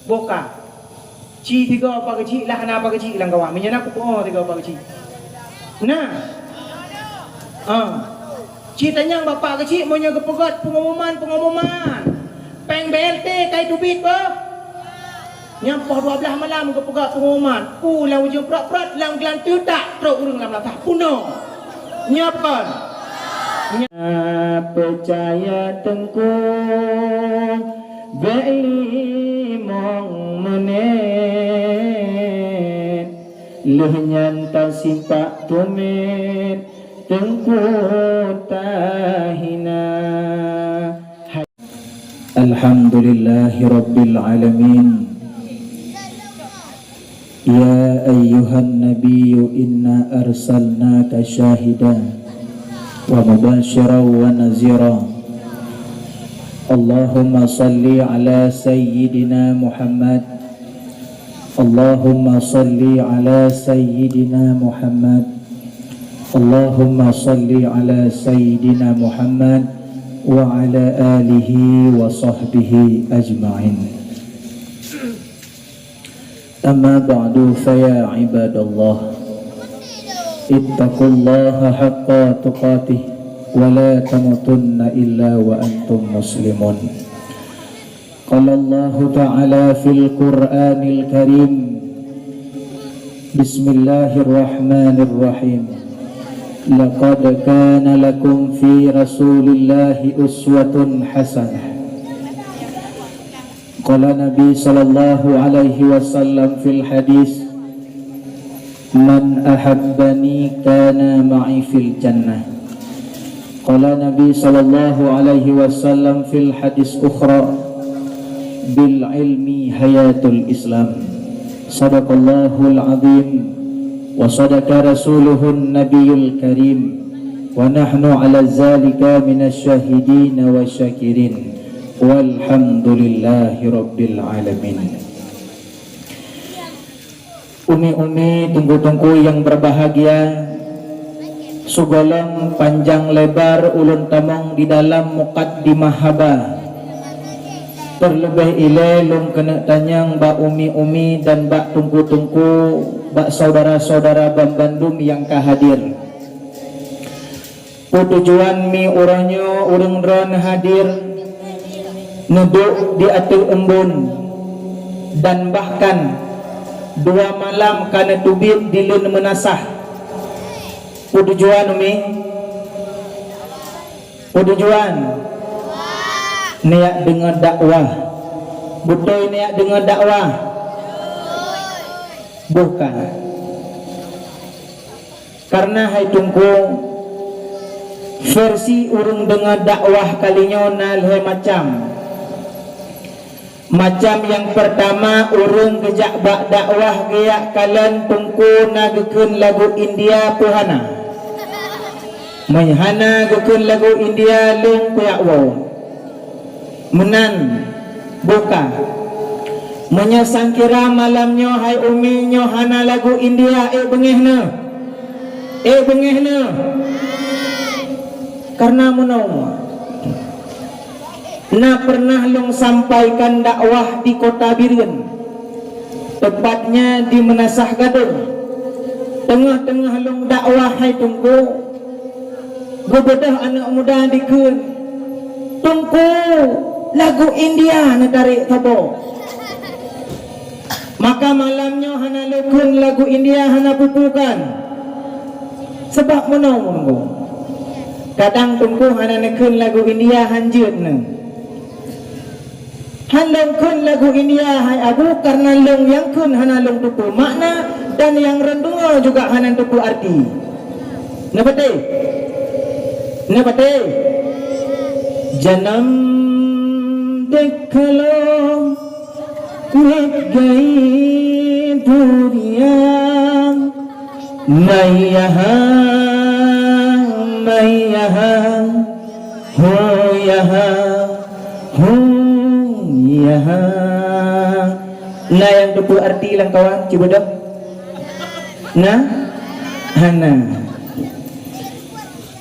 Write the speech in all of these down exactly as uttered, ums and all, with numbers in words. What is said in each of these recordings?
Boh ka. Ci tiga apa keuchik lah, hana apa keuchik lam kawan. Meunyoe na kupeue tiga apa keuchik. Nah. Ha. Ci tanyong bapak keuchik meunyoe geupeugöt pengumuman-pengumuman. Péng B L T kai teubiet beuh. Nyang poh dua belas malam geupeugöt pengumuman. Peue lam ujong prot-prot, lam geulanteue tak trok ureueng lam lasah. Puna. Nyoe kon. Nya peucaya Teungku, bék limong menit, lheueh nyan tasimpak tumet Teungku tahina. Alhamdulillahirabbil alamin. Ya ayyuhan nabiyyu inna arsalnaka syahidan wa mubasyiran wa nazira. Allahumma salli ala sayyidina Muhammad. Allahumma salli ala sayyidina Muhammad. Allahumma salli ala sayyidina Muhammad wa ala alihi wa sahbihi ajma'in. Amma ba'du, fa ya ibadallah, ittaqullaha haqqa tuqatih wa la tamutunna illa wa antum muslimun. Qala Allahu ta'ala fil Qur'anil Karim, Bismillahirrahmanirrahim. Laqad kana lakum fi Rasulillahi uswatun hasanah. Qala Nabi sallallahu alaihi wasallam fil hadis, "Man ahabbani kana ma'i fil jannah." Qala Nabi sallallahu alaihi wasallam fil hadis ukhra, "Bil ilmi hayatul Islam." Sadaqallahul azim wa sadaqa rasuluhun nabiyul karim. Wa nahnu ala zalika minasy syahidin wa syakirin. Walhamdulillahi rabbil alamin. Umi-umi, teungku-teungku yang berbahagia, sigohlom panjang lebar ulôn tamong di dalam mukaddimah haba. Terlebih ilée lôn keuneuk tanyong bak umi-umi dan bak teungku-teungku, bak saudara-saudara banmandum nyang ka hadir. Peue tujuan mi uroe nyoe ureuëng droeneuh hadir neuduek di ateueh eumbon, dan bahkan dua malam ka neuteubiet di leuen meunasah? Peue tujuan, umi? Peue tujuan? Neujak deungoe dakwah. Beutôi neujak deungoe dakwah? Bukan. Karena hai teungku, versi ureuëng deungoe dakwah kali nyoe na lhée macam. Macam nyang peurtama, ureuëng geujak bak dakwah geujak kalon teungku na geukheun lagu India peue hana. Meunyoe hana geukheun lagu India, lôn kujak woe. Meunan, buka. Meunyoe sangkira malam nyoe hai umi nyoe hana lagu India, ék beungéh neuh. Ék beungéh neuh. Karena meunoe, na pernah lôn sampaikan dakwah di Kota Bireuen, tepatnya di Meunasah Gadong. Teungoh-teungoh lôn dakwah hai teungku, geubeudôh aneuëk muda dikheun, "Teungku, lagu India neutarek saboh." Maka malam nyoe hana lôn kheun lagu India hana pupukan. Sabab meunoe teungku. Kadang teungku hana neukheun lagu India hanjeuet neuh. Han lôn kheun lagu India hai Abu, karena lôn nyang kheun hana lôn teupeue makna dan nyang rhon deungoe juga hana teupeue arti. Neupatéh? Neupatéh? Janam dekh lo Lét gai duniya, maiyaha, maiyaha, hoyaha, hoyaha. Na nyang teupeue arti lam kawan, cuba dong. Na? Hana.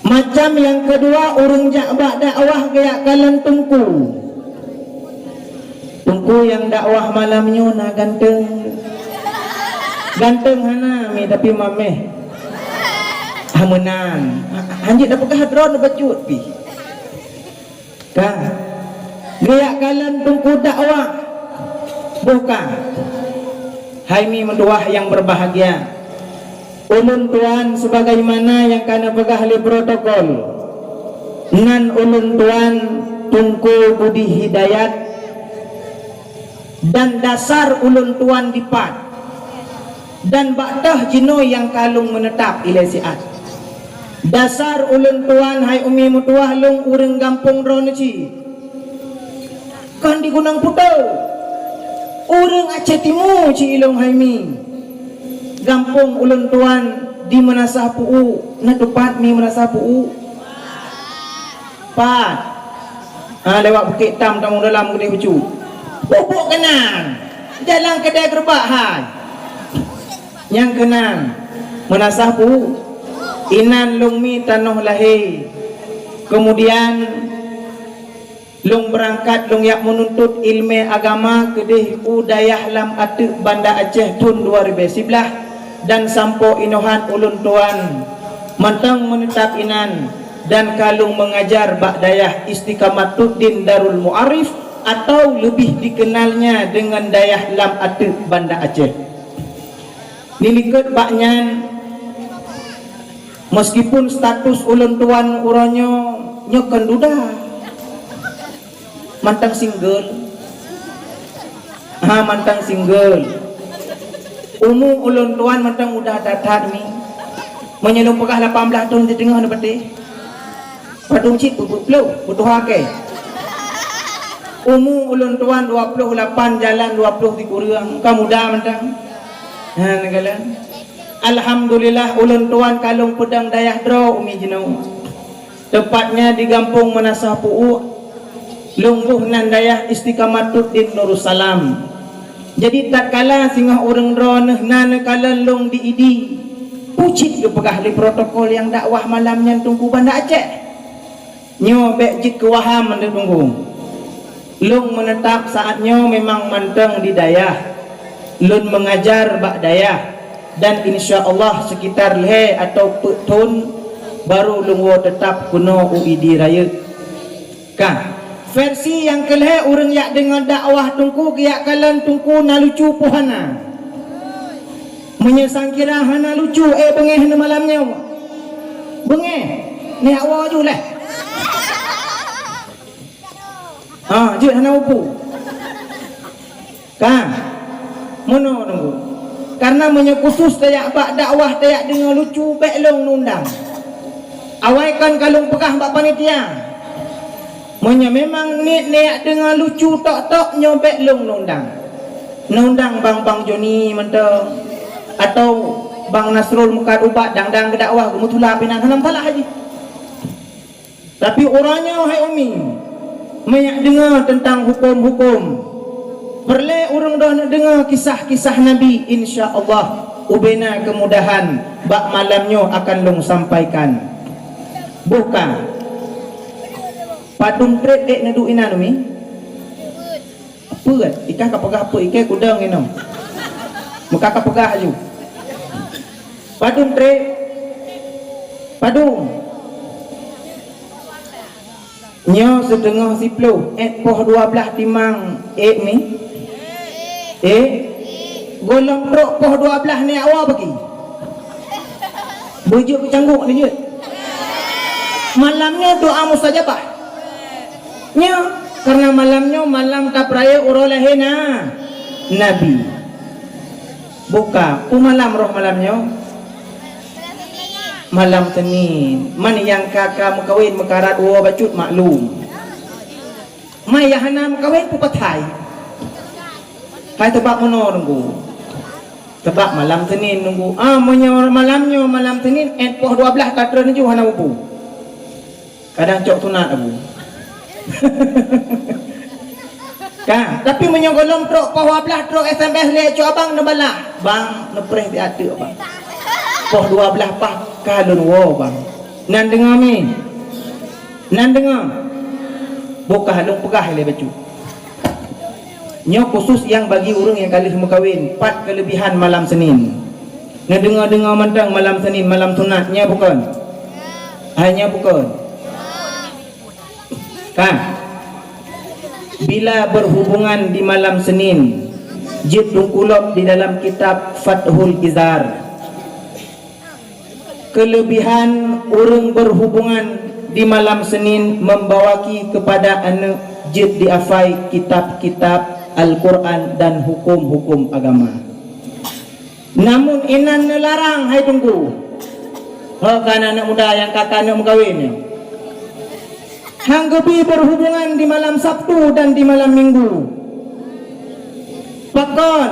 Macam nyang keudua, ureuëng jak bak dakwah geujak kalon teungku. Teungku Peue nyang dakwah malam nyoe na ganteng? Ganteng hana mi, tapi mameh. Hameunan. Hanjeuet na peugah droe neubacut pih. Ka. Geujak kalon teungku dakwah. Boh ka. Hai mi meutuwah nyang berbahagia. Ulôn tuan sebagaimana nyang ka neupeugah lé protokol. Nan ulôn tuan Teungku Budi Hidayat. Dan dasar ulôn tuan dipat, dan bak teuh jinoe nyang ka lôn meuneutab ilée siat. Dasar ulôn tuan hai umi meutuwah lôn ureuëng gampông droeneuh cit, kon di Gunong Putôh, ureuëng Aceh Timu cit ilôn hai mi. Gampông ulôn tuan di Meunasah Puu, na teupat mi Meunasah Puu? Pat. Ha, lewat Bukét Tam, tamong dalam keudeh ucu. Pupuk keunan. Jalan keudeh geureubak hai. Nyang keunan. Meunasah pu. Inan lôn mi tanoh lahé. Keumudian, lôn beurangkat lôn jak meununtut iéleumé agama keudeh u dayah lam ateueh Banda Aceh thon dua ribée siblaih. Dan sampoe inoe han ulôn tuan mantong meuneutab inan dan ka lôn meungajar bak dayah Istiqamatuddin Darul Mu'arif atau leubeh dikenalnya deungon dayah lam ateueh Banda Aceh. Dilikot bak nyan, meskipun status ulôn tuan uroe nyoe, nyoe kon duda, mantong single. Ha, mantong single. Umu ulôn tuan mantong muda that-that mi. Meunyoe lôn peugah lapan blaih thon sideungoe neupatéh. Padum cit peuet ploh, peuet tuha kée. Umu ulôn tuan dua ploh lapan jalan dua ploh sikureueng, ka muda mantong. Ha, neukalon. Alhamdulillah ulôn tuan ka lôn peudong dayah droe umi jinoe. Teupatnya di gampông Meunasah Puu, lôn boh nan dayah Istiqamatuddin Nurussalam. Jadi tatkala singoh ureuëng droeneuh na neukalon lôn di Idi, peue cit geupeugah lé protokol nyang dakwah malam nyan Teungku Banda Aceh. Nyoe bék jeuet keu waham mandum Teungku. Lôn meuneutab saát nyoe memang mantong di dayah. Lôn meungajar bak dayah, dan insya Allah sekitar lhée atau peuet thon baru lôn woe teutab keunoe u Idi Rayeuk. Ka, versi nyang keu lhée ureuëng jak deungoe dakwah Teungku geujak kalon Teungku na lucu peue hana. Meunyoe sangkira hana lucu, eh, beungéh neumalam nyoe. Beungéh, neujak woe ju leh. Ha, jeuet hana upu. Ka. Meunoe Teungku. Karena meunyoe khusus tajak bak dakwah tajak deungoe lucu bék lôn neundang. Awai kon ka lôn peugah bak panitia. Meunyoe memang niet neujak deungoe lucu tok-tok nyoe bék lôn neundang. Neundang bang-bang Joni mantong atau bang Nasrul Meukat Ubat dang-dang geudakwah geumeutulak pinan hana masalah jih. Tapi uroe nyoe hai umi, meunyak deungoe teuntang huköm-huköm, peureulée ureuëng droeneuh deungoe kisah-kisah Nabi, insya Allah ubena keumudahan bak malam nyoe akan lôn sampaikan. Boh ka. Padum treb ék neuduek inan umi? Peuet, ikah ka peugah peuet, ikah kudong inoe. Meuka ka peugah aju. Padum treb? Padum? Nyoe siteungoh siploh, ék poh dua blaih timang ék mi? Ék? Gohlom trok poh dua blaih neujak woe bagi? Beujeuet keu canggok neujeuet. Malam nyoe doa mustajabah. Nyoe, karena malam nyoe malam tapeurayeuk uroe lahé na Nabi. Boh ka, peue malam roh malam nyoe? Malam Senin. Man nyang ka, ka meukawen meukarat woe bacut maklum. Man nyang hana meukawen peue pathai. Hai teubak meunoe Teungku. Teubak malam Senin Teungku. Ah, meunyoe malam nyoe malam Senin, ék poh dua blaih ka treun ju hana upu. Kadang cok sunat Abu. Ka, tapi meunyoe gohlom trok poh dua blaih trok S M S lé cok abang neubalah. Bang, neupreh di ateueh bang. Poh dua blaih paih ka lôn woe bang. Nan deungoe mi? Nan deungoe? Boh ka lôn peugah lé bacut. Nyoe khusus nyang bagi ureuëng nyang ka lheueh meukawen, pat keuleubihan malam Senin. Neudeungoe-deungoe mantong malam Senin, malam sunat, nyo bukon? Hai nyo bukon? Ka. Bila berhubungan di malam Senin, jeuet tungkulok di dalam kitab Fathul Izar. Kelebihan ureuëng berhubungan di malam Senin membawaki kepada aneuk jeuet dihafai kitab-kitab Al-Quran dan hukum-hukum agama. Namun inan neularang, hai Teungku. Ho kan aneuk muda nyang ka ka aneuk meukawen nyoe. Hang geubi berhubungan di malam Sabtu dan di malam Minggu. Pakon,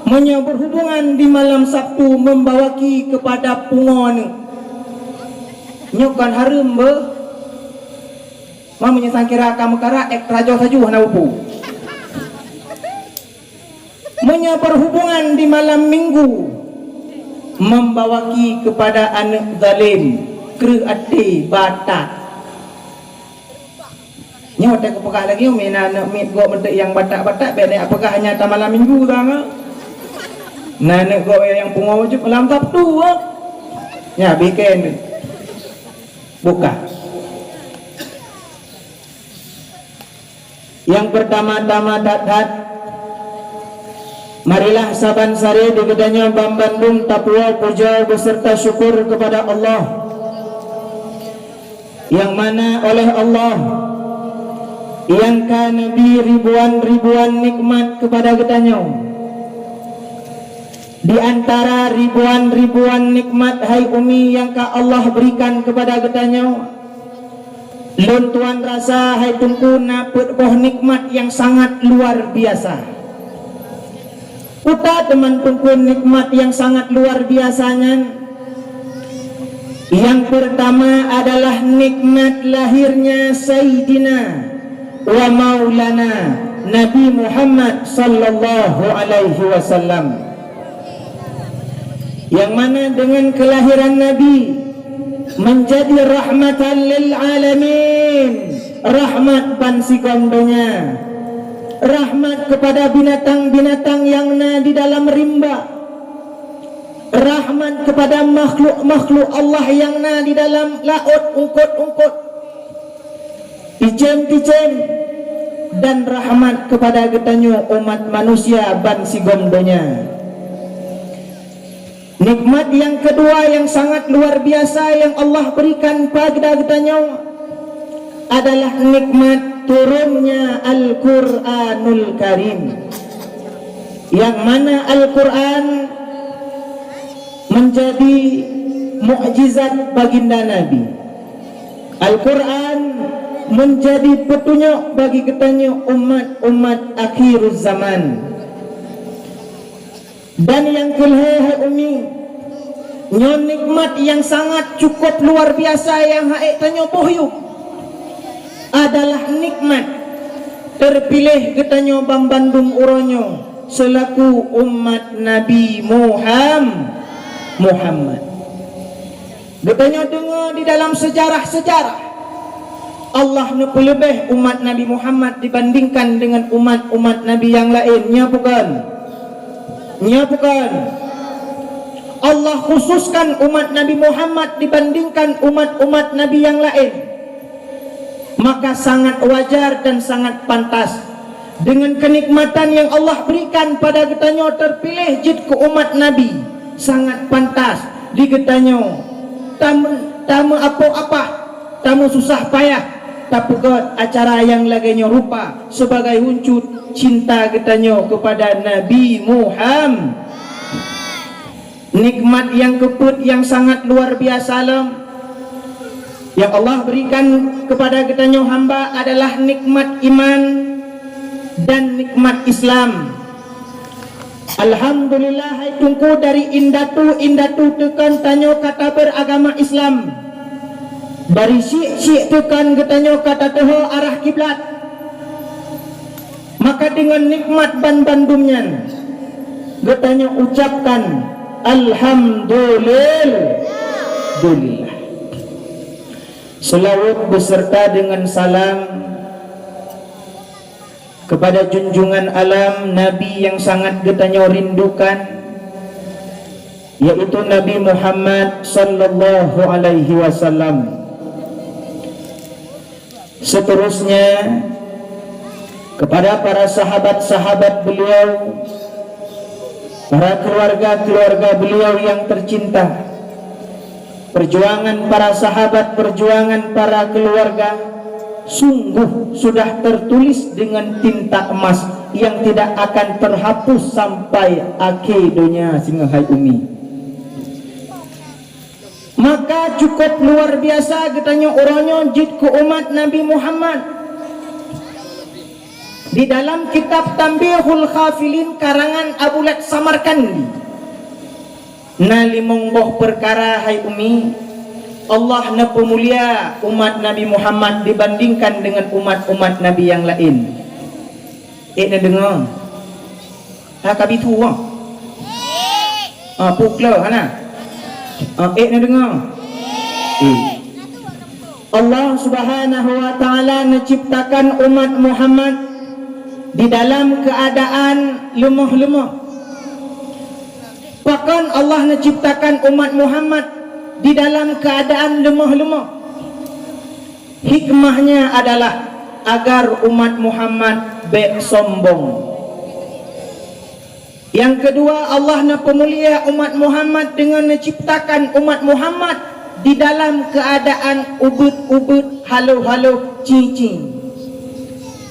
meunyoe berhubungan di malam Sabtu membawaki kepada pungoe aneuk, nyoe kon hareuem beuh? Ma meunyoe sang kira ka meukarat, ék tarajoh saju hana upu. Meunyoe berhubungan di malam Minggu membawaki kepada aneuk zalim, kreueh até, batak. Nyoe watée kupeugah lagée nyoe, mina aneuk miet gob meunteuk nyang batak-batak, bék neujak peugah nyata malam Minggu tanyoe. Na aneuk gob nyang pungoe jeuet malam Sabtu, ah. Nya, biken. Buka. Nyang peurtama-tama that-that, marilah saban sari di geutanyoe banmandum tapuwoe puja beserta syukur kepada Allah, nyang mana oleh Allah nyang ka neubi ribuan-ribuan nikmat kepada geutanyoe. Di antara ribuan-ribuan nikmat, hai Umi, nyang ka Allah berikan kepada geutanyoe, lôn tuan rasa, hai Teungku, na peuet boh nikmat nyang sangat luar biasa. Peue teuma Teungku nikmat nyang sangat luar biasa nyan? Nyang peurtama adalah nikmat lahirnya Saidina wa Maulana Nabi Muhammad sallallahu alaihi wasallam, nyang mana dengan kelahiran Nabi menjadi rahmatan lil alamin, rahmat bansigom donya, rahmat kepada binatang-binatang nyang na di dalam rimba, rahmat kepada makhluk-makhluk Allah nyang na di dalam laôt ungkot-ungkot, ticém-ticém, dan rahmat kepada geutanyoe umat manusia bansigom donya. Nikmat nyang keudua nyang sangat luar biasa nyang Allah berikan kepada geutanyoe adalah nikmat turunnya Al-Quranul Karim, nyang mana Al-Quran menjadi mukjizat baginda Nabi. Al-Quran menjadi peutunyok bagi geutanyoe umat-umat akhiruz zaman. Dan nyang keulhée, hai Umi, nyoe nikmat nyang sangat cukup luar biasa nyang ha'ék tanyoe boh yuem, adalah nikmat teupiléh geutanyoe banmandum uroe nyoe seulaku umat Nabi Muham-, Muhammad. Geutanyoe deungoe di dalam seujarah-seujarah, Allah neupeuleubeh umat Nabi Muhammad dibandingkan dengan umat-umat Nabi nyang laén. Nya bukon? Nya bukon? Allah khususkan umat Nabi Muhammad dibandingkan umat-umat Nabi nyang laén. Maka sangat wajar dan sangat pantas, dengan kenikmatan yang Allah berikan pada geutanyoe teupiléh jeuet keu umat Nabi, sangat pantas di geutanyoe tameu-, tameuapoh apah, tameususah payah, tapeugét acara nyang lagée nyoe rupa sebagai wujud cinta geutanyoe keupada Nabi Muham-, Nikmat nyang keupeuet nyang sangat luar biasa lom nyang Allah berikan kepada geutanyoe hamba adalah nikmat iman dan nikmat Islam. Alhamdulillah, hai Teungku, dari indatu-indatu teukon tanyoe ka taberagama Islam. Dari syik-syik teukon geutanyoe ka tateuho arah kiblat. Maka deungon nikmat banbandum nyan, geutanyoe ucapkan, "Alhamdulil-, dulillah." Seulaweuet beuseurta deungon salam Kepada junjungan alam, Nabi yang sangat geutanyoe rindukan, yaitu Nabi Muhammad sallallahu alaihi wasallam. Seterusnya, kepada para sahabat-sahabat beliau, para keluarga-keluarga beliau yang tercinta, perjuangan para sahabat, perjuangan para keluarga, sungguh sudah tertulis dengan tinta emas yang tidak akan terhapus sampai akhé donya singoh hai Umi. Maka cukup luar biasa geutanyoe uroe nyoe jeuet keu umat Nabi Muhammad. Di dalam kitab Tanbihul Ghafilin karangan Abu Laks Samarkandi, na limong boh peukara hai Umi, Allah neupeumulia umat Nabi Muhammad dibandingkan dengan umat-umat Nabi nyang laén. Ék neudeungoe? Ha, ka bisu, ha? Ha, pukle, hana? Ha, ék neudeungoe? Eh. Allah Subhanahu wa Ta'ala neuciptakan umat Muhammad di dalam keuadaan leumoh-leumoh. Pakon Allah neuciptakan umat Muhammad di dalam keuadaan leumoh-leumoh? Hikmahnya adalah agar umat Muhammad bék sombong. Nyang keudua, Allah neupeumulia umat Muhammad deungon neuciptakan umat Muhammad di dalam keuadaan ubeuet-ubeuet, haloh-haloh, cing-cing.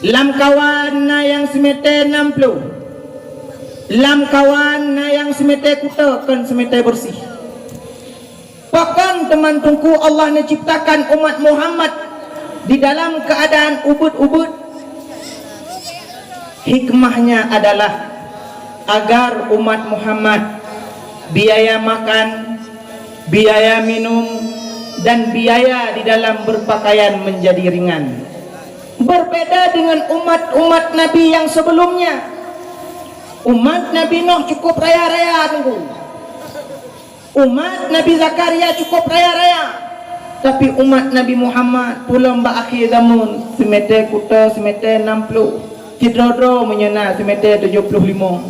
Lamkawan na nyang simeté nam ploh. Lamkawan na nyang simeté kuto kon simeté beureuséh. Pakon teuma Teungku Allah neuciptakan umat Muhammad di dalam keuadaan ubeuet-ubeuet? Hikmahnya adalah agar umat Muhammad biaya makan, biaya minum, dan biaya di dalam berpakaian menjadi ringan. Berbeda dengan umat-umat Nabi yang sebelumnya. Umat Nabi Nuh cukup raya-raya, Teungku. Umat Nabi Zakaria cukup raya-raya, tapi umat Nabi Muhammad pulang bak akhé zaman, simeté kuto, simeté nam ploh, sidroe-droe meunyoe na simeté tujoh ploh limong.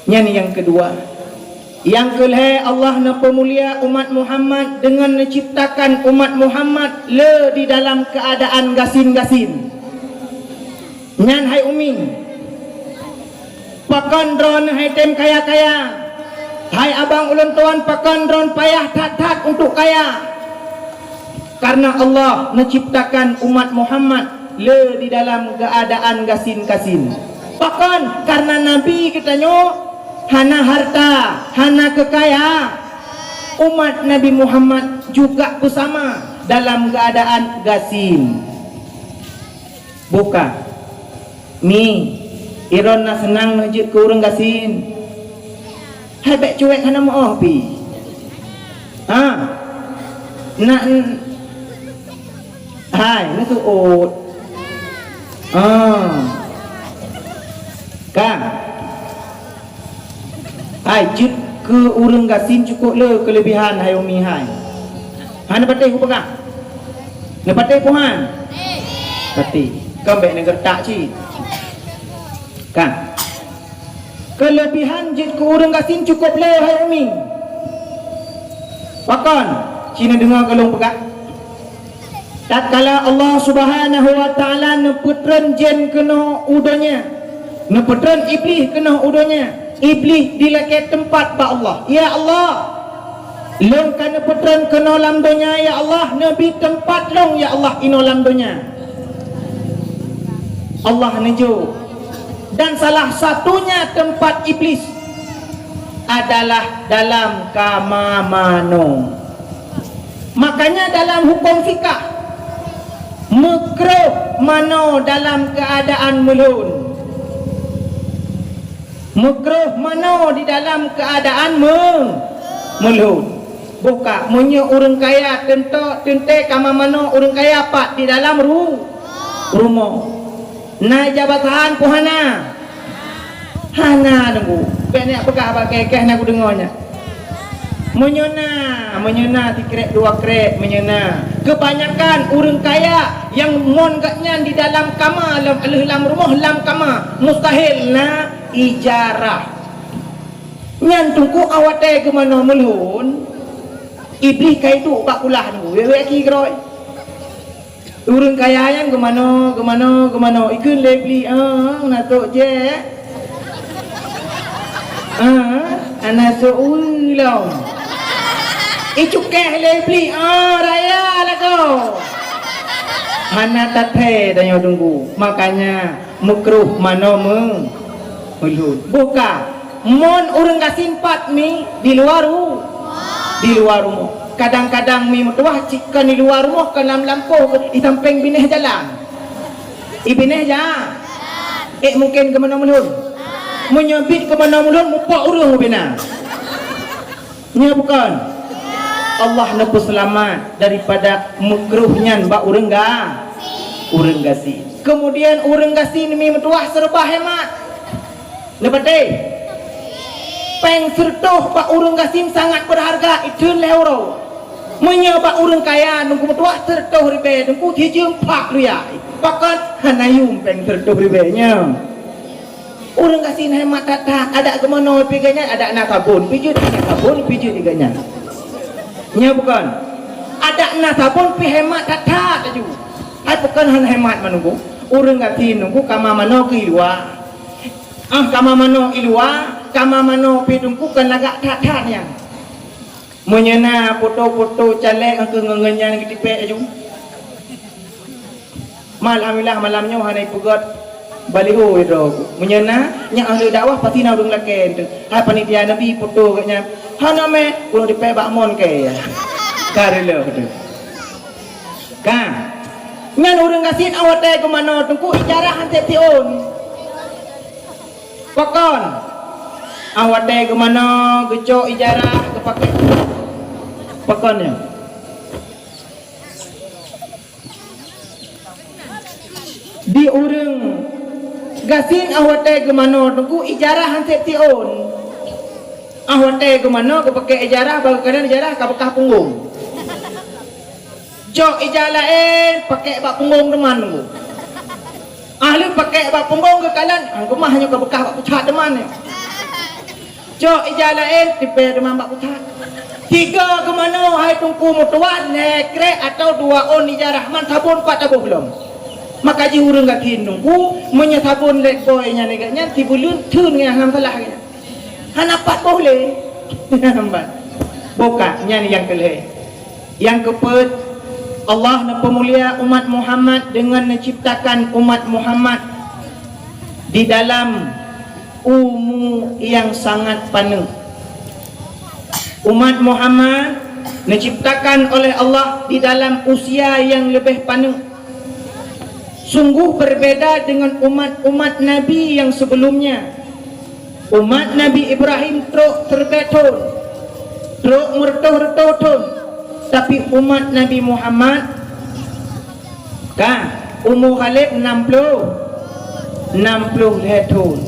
Nyan nyang keudua. Nyang keulhée, Allah neupeumulia umat Muhammad deungon neuciptakan umat Muhammad le di dalam keuadaan gasien-gasien. Nyan hai Umi, pakon droeneuh hai tem kaya-kaya? Hai abang ulôn tuan, pakon droeneuh payah that-that untuk kaya? Karena Allah neuciptakan umat Muhammad le di dalam keuadaan gasien-gasien. Pakon? Karena Nabi geutanyoe hana harta, hana keukaya. Umat Nabi Muhammad juga beusama dalam keuadaan gasien. Buka. Mi, droeneuh na seunang neujeuet keu ureuëng gasien. Hai bék cuek hana meuoh pi. Ha. Nak n-, hai, neuseuôt. Ha. Ka. Hai, jeuet keu ureuëng gasien cukôp le keuleubihan hai Umi hai. Hana patéh kupeugah. Neupatéh peue han? Patéh. Kan bék neugeureutak cit. Kan. Keuleubihan jeuet keu ureuëng gasien cukôp le hai Umi. Pakon? Ci neudeungoe keu lôn peugah. Tatkala Allah Subhanahu wa Ta'ala neupeutreun jén keunoe u donya, neupeutreun Iblih keunoe u donya, Iblih dilakée teumpat bak Allah. Ya Allah, lôn ka neupeutreun keunoe lam donya, ya Allah, neubi teumpat lôn, ya Allah, inoe lam donya. Allah neujaweueb, dan salah satunya teumpat Iblih adalah dalam kama manoe. Makanya dalam hukum fikah, meukrôh manoe dalam keuadaan meulhôn. Meukrôh manoe di dalam keuadaan meu-, meulhôn. Boh ka, meunyoe ureuëng kaya teuntok teuntée kama manoe ureuëng kaya pat di dalam ru-, rumoh. Na ijazah peue hana? Hana, Teungku. Bék neujak peugah bak kèe-kèe na kudeungoe nyan. Meunyoe na, meunyoe na sikrek dua krek, meunyoe na, Keubanyakan ureuëng kaya nyang mon gobnyan di dalam kama, lam, lheueh lam rumoh, lam kama, mustahil na ijarah. Nyan teungku awai watée geumanoe meulhon, Iblih ka iduek bak kulah teungku, wék-wék ki keudroe. Ureuëng kaya nyan geumanoe, geumanoe, geumanoe, ikheun lé Iblih, "Ah, na sôk jeh." "Ah, hana sôk weu lom." Icukéh lé Iblih, "Ah, raya lagoe." Hana tathée tanyoe teungku. Makanya meukruh manoe meu-, meulhon. Boh ka, mon ureuëng gasien pat mi di luwa ru-, di luwa rumoh. Kadang-kadang mi meutuwah cit kon di luwa rumoh, kon lam lampôh, di sampéng binéh jalan. Di binéh ja-, ék mungken geumanoe meulhon. Meunyoe biet geumanoe meulhon, mupok ureuëng ubena. Nyo bukon? Allah neupeuseulamat daripada meukruh nyan bak ureuëng ga-, ureuëng gasien. Keumudian ureuëng gasien mi meutuwah seureubah hemat. Neupatéh? Péng seureutôh bak ureuëng gasien sangat beurharga, itheun lhée uroe. Meunyoe bak ureuëng kaya teungku meutuwah seureutôh ribée, teungku jijeuem phak luya. Pakon? Hana yuem péng seureutôh ribée nyoe. Ureuëng gasien hemat that-that, adak geumanoe pih gobnyan, adak na sabon pih jeuet, na sabon pih jeuet di gobnyan. Nyo bukon? Adak na sabon pih hemat that-that laju. Hai bukon hana hemat manoe teungku? Ureuëng gasien teungku kama manoe keu i luwa. Ah, kama manoe i luwa, kama manoe pih teungku kon lagak that-that nyan. Meunyoe na foto-foto caleg nyang keu ngon-ngon nyan geutipék laju. Ma, alhamdulillah, malam nyoe hana ipeugét baliho sidroe. Meunyoe na, nyak ahli dakwah pasti na ureuëng lakée teuh. Hai panitia neubi foto gobnyan. Hana mé, ureuëng dipék bak mon kée. Ka reuloh teuh. Ka. Nyan ureuëng gasien awai watée geumanoe teungku ijarah han sép siôn. Pakon? Awai watée geumanoe geucok ijarah geupaké. Pakon nyoe? Di ureuëng gasien awai watée geumanoe teungku ijarah han sép siôn. Awai watée geumanoe geupaké ijarah, bak geukalon ijarah ka beukah punggong. Cok ija laén paké bak punggong teuma teungku. Ahli paké bak punggong geukalon, han keumah nyoe ka beukah bak pucat teuma nyoe. Cok ija laén tipék teuma bak pucat. Tiga geumanoe hai teungku meutuwah, lhée krek atawa dua ôn ijarah, man sabon pat taboh lom. Maka jih ureuëng gasien teungku, meunyoe sabon Lifebuoy nyan lagée nyan, sibuleuen theun nyan hana masalah nyan. Hana pat boh lé. Boh ka, nyan nyang keu lhée. Nyang keupeuet, Allah neupeumulia umat Muhammad deungon neuciptakan umat Muhammad di dalam umu nyang sangat paneuk. Umat Muhammad neuciptakan oleh Allah di dalam usia nyang leubeh paneuk. Sungguh berbeda dengan umat-umat Nabi yang sebelumnya. Umat Nabi Ibrahim trok siribée thon, trok meureutôh-reutôh thon, tapi umat Nabi Muhammad ka umu Khalid nam ploh, nam ploh lhée thon.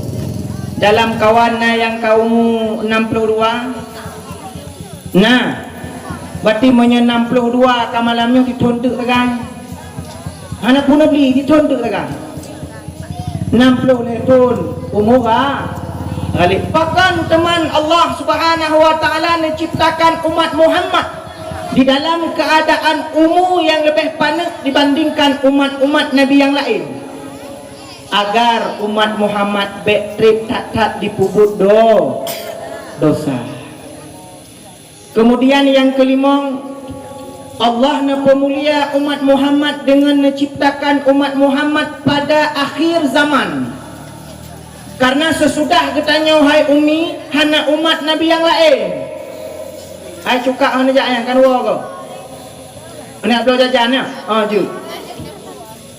Dalam kawan na nyang ka umu nam ploh dua? Na, berarti meunyoe nam ploh dua ka malam nyoe, sithon teuk sagai. Hana peuneubli, sithon teuk sagai. Nam ploh lhée thon umu Kha-, Khalid. Pakon teuma Allah Subhanahu wa Taala neuciptakan umat Muhammad di dalam keuadaan umu nyang leubeh paneuk dibandingkan umat-umat nabi nyang laén, agar umat Muhammad bék treb that-that jipeubuet do-, dosa. Keumudian nyang keulimong, Allah neupeumulia umat Muhammad deungon neuciptakan umat Muhammad pada akhir zaman. Karena seusudah geutanyoe hai Umi hana umat nabi nyang laén. Hai cuka hana jak nyang ka dua ko. Hana bloe jajan nyan. Ah, jeuet.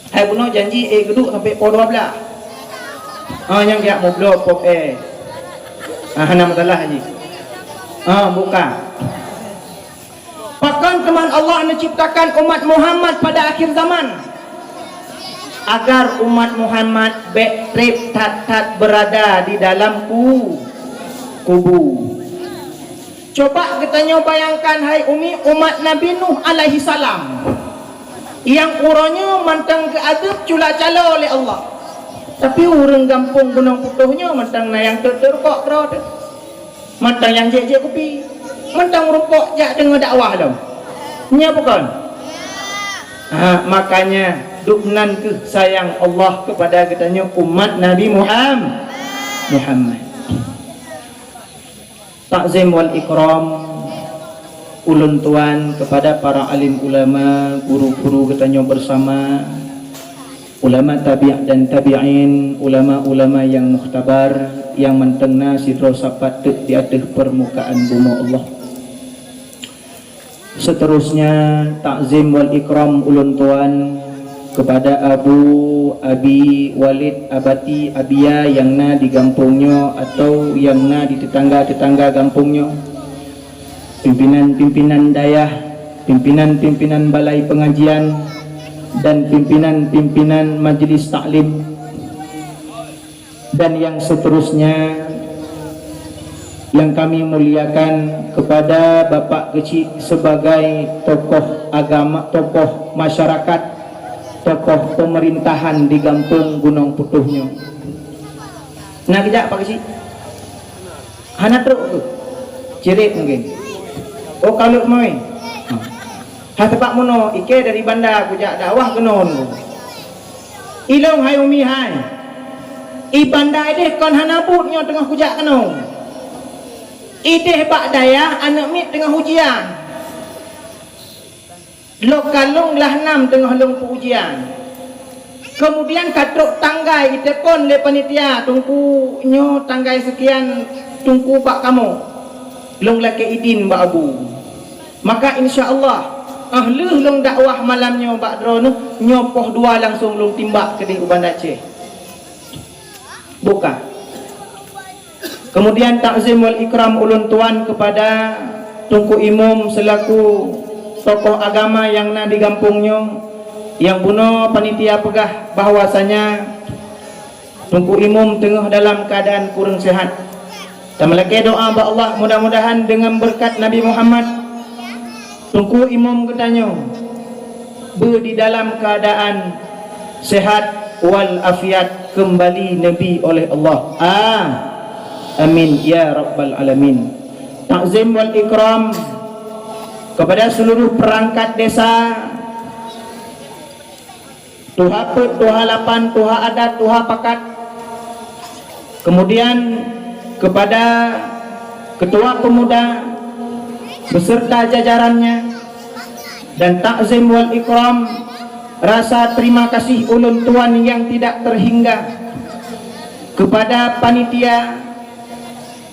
Hai bunoe janji éh geuduek sampai poh dua belas. Ah, nyang jak meubloe pop éh. Ah, hana masalah jih. Ah, buka. Pakon teuma Allah neuciptakan umat Muhammad pada akhir zaman? Agar umat Muhammad bék treb that-that beurada di dalam ku-, kubu. Coba geutanyoe bayangkan, hai Umi, umat Nabi Nuh alaihissalam. Nyang uroe nyoe mantong geuazeueb cula calo lé Allah. Tapi ureuëng gampông Gunong Putôh nyoe mantong na nyang teuet-teuet rukok droe teuh. Mantong nyang jép-jép kupi. Mantong meurumpok jak deungoe dakwah lom. Nyo bukon? Ha, makanya dubnan keuh sayang Allah kepada geutanyoe umat Nabi Muham-, Muhammad. Takzim wal ikram ulôn tuan kepada para alim ulama, guru-guru geutanyoe bersama, ulama tabi' dan tabi'in, ulama-ulama yang mukhtabar, yang mantong na sidroe sapat teuk di ateueh permukaan bumoe Allah. Seterusnya, takzim wal ikram ulôn tuan kepada Abu, Abi, Walid, Abati, Abia nyang na di gampông nyoe atau nyang na di tetangga-tetangga gampông nyoe, pimpinan-pimpinan dayah, pimpinan-pimpinan balai pengajian, dan pimpinan-pimpinan majlis taklim. Dan yang seterusnya yang kami muliakan kepada Bapak Keuchik sebagai tokoh agama, tokoh masyarakat, tokoh pemerintahan di gampông Gunong Putôh nyoe. Na geujak Pak Keuchik? Hana trok tu. Cirit mungkin. Oh, ka lheueh mai. Ha. Ha, teupeu meunoe, ikei dari Banda kujak dakwah keunoe. Ilôn hai umi hai. I Banda ideh kon hana buet nyoe teungoh kujak keunoe. Ideh bak dayah aneuk miet teungoh ujian. Lôn kalôn glah nam teungoh lôn peu-ujian. Kemudian ka trok tanggai jiteupon lé panitia, "Teungku, nyoe tanggai sekian, Teungku bak kamoe." Lôn lakée idin bak Abu. Maka insya Allah, óh lheueh lôn dakwah malam nyoe bak droeneuh, nyoe poh dua langsong lôn timbak keudeh u Banda Aceh. Buka. Kemudian takzim wal ikram ulôn tuan kepada Teungku Imum selaku tokoh agama nyang na di gampông nyoe, nyang bunoe panitia peugah bahwasanya Teungku Imum teungoh dalam keuadaan kureueng seuhat. Tameulakée doá bak Allah, mudah-mudahan deungon beureukat Nabi Muhammad, Teungku Imum geutanyoe beu di dalam keuadaan sehat wal afiat keumbali neubi oleh Allah. Ah, amin ya rabbal alamin. Takzim wal ikram kepada seluruh perangkat desa, tuha peuet, tuha lapan, tuha adat, tuha pakat. Kemudian kepada Ketua Pemuda beserta jajarannya, dan takzim wal ikram, rasa terima kasih ulôn tuan yang tidak terhingga kepada panitia,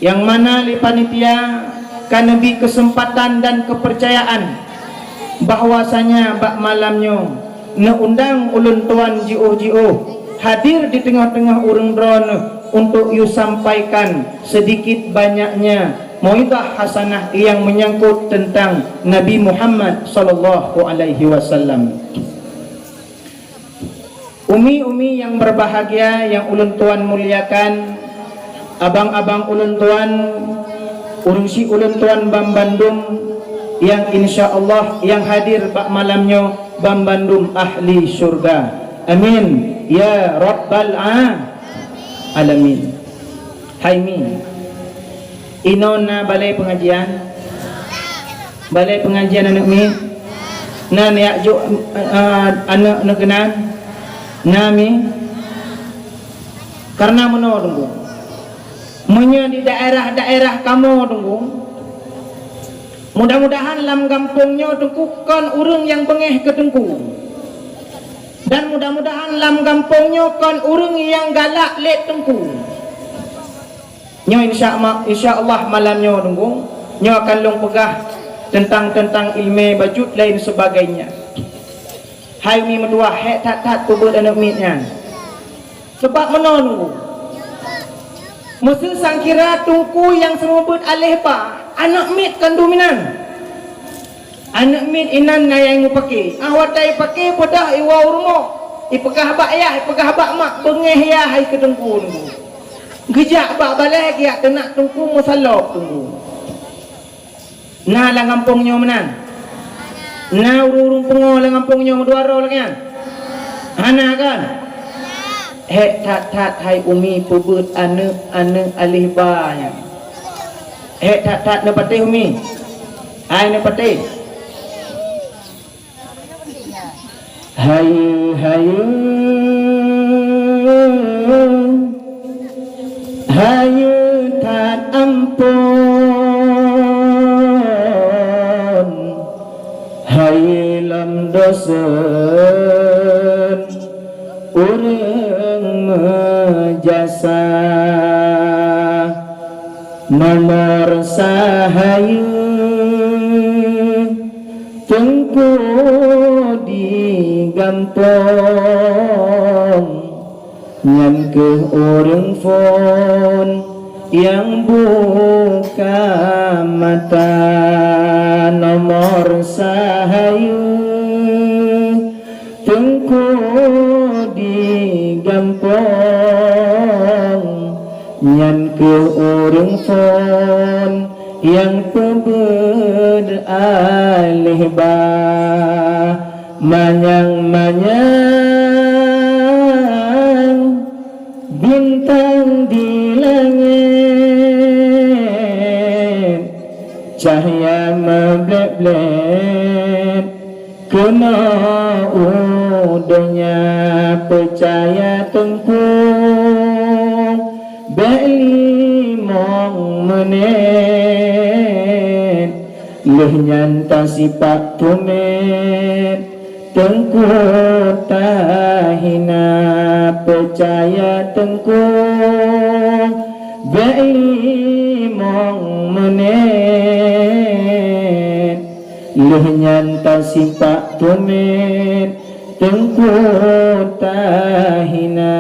nyang mana lé panitia ka neubi keuseumpatan dan keupeurcayaan bahwasanya bak malam nyoe neuundang ulôn tuan jiôh-jiôh hadir di teungoh-teungoh ureuëng droeneuh untuk yue sampaikan sedikit banyaknya mauidhah hasanah nyang meunyangkot teuntang Nabi Muhammad sallallahu alaihi wasallam. Umi-umi nyang berbahagia nyang ulôn tuan muliakan, abang-abang ulôn tuan, ureuëng syiek ulôn tuan banmandum nyang insya Allah nyang hadir bak malam nyoe banmandum ahli syurga. Amin ya rabbal a-, alamin. Hai Mi, inoe na balai pengajian? Balai pengajian aneuk miet? Na neujak jok, eh, aneuk neukeunan? Na Mi? Karena meunoe Teungku, meunyoe di daerah-daerah kamoe Teungku, mudah-mudahan lam gampông nyoe Teungku kon ureuëng nyang beungéh keu Teungku. Dan mudah-mudahan lam gampông nyoe kon ureuëng nyang galak lé Teungku. Nyoe insya ma-, insya Allah malam nyoe Teungku, nyoe akan lôn peugah teuntang, teuntang ileumèe bacut lain sebagainya. Hai Mi meutuah, hék that-that peubeuet aneuk miet nyan. Sabab meunoe Teungku, meuseu sangkira Teungku nyang seumeubeuet aléh ba, aneuk miet kon dominan. Aneuk miet inan na nyang meupaké. Ah, watèe ipaké beudôh iwoe u rumoh, ipeugah bak yah, ipeugah bak mak, beungéh yah hai keu Teungku Teungku. Geujak bak balèe geujak teunak Teungku meusalôb Teungku. Na lam gampông nyoe meunan? Na ureuëng-ureuëng pungo lam gampông nyoe meudua droe lagée nyan? Hana kan? Hék that-that hai Umi peubeuet aneuëk-aneuëk alih ba nyan. Hék that-that neupatéh Umi. Hai neupatéh. Hayeue, hayeue, hayeue that amphon, hayeue lom dosen ureuëng meujasa. Nomor sahayeue teungku di gampông, nyan kheueh ureuëng phon nyang buka mata. Nomor sahayeue teungku di gampông, nyan kheueh ureuëng phon nyang peubeuet alih ba. Manyang-manyang bintang di langét, cahya meublét-blét keunoe u donya. Peucaya teungku, bék limong meunét, lheueh nyan tasipak tumet teungku tahina. Peucaya teungku, bék limong meunét, lheueh nyan tasipak tumet teungku tahina.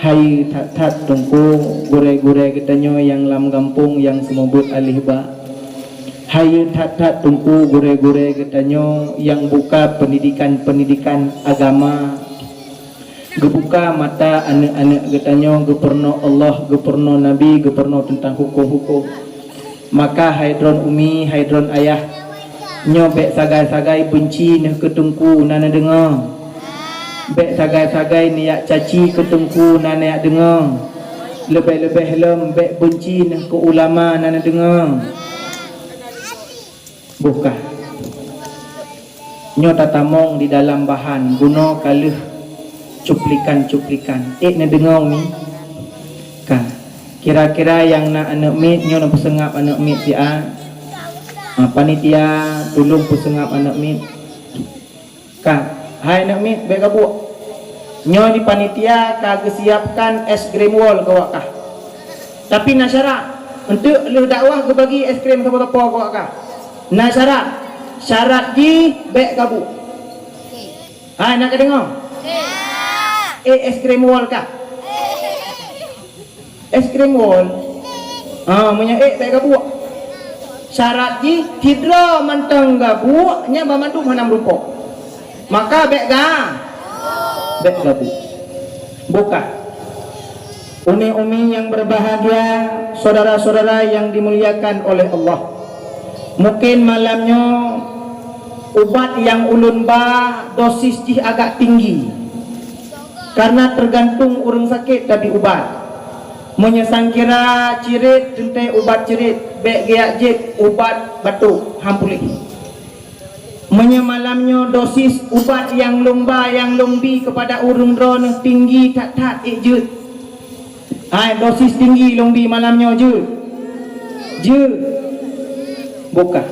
Hayeue that-that teungku, gurée-gurée geutanyoe nyang lam gampông nyang seumeubeuet alih ba. Hayeue that-that teungku, gurée-gurée geutanyoe nyang buka peundidikan-peundidikan agama. Geubuka mata aneuëk-aneuëk geutanyoe, geupeurunoe Allah, geupeurunoe Nabi, geupeurunoe teuntang huköm-huköm. Maka hai droen umi, hai droen ayah, nyoe bék sagai-sagai beunci neuh keu teungku na neudeungoe. Bék sagai-sagai neujak caci keu teungku na neujak deungoe. Leubeh-leubeh lom bék beunci neuh keu ulama na neudeungoe. Boh kah. Nyoe tatamong di dalam bahan, bunoe ka lheueh cuplikan-cuplikan. Ék neudeungoe umi? Ka. Kira-kira nyang na aneuëk miet, nyoe neupeuseungab aneuëk miet siat. Ah, panitia, tulông peuseungab aneuëk miet. Ka. Hai aneuëk miet, bék gabuek. Nyoe di panitia ka geusiapkan es krim wol keu awak kah. Tapi na syarat, eunteuk lheueh dakwah geubagi es krim sapo-sapo keu awak kah. Na syarat. Syarat jih bék gabuek. Hai, na kadeungoe? Eh, es krim wol kah? Es krim wol. Ha, meunyoe ék bék gabuek. Syarat jih, sidroe mantong gabuek, nyan banmandum hana meurumpok. Maka bék ga, bék gabuek. Boh kah. Umi-umi yang berbahagia, saudara-saudara yang dimuliakan oleh Allah. Mungkin malam nyoe ubat nyang ulôn ba dosis jih agak tinggi. Karena tergantung ureuëng sakét tabri ubat. Meunyoe sangkira cirit teuntée ubat cirit, bék geujak jieb ubat batuk, han puléh. Meunyoe malam nyoe dosis ubat nyang lôn ba nyang lôn bi keupada ureuëng droeneueh tinggi that-that, ék jeuet. Hai, dosis tinggi lôn bi malam nyoe jeuet. Jeuet. Boh kah.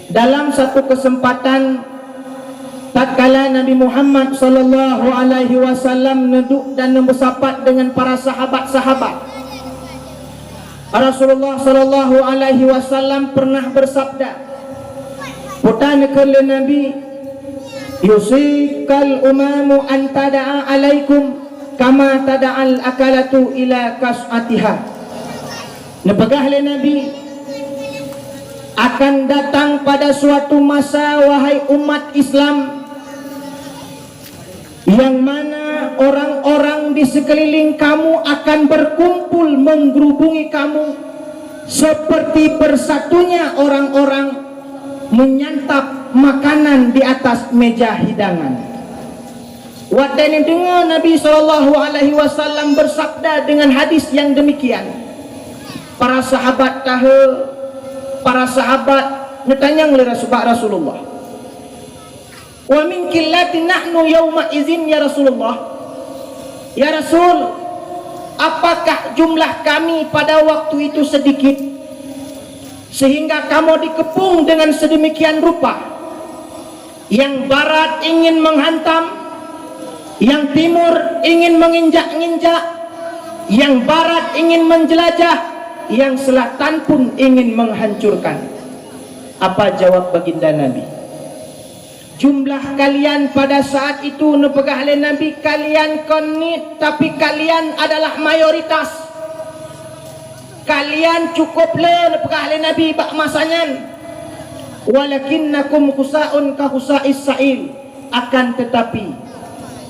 Dalam satu kesempatan, tatkala Nabi Muhammad sallallahu alaihi wasallam neuduek dan neumeusapat dengan para sahabat-sahabat, Rasulullah sallallahu alaihi wasallam pernah bersabda, peue ta neukheun lé Nabi, "Yushikal umamu an tada'a alaikum kama tada'al akalatu ila kas'atiha." Neupeugah lé Nabi, "Akan datang pada suatu masa, wahai umat Islam, yang mana orang-orang di sekeliling kamu akan berkumpul menggerubungi kamu, seperti bersatunya orang-orang menyantap makanan di atas meja hidangan. Watée neudeungoe Nabi sallallahu alaihi wasallam bersabda dengan hadis yang demikian, para sahabat tahe, para sahabat neutanyong lé Rasul-, bak Rasulullah, "Wa min qillati nahnu yauma izin ya Rasulullah?" Ya Rasul, apakah jumlah kami pada waktu itu sedikit, sehingga kamoe dikeupung dengan sedemikian rupa? Yang barat ingin menghantam, yang timur ingin menginjak-injak, yang barat ingin menjelajah, yang selatan pun ingin menghancurkan. Apa jawab baginda Nabi? Jumlah kalian pada saat itu, neupeugah lé Nabi, kalian kon niet, tapi kalian adalah mayoritas. Kalian cukup le, neupeugah lé Nabi bak masa nyan. Walakinnakum khusaun ka khusais sa'il. Akan tetapi,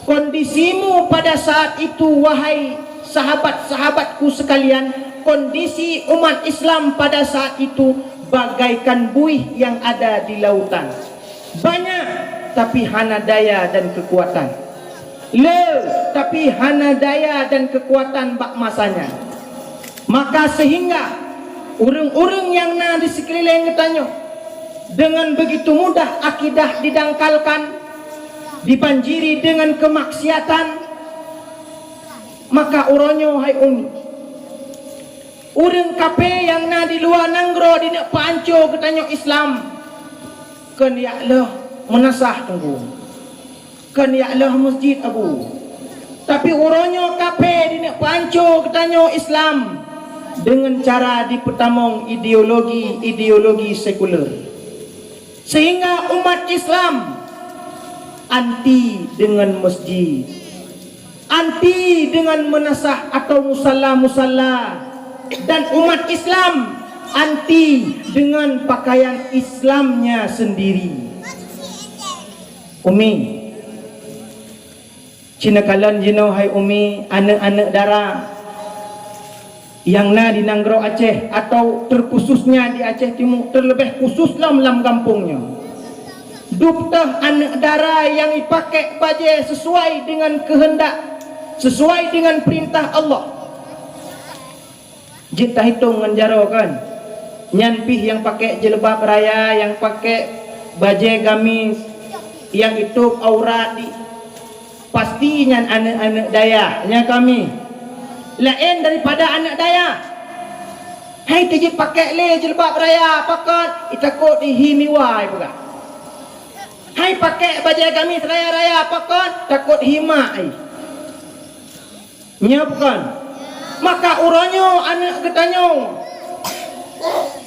kondisimu pada saat itu, wahai sahabat-sahabatku sekalian, kondisi umat Islam pada saat itu bagaikan buih yang ada di lautan. Banyak, tapi hana daya dan kekuatan. Le, tapi hana daya dan kekuatan bak masa nyan. Maka sehingga ureuëng-ureuëng nyang na di sikeulileng geutanyoe deungon begitu mudah akidah didangkalkan, dibanjiri deungon keumaksiatan, maka uroe nyoe, hai Umi, ureuëng kaphé nyang na di luwa nanggroe dineuk peuanco geutanyoe Islam, kon jak lheueh meunasah teungku. Kon jak lheueh masjid, Abu. Tapi uroe nyoe kaphé dineuk peuanco geutanyoe Islam deungon cara dipeutamong ideologi-ideologi sekuler. Sehingga umat Islam anti deungon masjid, anti deungon meunasah atau musalla-musalla, dan umat Islam anti deungon pakaian Islamnya sendiri. Umi, ci neukalon jinoe hai Umi, aneuëk-aneuëk dara nyang na di nanggroe Aceh atau terkhususnya di Aceh Timu, terlebih khusus lom lam gampông nyoe. Dub teuh aneuëk dara nyang jipakée bajée sesuai deungon keuheundak, sesuai deungon peurintah Allah. Jeuet tahitong ngon jaroe kan? Nyan pih nyang pakée jilbab raya, nyang pakée bajée gamis, nyang itôb aurat di, pasti nyan aneuëk-aneuëk dayah, nya kami. Laén daripada aneuëk dayah. Hai teujeuet pakée lé jilbab raya, pakon? Itakot ihi miwa, ipeugah. Hai pakée bajée gamis raya-raya, pakon? Takot hi mak, ai. Nyo bukon? Maka uroe nyoe aneuëk geutanyoe,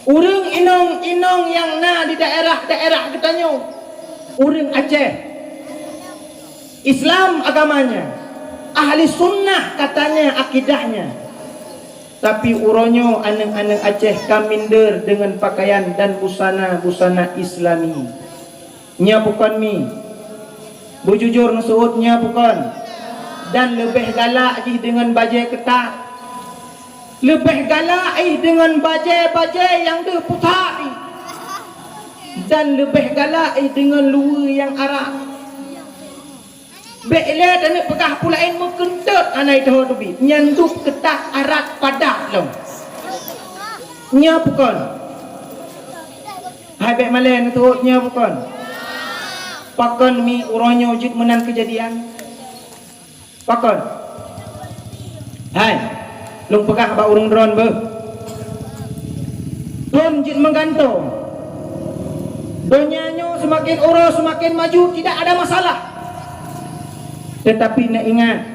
ureuëng inong-inong nyang na di daerah-daerah geutanyoe, ureuëng Aceh, Islam agamanya, ahli sunnah katanya akidahnya. Tapi uroe nyoe aneuëk-aneuëk Aceh ka minder deungon pakaian dan busana-busana Islami. Nyo bukon Mi? Beujujur neuseuôt nyo bukon? Dan leubeh galak jih deungon bajée keutat. Leubeh galak jih deungon bajée-bajée nyang deuh putat jih. Dan leubeh galak jih deungon luweue nyang arab. Bék lé taneuk peugah peue laén meukeuntot hana jiteuho teubiet. Nyan dub keutat arat padat lom. Nyo bukon? Hai bék malée neuteuôt nyo bukon? Pakon Mi uroe nyoe jeuet meunan keujadian? Pakon? Hai, lôn peugah bak ureuëng droen beuh. Phon jeuet meugantoe. Donya nyoe seumaken uroe seumaken maju, tidak ada masalah. Teutapi neuingat,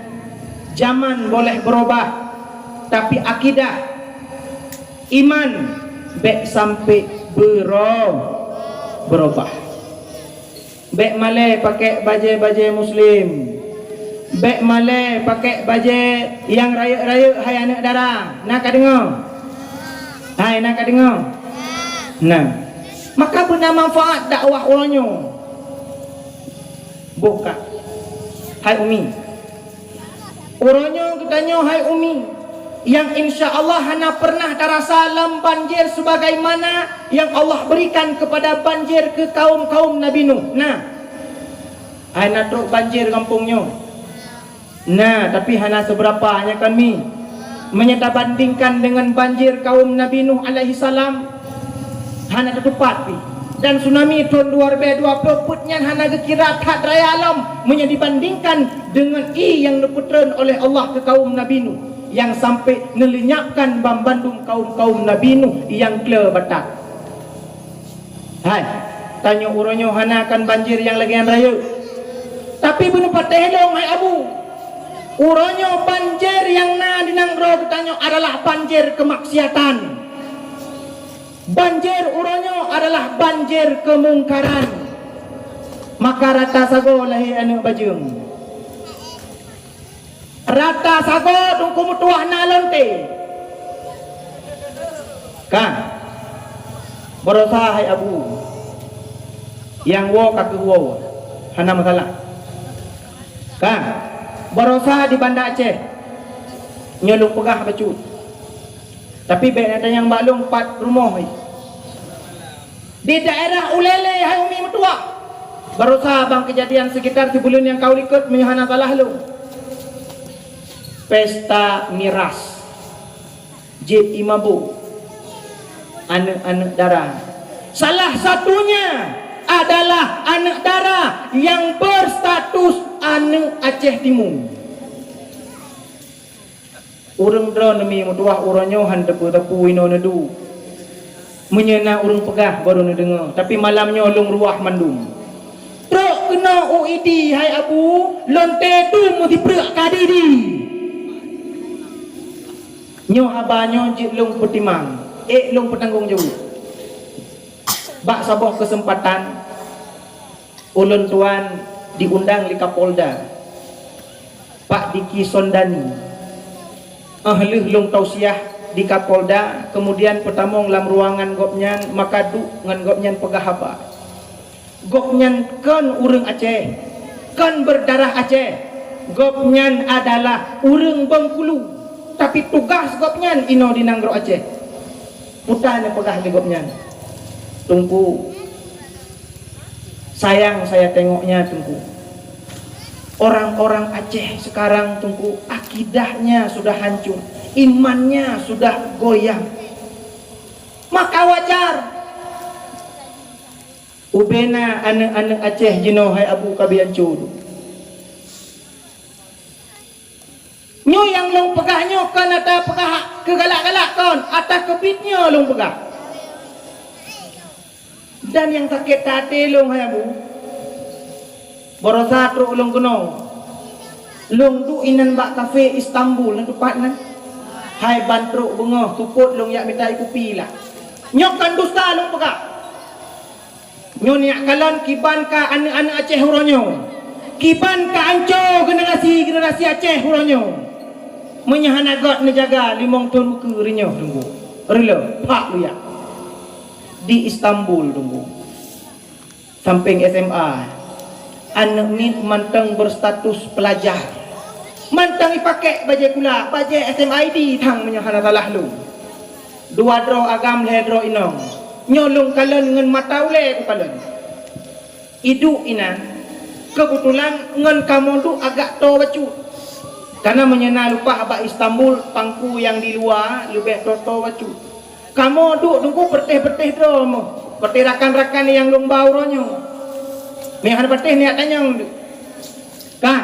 jaman boleh beurubah, tapi akidah, iman bék sampoe beuro-, beurubah. Bék malée pakék bajée-bajée muslim. Bék malée pakék bajée nyang rayeuk-rayeuk hai aneuëk dara. Na ka deungoe? Hai, na ka deungoe? Na. Maka beuna manfaat dakwah uroe nyoe. Boh ka. Hai Umi. Uroe nyoe geutanyoe hai Umi, nyang insya Allah hana pernah tarasa lam banjir sebagaimana yang Allah berikan kepada banjir ke kaum-kaum Nabi Nuh. Nah, hana trok banjir gampông nyoe. Nah, tapi hana seberapa nyan kan mi. Meunyoe tabandingkan dengan banjir kaum Nabi Nuh alaihi salam, hana teutupat pih. Dan tsunami thon dua ribèe dua ploh peuet nyan hana geukira that raya lom meunyoe dibandingkan dengan ié nyang neupeutreun oleh Allah keu kaum Nabi Nuh, nyang sampai neuleunyapkan banmandum kaum-kaum Nabi Nuh nyang kle batat. Hai, tanyoe uroe nyoe hana kan banjir nyang lagèe nyan rayeuk. Tapi beuneupatéh lôn, hai Abu, uroe nyoe banjir nyang na di nanggroe geutanyoe adalah banjir keumaksiatan. Banjir uroe nyoe adalah banjir keumungkaran. Maka rata sagoe lahé aneuk bajeueng. Rata sagoe Teungku meutuwah na lonte. Kan? Barosa hai Abu. Nyang woe ka keuh woe. Hana masalah. Kan? Barosa di Banda Aceh. Nyoe lôn peugah bacut. Tapi bèk na tanyong bak lôn pat rumoh jih. Di daerah Ulèlè hai umi meutuwah. Barosa bang keujadian sekitar sibuleuen nyang ka u likot meunyoe hana salah lôn. Pesta miras. Jeuet imabôk. Aneuk-aneuk dara. Salah satunya adalah aneuk dara yang berstatus aneuk Aceh Timu. Ureueng droeneuh mi meutuwah uroe nyoe han teupeu-teupeu inoe neuduek. Meunyoe na ureueng peugah baru neudeungoe, tapi malam nyoe lôn ruwah mandum. Trok keunoe u Idi hai Abu, lonte dum meusipreuk ka di-di. Nyoe haba nyoe jeuet lôn peutimang, ék lôn peutanggong jaweueb. Bak saboh keuseumpatan, ulôn tuan diundang lé Kapolda, Pak Diki Sondani. Óh lheueh lôn tausiah di Kapolda, keumudian peutamong lam ruangan gobnyan, maka duek ngon gobnyan peugah haba. Gobnyan kon ureueng Aceh, kon berdarah Aceh. Gobnyan adalah ureueng Bengkulu, tapi tugaih gobnyan inoe di nanggroe Aceh. Peue ta neupeugah lé gobnyan, Teungku, sayang saya tengoknya, Teungku. Orang-orang Aceh sekarang, Teungku, akidahnya sudah hancur, imannya sudah goyang. Maka wajar ubena aneuk-aneuk Aceh jinoe hai Abu ka bianco. Nyoe nyang lôn peugah nyoe kon ata peugah keu galak-galak kon, ata keubiet nyoe lôn peugah. Dan nyang sakét até lôn hai Abu, barosa trok lôn keunoe. Lôn duek inan bak kafe Istanbul, na teupat nan. Hai ban trok beungoh, seupôt lôn jak mita ie kupi lah. Nyoe kon dusta lôn peugah. Nyoe neujak kalon kiban ka aneuk-aneuk Aceh uroe nyoe. Kiban ka anco generasi-generasi Aceh uroe nyoe. Meunyoe hana göt neujaga limong thon ukeue reunyoh Teungku. Reulôh, phak luyak. Di Istanbul Teungku. Sampéng S M A. Aneuk miet mantong berstatus pelajar. Mantong ipakék bajée kula, bajée S M A Idi thang meunyoe hana salah lôn. Dua droe agam lhée droe inong. Nyoe lôn kalon ngon mata ulée kukalon. Iduek inan, keubeutulan ngon kamoe duek agak toe bacut. Kana meunyoe na leupah bak Istanbul, pangku nyang di luwa leubeh toe-toe bacut. Kamoe duek Teungku peureuteh-peureuteh droe moh, peureuteh rakan-rakan nyang lôn ba uroe nyoe. Meuhana peureuteh neujak tanyong deuh. Ka,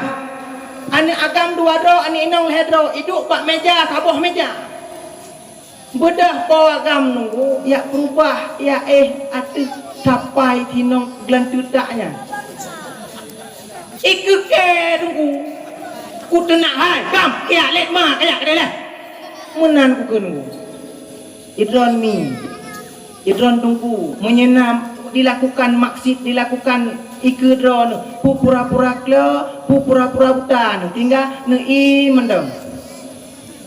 aneuk agam dua droe, aneuk inong lhée droe, iduek bak méja saboh méja. Beudôh po agam Teungku, jak peurubah, jak éh ateueh sapai sinong geulanteue dak nyan. Ikeue kée Teungku, kuteunak hai, gam, kajak lét ma, kajak keudeh leh. Meunan kukheun Teungku. Idroe mi, idroe Teungku, meunyoe na dilakukan maksiet, dilakukan ikeue droe, peue pura-pura klo, peue pura-pura buta, tinggai neuié mantong.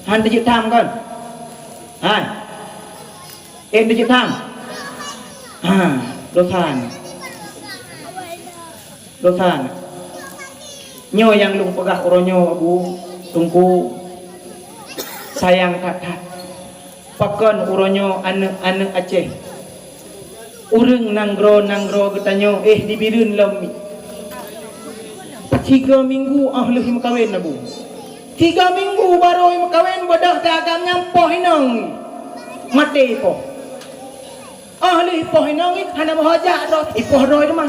Han teujeuet tham kon? Han. Eh, teujeuet tham? Ha, dosa nyoe. Dosa nyoe. Nyoe nyang lôn peugah uroe nyoe, Abu, Teungku. Sayang that-that, pakon uroe nyoe aneuëk-aneuëk Aceh, ureuëng nanggroe-nanggroe geutanyoe, eh, dibireuen lom mi. Tiga minggu óh lheueh meukawen, Abu. Tiga minggu barô meukawen, beudôh teuagam nyang poh inong maté poh. Óh lheueh ipoh inong ngieng hana meuhojak droe, ipoh droe teuma.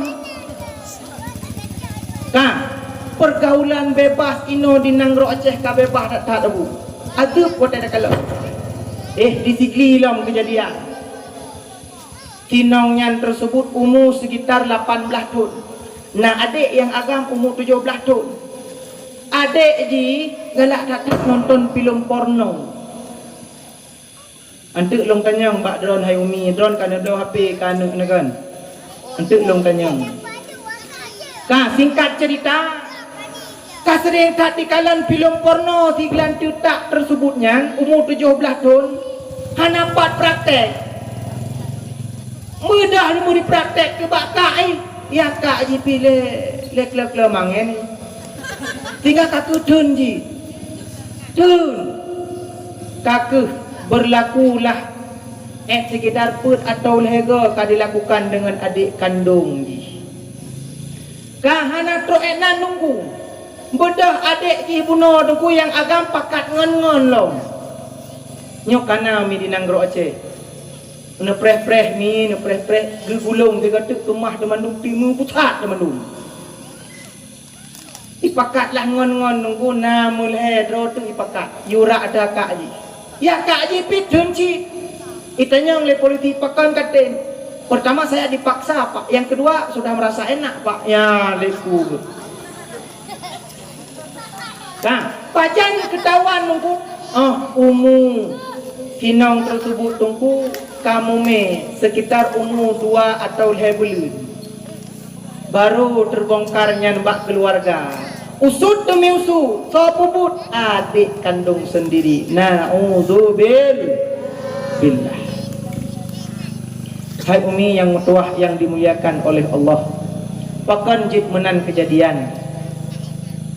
Ka, pergaulan bebas inoe di nanggroe Aceh ka bebas that-that, Abu. Azeub watée takalon. Eh, di Sigli lom keujadian. Inong nyan teusebut umu sekitar lapan belas thon. Na adék nyang agam umu tujoh belas thon. Adék jih galak that-that nonton filem porno. Eunteuk lôn tanyong bak droen, hai Umi, droen ka neubloe H P keu aneuëk neuh kan? Eunteuk lôn tanyong. Ka, singkat cerita, ka seuring that dikalon filem porno si geulanteue tak teusebut nyan, umu tujoh belas thon, hana pat praktek. Meudah leumo jipraktek keu bak kak, eh, ya kak jih pih lé, lé kleu-kleu mangen. Tinggai ka keuh thon jih. Thon. Ka keuh beurlakulah, eh, sekedar peuet atawa lhée goe ka dilakukan deungon adék kandong jih. Ka hana trok ék nan nunggu. Beudôh adék jih bunoe teungku nyang agam pakat ngon-ngon lom. Nyoe ka na mi di nanggroe Aceh. Neupreh-preh mi, neupreh-preh, geugulong sigoe teuk keumah teumandum, timu pusat teumandum. Ipakat lah ngon-ngon nunggu na meulhée droe teuk ipakat. Yurak ada kak jih. Ya kak jih pih thon cit. Itanyong lé polisi pakon katem. Pertama saya dipaksa, Pak. Yang kedua sudah merasa enak, Pak. Ya, leku. Nah, pajan ketahuan nunggu, oh, umu inong tersebut teungku ka mumé sekitar umu dua atau lhée buleuen. Baru terbongkar nyan bak keluarga. Usut demi usut, soe peubuet? Adék kandong sendiri. Naudzubil-, billah. Hai Umi nyang meutuwah nyang dimuliakan oleh Allah, pakon jeuet meunan keujadian?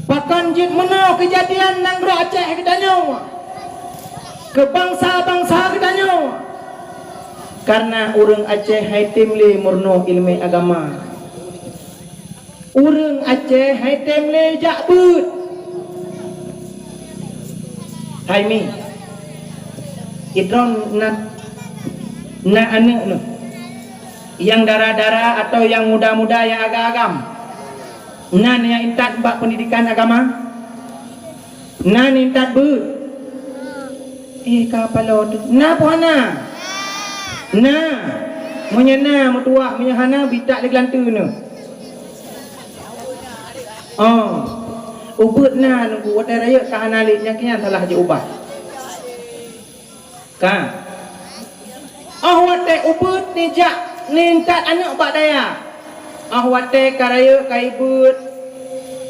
Pakon jeuet meunoe keujadian nanggroe Aceh geutanyoe? Keu bansa-bansa geutanyoe? Karena ureuëng Aceh hai tem lé meurunoe iéleumé agama. Ureuëng Aceh hai tem lé jak beuet. Hai Mi, idroe na, na aneuëk neuh nyang dara-dara atawa nyang muda-muda nyang agam-agam, na nyang intat bak peundidikan agama? Na intat beuet? Eh, ka paloe teuh. Na peu hana? Na. Meunyoe na meutuwah, meunyoe hana bitak lé geulanteue neuh. Oh. Ubeuet na nunggu watée rayeuk ka hana lé nyang keunan salah jiubat. Ka. Óh watée ubeuet nijak nintat aneuëk bak daya. Óh watée ka rayeuk ka ibeuet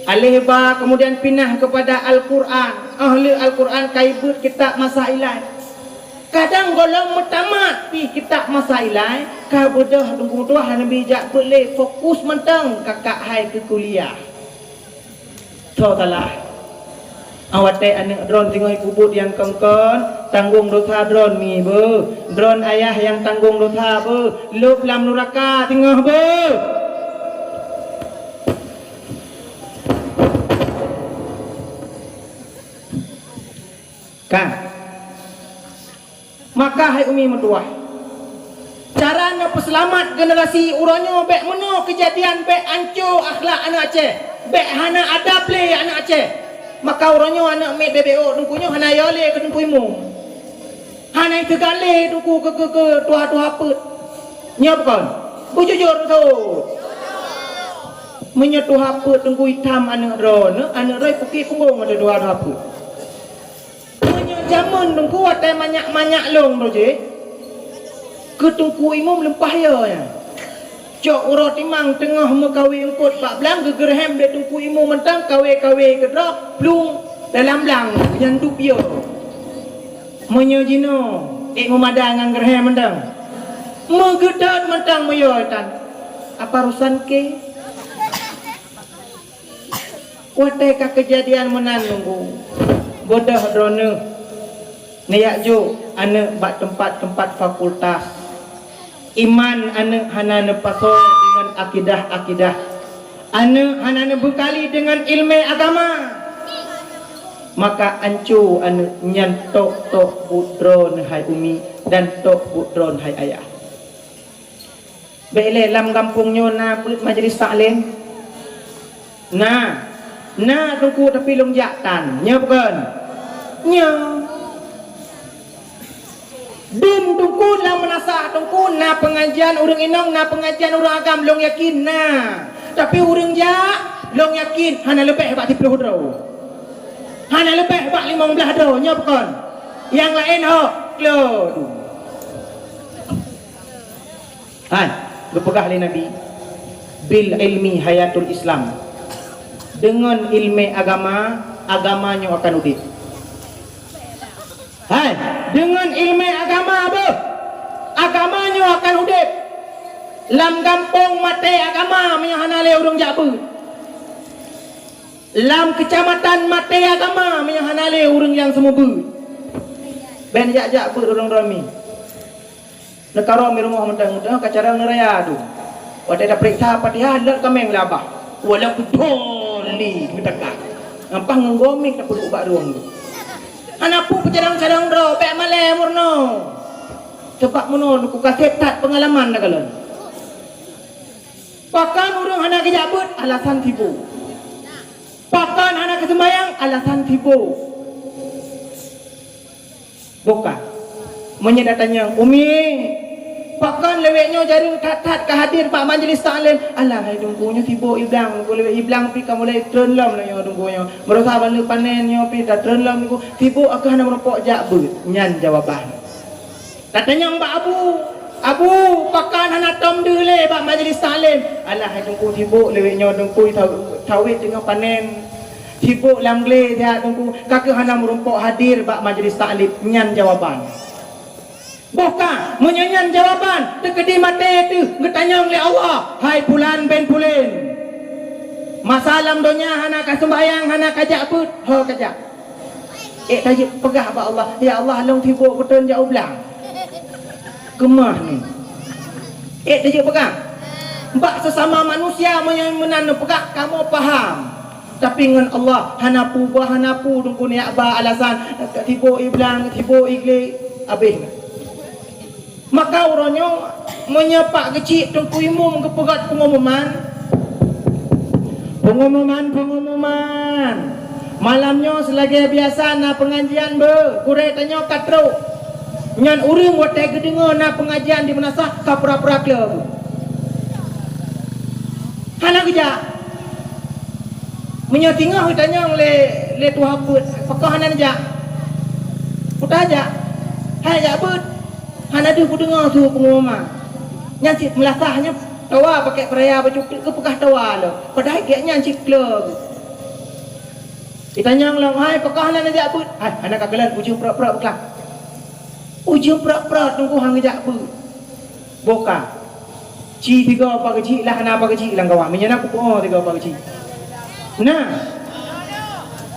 aleh ba, kemudian pinah kepada Al-Quran. Óh lheueh Al-Quran ka ibeuet kitab masa ilai. Kadang gohlom meutamat pih kitab masa ilai, ka beudôh teungku meutuwah hana bijak beuet lé, fokus mantong kakak hai keu kuliah. Tho salah. Awatée aneuëk droen singoh ipeubuet nyang kon-kon, tanggong dosa droen Mi beuh. Droen ayah nyang tanggong dosa beuh. Lôb lam nuraka singoh beuh. Ka. Maka hai Umi meutuwah, cara neupeuseulamat generasi uroe nyoe bék meunoe keujadian, bék anco akhlak aneuëk Aceh, bék hana adab lé aneuëk Aceh. Maka uroe nyoe aneuëk miet bebek ôk teungku nyoe hana yo lé keu teungku imum. Hana iteuga lé teungku keu, keu, keu tuha-tuha peuet. Nyoe bukon? Beujujur beutôi. Meunyoe tuha peuet teungku itam aneuëk droeneuh, aneuëk droe peuki punggong ateueh tuha-tuha peuet. Meunyoe jameun teungku watée manyak-manyak lôn roh jih, keu teungku imum leumpah yo nyan. Cok uroe timang teungoh meukawen eungkot bak blang geugeureuhem lé teungku imum mantong kawe-kawe keudroe plueng dalam blang nyan dup yo. Meunyoe jinoe ék meumada ngon geureuhem mantong, meugeudot mantong meuyo tan. Apa urusan ke? Watée ka keujadian meunan nunggu, beudôh droeneuh Neujak jok aneuëk bak teumpat-teumpat fakultas. Iman aneuëk hana neupasoe deungon akidah-akidah. Aneuëk hana neubeukali deungon iéleumé agama. Maka anco aneuëk nyan tok-tok buet droe neuh hai umi dan tok buet droe neuh hai ayah. Bék lé lam gampông nyoe na peuet majelis taklim? Na. Na teungku, tapi lôn jak tan. Nyoe bukon? Nyoe. Dum teungku lam meunasah teungku na peungajian ureuëng inong, na peungajian ureuëng agam, lôn yakin na. Tapi ureuëng jak, lôn yakin hana leubeh bak siplôh droe. Hana leubeh bak limong blaih droe. Nyoe bukon? Nyang laén hok. Klo dum. Hai, geupeugah lé Nabi, "Bil ilmi hayatul Islam." Deungon iéleumé agama, agama nyoe akan udeb. Hai, deungon iéleumé agama beuh, agama nyoe akan udeb. Lam gampông maté agama meunyoe hana lé ureuëng jak beuet. Lam keucamatan maté agama meunyoe hana lé ureuëng nyang seumeubeuet. Bék jak-jak beuet ureuëng droe mi. Neukarô mi rumoh mantong-mantong ka carông neuraya tu. Watée tapeuriksa Fatihah lheueh kaméng lé abah. Wala kudoli meutakah. Ampah ngon gomik tapeuduek bak rueng tu. Hana peue peucarông-carông droe, bék malée meurunoe. Sabab meunoe ku kaseb that peungalaman na kalon. Pakon ureuëng hana geujak beuet, alasan sibok. Pakon hana geuseumayang, alasan sibok. Boh ka. Meunyoe tatanyong, "Umi, pakon lawét nyoe jareueng that-that ka hadir bak majelis taklim?" "Alah, hai Teungku, nyoe sibok iblang, Teungku, lawét iblang pih ka mulai treun lom nyoe, Teungku, nyoe. Baroesa ban lheueh panen nyoe pih tatreun lom, Teungku. Sibok, aku hana meurumpok jak beuet." Nyan jawaban. Tatanyong bak abu, "Abu, pakon hana tom deuh lé bak majelis taklim?" "Alah, hai Teungku, sibok lawét nyoe, Teungku, saw-, sawét teungoh panen. Sibok lam glé siat, Teungku, ka keuh hana meurumpok hadir bak majelis taklim." Nyan jawaban. Boh ka, meunyoe nyan jawaban, teukeudi maté teuh geutanyong lé Allah, "Hai Pulan bin Pulen, masa lam donya hana ka seumbahyang, hana ka jak beuet, ho ka jak?" Ék tajeuet peugah bak Allah, "Ya Allah, lôn sibok beutôi jak u blang." Keumah ni. Ék tajeuet peugah. Bak sesama manusia meunyoe meunan neupeugah, kamoe paham. Tapi ngon Allah, hana peue bah, hana peue Teungku neujak ba alasan, "Sibok i blang, sibok i glé," abéh. Maka uroe nyoe, meunyoe Pak Geuchik Teungku Imum geupeugét pengumuman, pengumuman, pengumuman. Malam nyoe seulagée biasa na peungajian beuh, gurée tanyoe ka trok. Nyan ureuëng watée geudeungoe na peungajian di meunasah ka pura-pura klo beuh. Hana geujak. Meunyoe singoh geutanyong lé, lé tuha peuet, "Pakon hana neujak?" "Peue tajak? Hai jak beuet." Hana deuh kudeungoe su pengumuman. Nyan cit meulasah nyan tawa pakai peuraya baju keupeugah tawa lom. Padahai gét nyan cit klo. Itanyong lom, "Hai, pakon hana neujak beuet?" "Hai, hana ka kalon, ujeuen prot-prot beuklam." Ujeuen prot-prot Teungku han geujak beuet. Boh ka. Ci tiga Pak Geuchik lah na Pak Geuchik lam kawan. Meunyoe na kupeue tiga Pak Geuchik. Nah.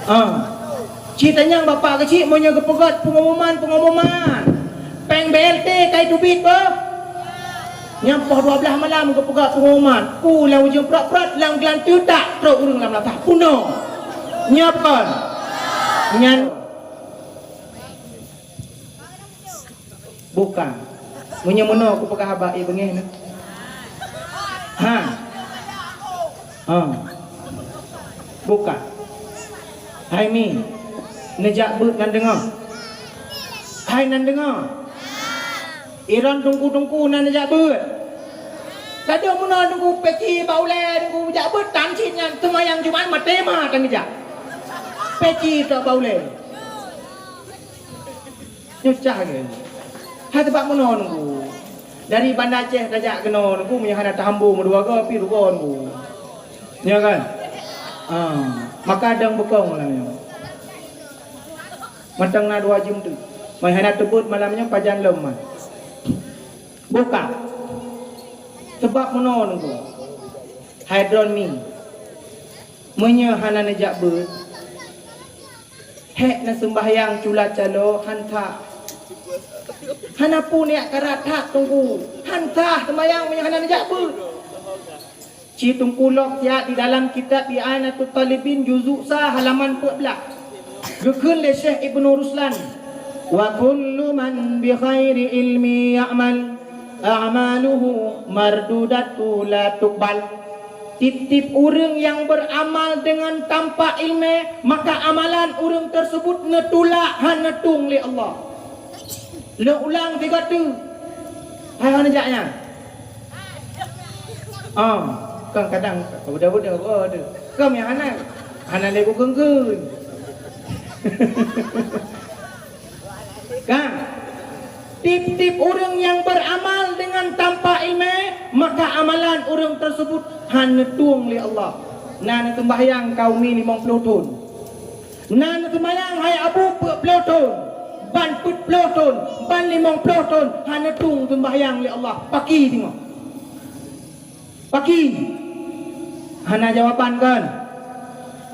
Ah. Ci tanyong bak Pak Geuchik meunyoe geupeugét pengumuman-pengumuman. Péng B L T kai teubiet beuh. Nyang poh dua belas malam geupeugét pengumuman. Ku lam ujeuen prot-prot lam geulanteue tak trok ureuëng lam latah punoh. Nyoe kon. Nyan Bukan. Meunyoe meunoe kupeugah haba, eh, beungéh na. Ha. Ha. Bukan. Hai Mi, neujak beuet nan deungoe. Hai nan deungoe. Iron teungku-teungku nan neujak beuet. Kadang meunoe teungku peci bak ulée teungku jak beuet tan cit nyan seumayang Jumat maté ma tan geujak. Peci tok bak ulée. Nyoe cah lagée nyoe. Hai teubat meunoe Teungku. Dari Banda Aceh tajak keunoe Teungku, meunyoe hana tahambo meudua goe pih rugoe Teungku. Nyoe kan? Ah, maka dong beukong lam nyoe. Mantong na dua jeuem teuk. Meunyoe hana teubeuet malam nyoe pajan lom man. Buka. Teubat meunoe Teungku. Hai droen Mi. Meunyoe hana neujak beuet, Hék na seumbahyang cula calo, han sah. Hana peue neujak karat that, Teungku. Han sah seumbahyang meunyoe hana neujak beuet. Ci Teungku lok siat di dalam kitab I'anatut Talibin juzuk sa halaman peuet blah. Geukheun lé Syekh Ibnu Ruslan, "Wa kullu man bi ghairi ilmi ya'mal, a'maluhu mardudatu la tuqbal." Tiep-tiep ureuëng nyang beuramal deungon tanpa iéleumé, maka amalan ureuëng teuseubut neutulak, hana neutueng lé Allah. Lôn ulang sigoe teuk. Hai hana jak nyan. Ah, kan kadang budak-budak, oh, tu. Kau yang hana, hana lé bukon-kon. Kan? Tiep-tiep ureuëng nyang beuramal deungon tanpa iéleumé, maka amalan ureuëng teuseubut hana neutueng lé Allah. Na neuseumbahyang kaumi limong ploh thon. Na neuseumbahyang hai Abu peuet ploh thon, ban peuet ploh thon, ban limong ploh thon, hana neutueng seumbahyang lé Allah. Paki teungoh. Paki. Hana jawaban kon?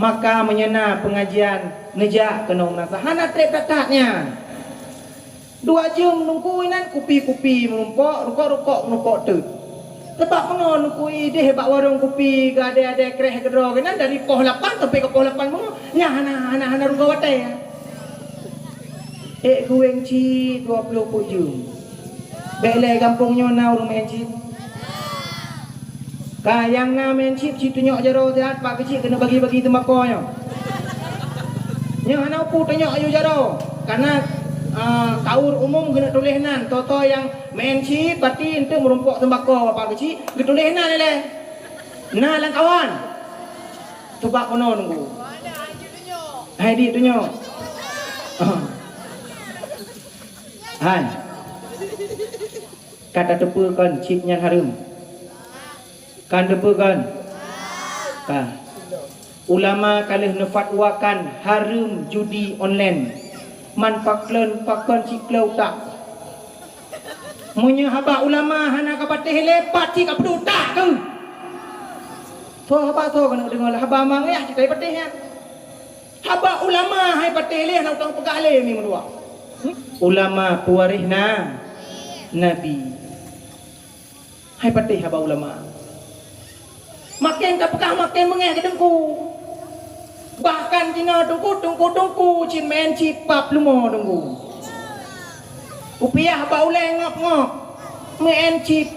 Maka meunyoe na peungajian, neujak keunoe meunasah. Hana treb that-that nyan. Dua jeuem Teungku inan kupi-kupi meurumpok, rukok-rukok meurumpok teuk. Sabab meunoe Teungku ideh bak warong kupi geuadée-adée kréh keudroe keunan dari poh lapan sampai ke poh lapan meunoe, nyan hana, hana, hana rukok watée. Ék geuwéng cit dua ploh peuet jeuem. Bék lé gampông nyoe na ureuëng meuén cit. Ka nyang na meuén cit, cit tunyok jaroe siat, Pak Keuchik keuneuk bagi-bagi teumbako nyoe. Nyoe hana upu tunyok aju jaroe, karena, ah, kaur umum keuneuk tuléh nan, toh-toh nyang meuén cit, pati eunteuk meurumpok teumbako Pak Keuchik, geutuléh nan ilée. Na lam kawan. Teuba keunoe Teungku. Hai di tunyok. Ah. Hai. Ka tateupeue kon cit nyan hareuem? Kan teupeue kon? Ka. Ulama ka lheueh neufatwakan hareuem judi online. Man pakon, pakon cit kleu utak. Meunyoe haba ulama hana ka patéh lé, pat cit ka peuduek utak keuh. Soe haba soe keuneuk deungoe lé haba mangah cit ka patéh nyan. Haba ulama hai patéh lé hana utang peugah lé mi meudua. Ulama peuwaréh na nabi. Hai patéh haba ulama. Maken ka peugah maken beungéh keu Teungku. Bahkan jinoe Teungku, Teungku, Teungku cit meuén cit pap leumo Teungku. Kupiah bak ulée ngop-ngop, meuén cit.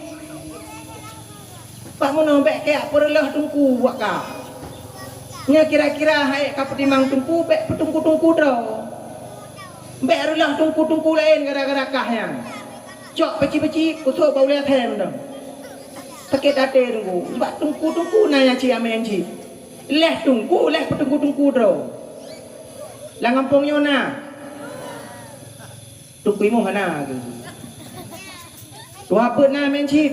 Bak meunoe bék kajak peureuloh Teungku buat ka. Nyoe kira-kira hai ka peutimang Teungku bék peuteungku-teungku droe. Bék reuloh teungku-teungku laén gara-gara kah nyan. Cok peuci-peuci, peusok bak ulée akhé mantong. Sakét até Teungku, sabab teungku-teungku na nyang ci amé nyang ci. Lheuh teungku, lheuh peuteungku-teungku droe. Lam gampông nyoe na. Teungku Imum hana keuh. Tuha peuet na meuén cit?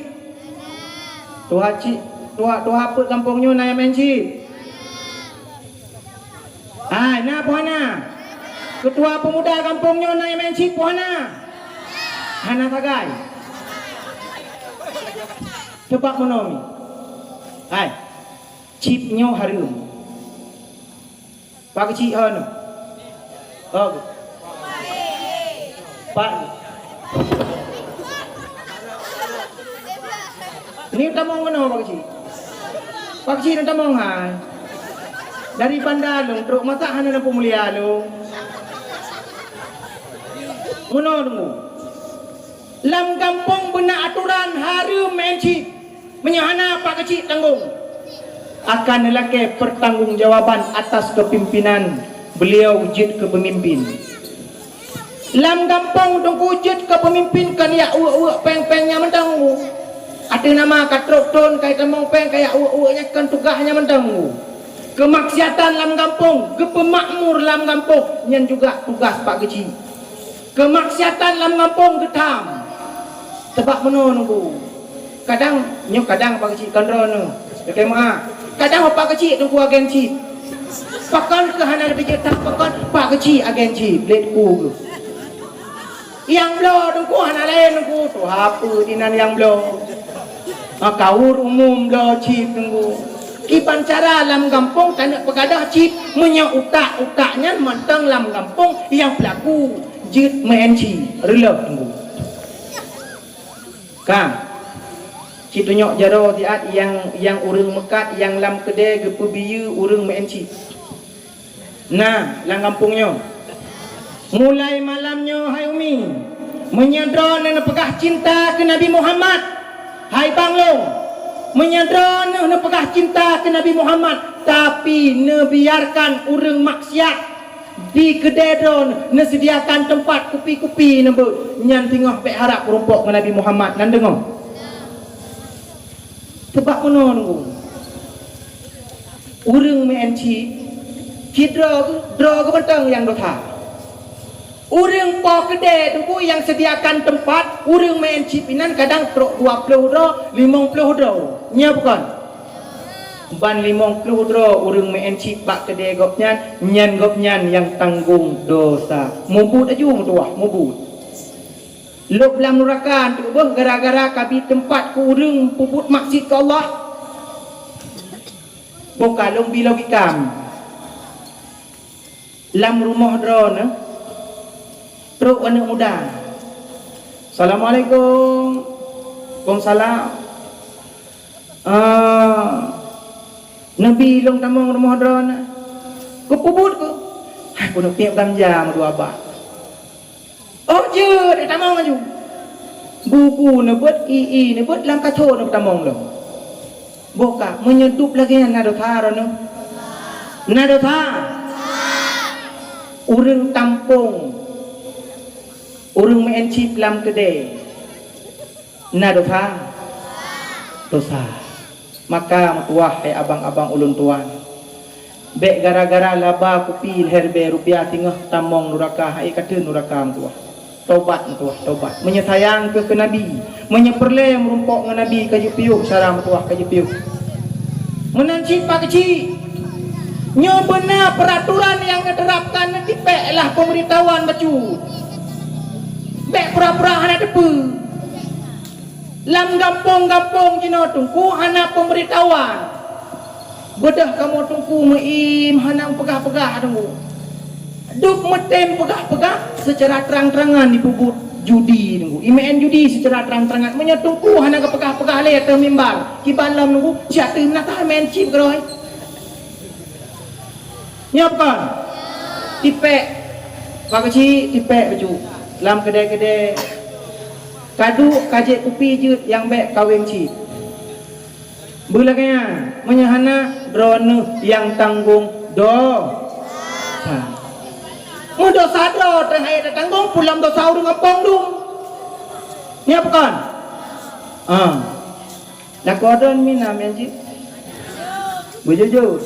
Tuha cit, tuha, tuha peuet gampông nyoe na meuén cit? Hai, na peue hana? Keutua peumuda gampông nyoe na meuén cit peue hana? Hana sagai. Sabab meunoe. Hai, cit nyoe hareuem. Pak Keuchik hon. Oh. Pak. Ni tamong meunoe Pak Keuchik. Pak Keuchik ni tamong hai. Dari Banda lôn trok, masa hana lampu mulia lôn. Meunoe Teungku. Lam gampông beuna atoran hareuem meuén cit. Meunyoe hana Pak Keuchik tanggong, akan neulakée pertanggungjawaban atas kepimpinan beliau jeuet keu peumimpin. Lam gampông Teungku jeuet keu peumimpin kon jak uek-uek péng-péng nyan mantong. Ateueh nama ka trok thon ka jitamong péng ka jak uek-uek nyan kon tugaih nyan mantong. Keumaksiatan lam gampông, geupeumakmur lam gampông, nyan juga tugaih Pak Keuchik. Keumaksiatan lam gampông geutam. Sabab meunoe Teungku. Kadang, nyoe kadang Pak Keuchik kon droeneuh. Lakée meu'ah. Kadang Pak Keuchik Teungku agen cit. Pakon keuh hana leubeh jeuet that, pakon Pak Keuchik agen cit, lé Teungku keuh. Nyang bloe Teungku hana laén Teungku, tuha peuet inan nyang bloe. Ha, kaur umum bloe cit Teungku. Kiban cara lam gampông taneuk peugadôh cit, meunyoe utak-utak nyan mantong lam gampông nyang peulaku jeuet meu'en cit, reuloh teunggu. Ka, cit tunyok jaroe siat nyang, nyang ureuëng meukat nyang lam keudè geupeubiyeu ureuëng meu'en cit. Na, lam gampông nyoe. Mulai malam nyoe, hai Umi, meunyoe droeneuh neupeugah cinta keu Nabi Muhammad, hai bang lôn, meunyoe droeneuh neupeugah cinta keu Nabi Muhammad, tapi neubiarkan ureuëng maksiat di keudè droeneuh, neuseudiakan teumpat kupi-kupi neubeuet, nyan singoh bék harab meurumpok ngon Nabi Muhammad, nan deungoe. Sabab meunoe nunggu. Ureuëng meu'en cit, cit droe geuh, droe geuh mantong nyang dosa. Ureuëng po keudè teungku nyang sediakan teumpat, ureuëng meu'en cit inan kadang trok dua ploh droe, limong ploh droe. Nya bukon? Ban limong ploh droe ureuëng meu'en cit bak keudè gobnyan, nyan gobnyan nyang tanggong dosa. Mubuet aju meutuwah, mubuet. Lôb lam nuraka antu beuh gara-gara kabi teumpat keu ureuëng peubuet maksiet keu Allah. Boh ka lôn bi logika. Lam rumoh droeneuh trok aneuëk muda. "Assalamualaikum." "Waalaikumsalam." "Ah, neubi lôn tamong rumoh droeneuh." "Keu peubuet keuh?" "Hai, keuneuk piep ganja meudua bak." "Oh, jeuet, eh, tamong laju." Bu-bu neubeuet, ie-ie neubeuet, lam kaco neupeutamong lom. Boh ka, meunyoe dub lagée nyan na dosa droeneuh? Na dosa? Ureuëng tampông, ureuëng meu'en cit lam keudè, na dosa? Dosa. Maka meutuwah, hai abang-abang ulôn tuan, bék gara-gara laba kupi lhèe ribèe rupiah singoh tamong nuraka, hai ka theun nuraka meutuwah. Tobat meutuwah, tobat. Meunyoe sayang keu, keu Nabi, meunyoe peureulée meurumpok ngon Nabi, ka jipiôh syara meutuwah, ka jipiôh. Meunan cit pak keuchik, nyoe beuna peuraturan nyang neuterapkan, neutipék lah peumbeuritahuan bacut. Bék pura-pura hana teupeu. Lam gampông-gampông jinoe teungku hana peumbeuritahuan. Beudôh kamoe teungku meu'iem hana meupeugah-peugah teungku. Dub meutem peugah-peugah seucara trang-trangan jipeubuet judi teungku. Imeu'en judi seucara trang-trangan. Meunyoe teungku hana geupeugah-peugah lé ateueh mimbar, kiban lom teungku, siat teuh na teuh meu'en cit keudroe. Nyoe bukon? Tipék. Pak keuchik, tipék bacut. Lam keudè-keudè. Kaduek ka jép kupi jeuet nyang bék kawén cit. Beulagée nyan, meunyoe hana, droeneuh nyang tanggong dosa. Meudosa droe teuh hai tatanggong, peue lom dosa ureuëng ampong dum. Nyoe bukon? Ah. Lakoe droen mina meu'en cit. Beujujur.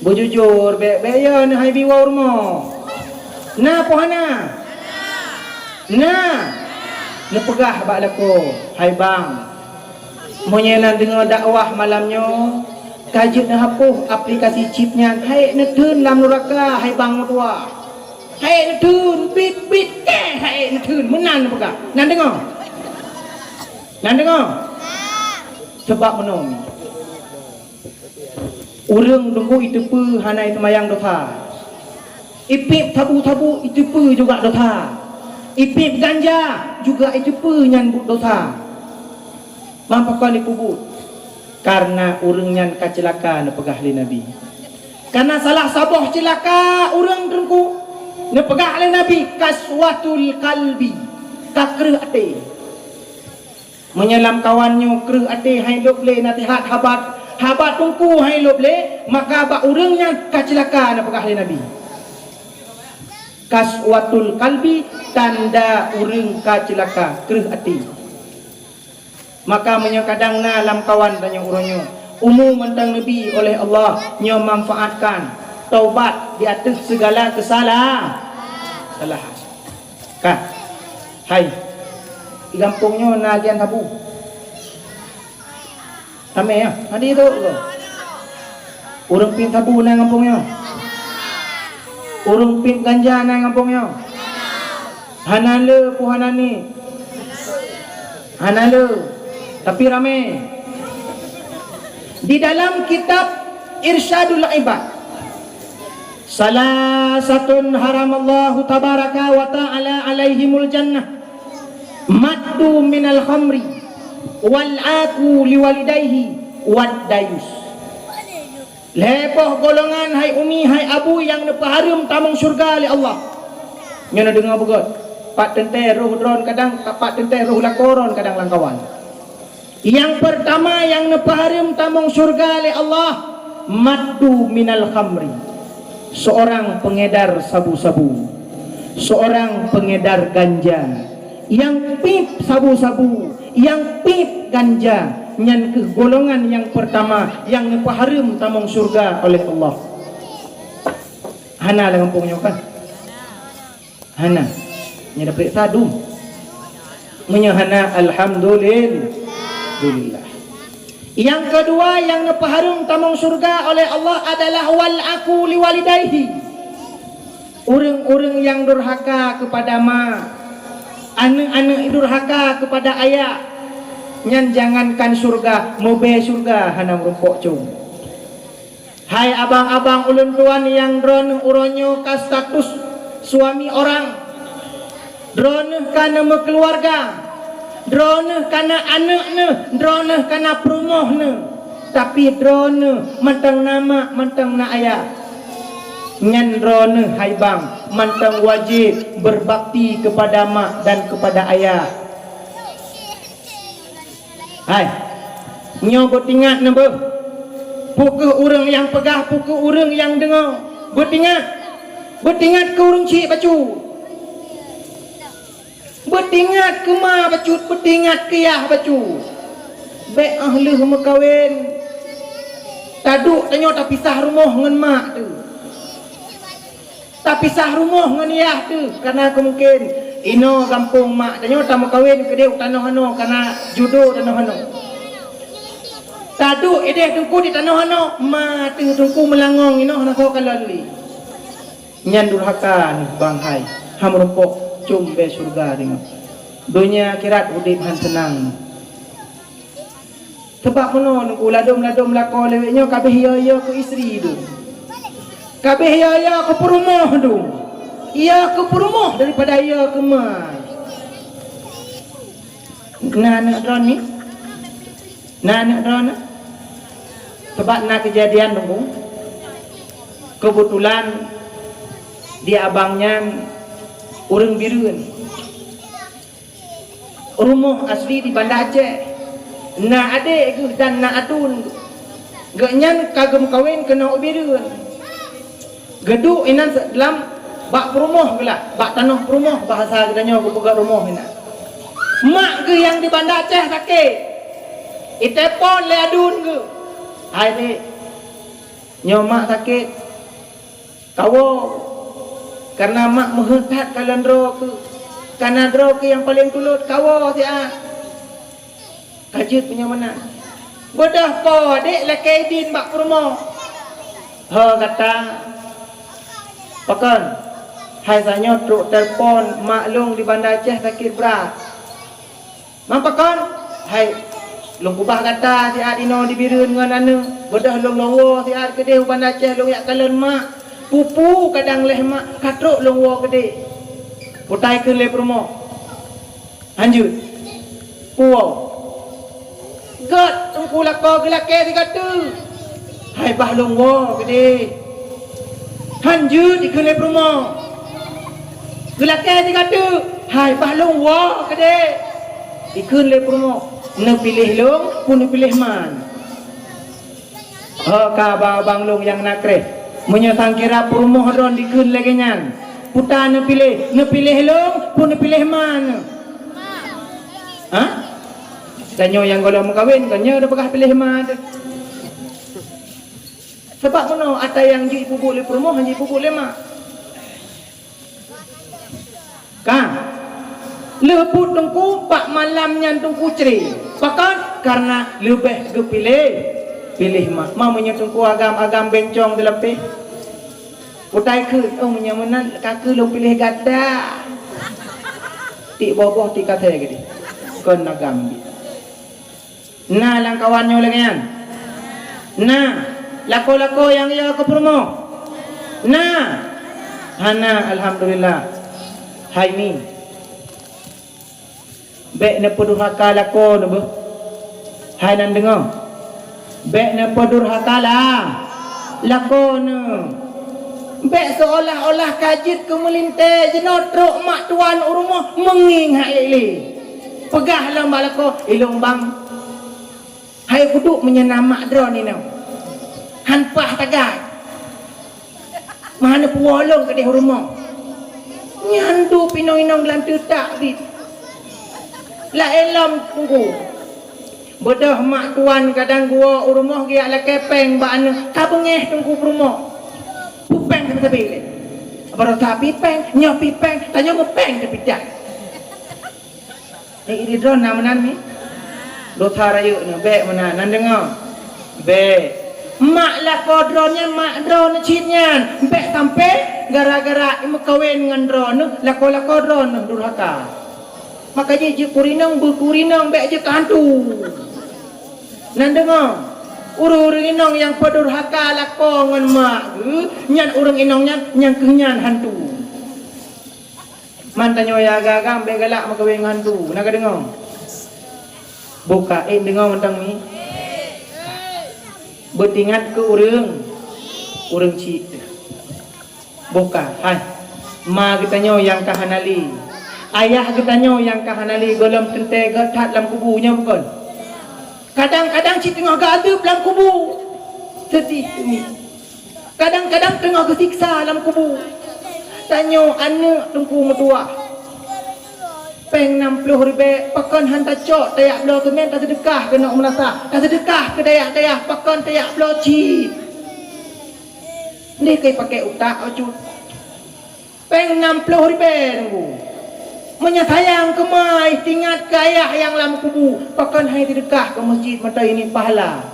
Beujujur, bék, bék yo neuhai biwoe rumoh. Na peue hana? Na. Neupeugah bak lakoe, "Hai bang, meunyoe na deungoe dakwah malam nyoe, ka jeuet neuhapôh aplikasi cip nyan, hai neutheun lam nuraka, hai bang meutuwah. Hai neutheun, bit-bit kèe hai neutheun," meunan neupeugah. Na deungoe? Na deungoe? Sabab meunoe, ureuëng teungku iteupeue hana iteumayang dosa. Ipiep sabu-sabu iteupeue juga dosa. Ipiep ganja juga iteupeue nyan buet dosa. Ban pakon ipeubuet? Kareuna ureuëng nyan ka ceulaka neupeugah lé Nabi. Kareuna salah saboh ceulaka ureuëng teungku neupeugah lé Nabi, "Qaswatul qalbi", ka kreueh até. Meunyoe lamkawan nyoe kreueh até hai lôb lé naseuhat haba, haba teungku hai lôb lé, maka bak ureuëng nyan ka ceulaka neupeugah lé Nabi. Qaswatul qalbi, tanda ureuëng ka ceulaka, kreueh até. Maka meunyoe kadang na lamkawan tanyoe uroe nyoe, umu mantong neubi oleh Allah, nyoe manfaatkan, taubat di ateueh seugala keusala-, kesalahan. Ka. Hai. Di gampông nyoe na agian sabu. Ramé ya, hadi tu. Ureuëng piep sabu na gampông nyoe. Ureuëng piep ganja na gampông nyoe. Hana le peue hana ni. Hana le. Tapi ramé. Di dalam kitab Irsyadul Ibad, salasatun haramallahu tabaraka wa ta'ala alaihimul jannah, maddu minal khamri, wal aku liwalidaihi, wad dayus. Lhèe boh golongan, hai umi, hai abu, nyang neupeuhareuem tamong syeuruga lé Allah. Nyoe neudeungoe beugöt, pat teuntèe roh droen kadang, pat teuntèe roh lakoe droen kadang lam kawan. Nyang peurtama nyang neupeuhareuem tamong syeuruga lé Allah, maddu minal khamri, seorang pengedar sabu-sabu, seorang pengedar ganja, nyang pip sabu-sabu, nyang pip ganja, nyan keuh golongan nyang peurtama nyang neupeuhareuem tamong syeuruga oleh Allah. Hana lam gampông nyoe kan? Hana. Nyan dah peuriksa dum. Meunyoe hana, alhamdulillah. Nyang keudua nyang neupeuhareuem tamong syeuruga oleh Allah adalah wal aku liwalidaihi. Ureuëng-ureuëng nyang durhaka keupada ma, aneuëk-aneuëk durhaka keupada ayah, nyan jangankan syeuruga, meubèe syeuruga hana meurumpok com. Hai abang-abang ulôn tuan nyang droeneuh uroe nyoe ka status suami orang, droeneuh ka neumeukeuluwarga, droeneuh ka na aneuëk neuh, droeneuh ka na peurumoh neuh, tapi droeneuh mantong na mak, mantong na ayah. Nyan droeneuh hai bang mantong wajéb beurbakti keupada mak dan keupada ayah. Hai, nyoe beutingat neubeuh. Peu kheueh ureuëng nyang peugah, peu kheueh ureuëng nyang deungoe. Beutingat, beutingat keu ureuëng chik bacut. Beutingat keu ma bacut, beutingat keu yah bacut. Bèk óh lheueh meukawen, taduek tanyoe tapisah rumoh ngon mak teuh. Tapisah rumoh ngon yah teuh, kareuna keumungken inoe gampông mak tanyoe tameukawen keudeh u tanoh anoe, kareuna judo tanoh anoe. Taduek ideh teungku di tanoh anoe, ma teuh teungku meulangong inoe hana soe kalon lé. Nyan durhaka nyoe bang hai, hana meurumpok com bèe syeuruga deungoe. Donya akhirat udeb hana seunang. Sabab meunoe teungku, ladôm-ladôm lakoe lewat nyoe ka abéh yo-yo keu istri dum. Ka abéh yo-yo keu peurumoh dum. Yo keu peurumoh daripada yo keu ma. Na aneuëk droeneuh? Na aneuëk droeneuh? Sabab na keujadian teungku. Keubeutulan di abang nyan ureuëng Bireuen. Rumoh asli di Banda Aceh. Na adék geuh dan na aduen geuh. Geuhnyan ka geumeukawen keunoe u Bireuen. Geuduek inan lam bak peurumoh geulah, bak tanoh peurumoh bahasa geutanyoe geupeugah rumoh inan. Mak geuh nyang di Banda Aceh sakét. Iteupon lé aduen geuh. Hai dék, nyoe mak sakét. Kawoe, kareuna mak meuheuét that kalon droe keuh. Kareuna droe keuh nyang paleng tulôt, kawoe siat. Ka jeuet meunyoe meunan. Beudôh po dék lakée idin bak peurumoh. Ho gata, pakon? Hai sanyoe trok telepon mak lôn di Banda Aceh sakét brat. Mak pakon? Hai, lôn keubah gata siat inoe di Bireuen ngon aneuëk. Beudôh lôn lôn woe siat keudeh u Banda Aceh lôn jak kalon mak. Peue-peue kadang lé mak ka trok lôn woe keudeh. Peue ta ikheun lé peurumoh? Hanjeuet. Peue woe? Gét teungku lakoe geulakée sigoe teuk. Hai bah lôn woe keudeh. Hanjeuet ikheun lé peurumoh. Geulakée sigoe teuk. Hai bah lôn woe keudeh. Ikheun lé peurumoh. Neupiléh lôn, peue neupiléh man. Ho ka abang-abang lôn nyang na kreh. Meunyoe sangkira peurumoh droen dikheun lagée nyan, peue ta neupiléh? Neupiléh lôn, peue neupiléh man? Ha? Tanyoe nyang gohlom meukawen, kon nyoe tapeugah piléh ma teuh. Sabab meunoe ata nyang jeuet ipeubuet lé peurumoh, hana jeuet ipeubuet lé ma. Ka. Lheueh buet teungku, bak malam nyan teungku cre. Pakon? Kareuna leubeh geupiléh, piléh ma. Ma meunyoe teungku agam-agam bencong teulapéh. Peue ta ikheun, oh, meunyoe meunan ka keuh lôn piléh gata. Tiek boh-boh tiek asée keudeh. Kon agam. Na lam kawan nyoe lagée nyan? Na lakoe-lakoe nyang yo keu peurumoh? Na? Hana, alhamdulillah. Hai Mi, bék neupeudurhaka lakoe neuh beuh. Hai nan deungoe, bék neupeudurhaka la-, lakoe neuh. Bék seuolah-olah ka jeuet keu meulintée jinoe trok mak tuan u rumoh meungieng hai lé. Peugah lom bak lakoe, "Ilong bang, hai kuduek meunyoe na mak droeneuh inong, han paih tagai. Meuhana puwoe lôn keudeh u rumoh." Nyan tu pinong inong geulanteue tak bit. Laén lom Teungku. Beudôh mak tuan kadang geuwoe u rumoh geujak lakée péng bak aneuëk, ka beungéh Teungku peurumoh. Peue péng sabe-sabe lé. Baroesa pih péng, nyoe pih péng, tanyoe meupéng teupidah. Nyan idroe na meunan Mi? Dosa rayeuk nyoe, bék meunan. Nan deungoe? Bék. Mak lakoe droeneuh, mak droeneuh cit nyan. Bék sampoe gara-gara meukawen ngon droeneuh, lakoe-lakoe droeneuh durhaka. Maka jih jeuet keu ureuëng inong, beu keu ureuëng inong, bék jeuet keu hantu. Nan deungoe, ureuëng-ureuëng inong nyang peudurhaka lakoe ngon mak geuh, nyan ureuëng inong nyan, nyang keuh nyan hantu. Man tanyoe ya agam-agam bék galak meukawen ngon hantu. Na ka deungoe? Boh ka, eh, deungoe mantong Mi. Beutingat keu ureuëng, ureuëng cit. Boh ka, hai. Ma geutanyoe nyang ka hana lé. Ayah geutanyoe nyang ka hana lé gohlom teuntée gét that lam kubu nyoe bukon? Kadang-kadang cit teungoh geuadeueb lam kubu. Seudeh teuma. Kadang-kadang teungoh geusiksa lam kubu. Tanyoe aneuëk Teungku meutuwah. Péng nam ploh ribée, pakon han tacok tajak bloe seumén, taseudeukah keunoe meunasah, taseudeukah keu dayah-dayah, pakon tajak bloe cit. Ndeh keu pakai utak bacut. Péng nam ploh ribée Teungku. Meunyoe sayang keu ma, ingat keu ayah nyang lam kubu, pakon han seudeukah keu meuseujid mantong ini pahala.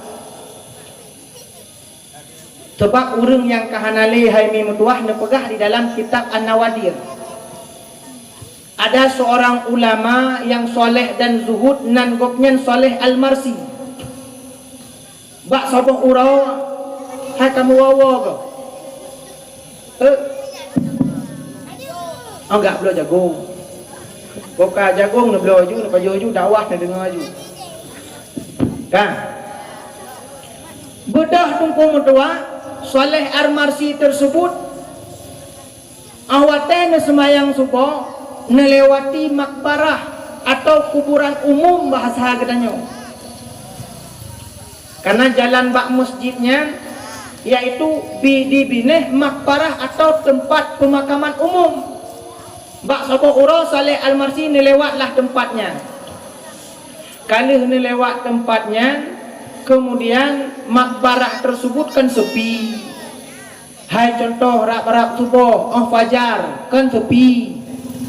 Sabab ureuëng nyang ka hana lé hai Mi meutuwah neupeugah di dalam kitab An-Nawadir. Ada seorang ulama yang soleh dan zuhud nan gobnyan Saleh Al-Marsi. Bak saboh uroe hai ka meuwoe-woe goe. Eh. Anggak bloe jagong. Boh ka jagong neubloe ju, neupajoh ju, dakwah neudeungoe ju. Kan? Beudôh Teungku meutuwah, Saleh Al-Marsi tersebut, óh watée neuseumayang suboh, neulewati makbarah atau kuburan umum bahasa geutanyoe. Karena jalan bak meuseujid nyan, yaitu bi-, di binéh makbarah atau teumpat peumakaman umum. Bak saboh uroe Saleh Al-Marsi neulewatlah teumpat nyan. Ka lheueh neulewat teumpat nyan, keumudian makbarah teusebut kan seupi. Hai cuntoh rab-rab suboh, óh fajar, kan seupi.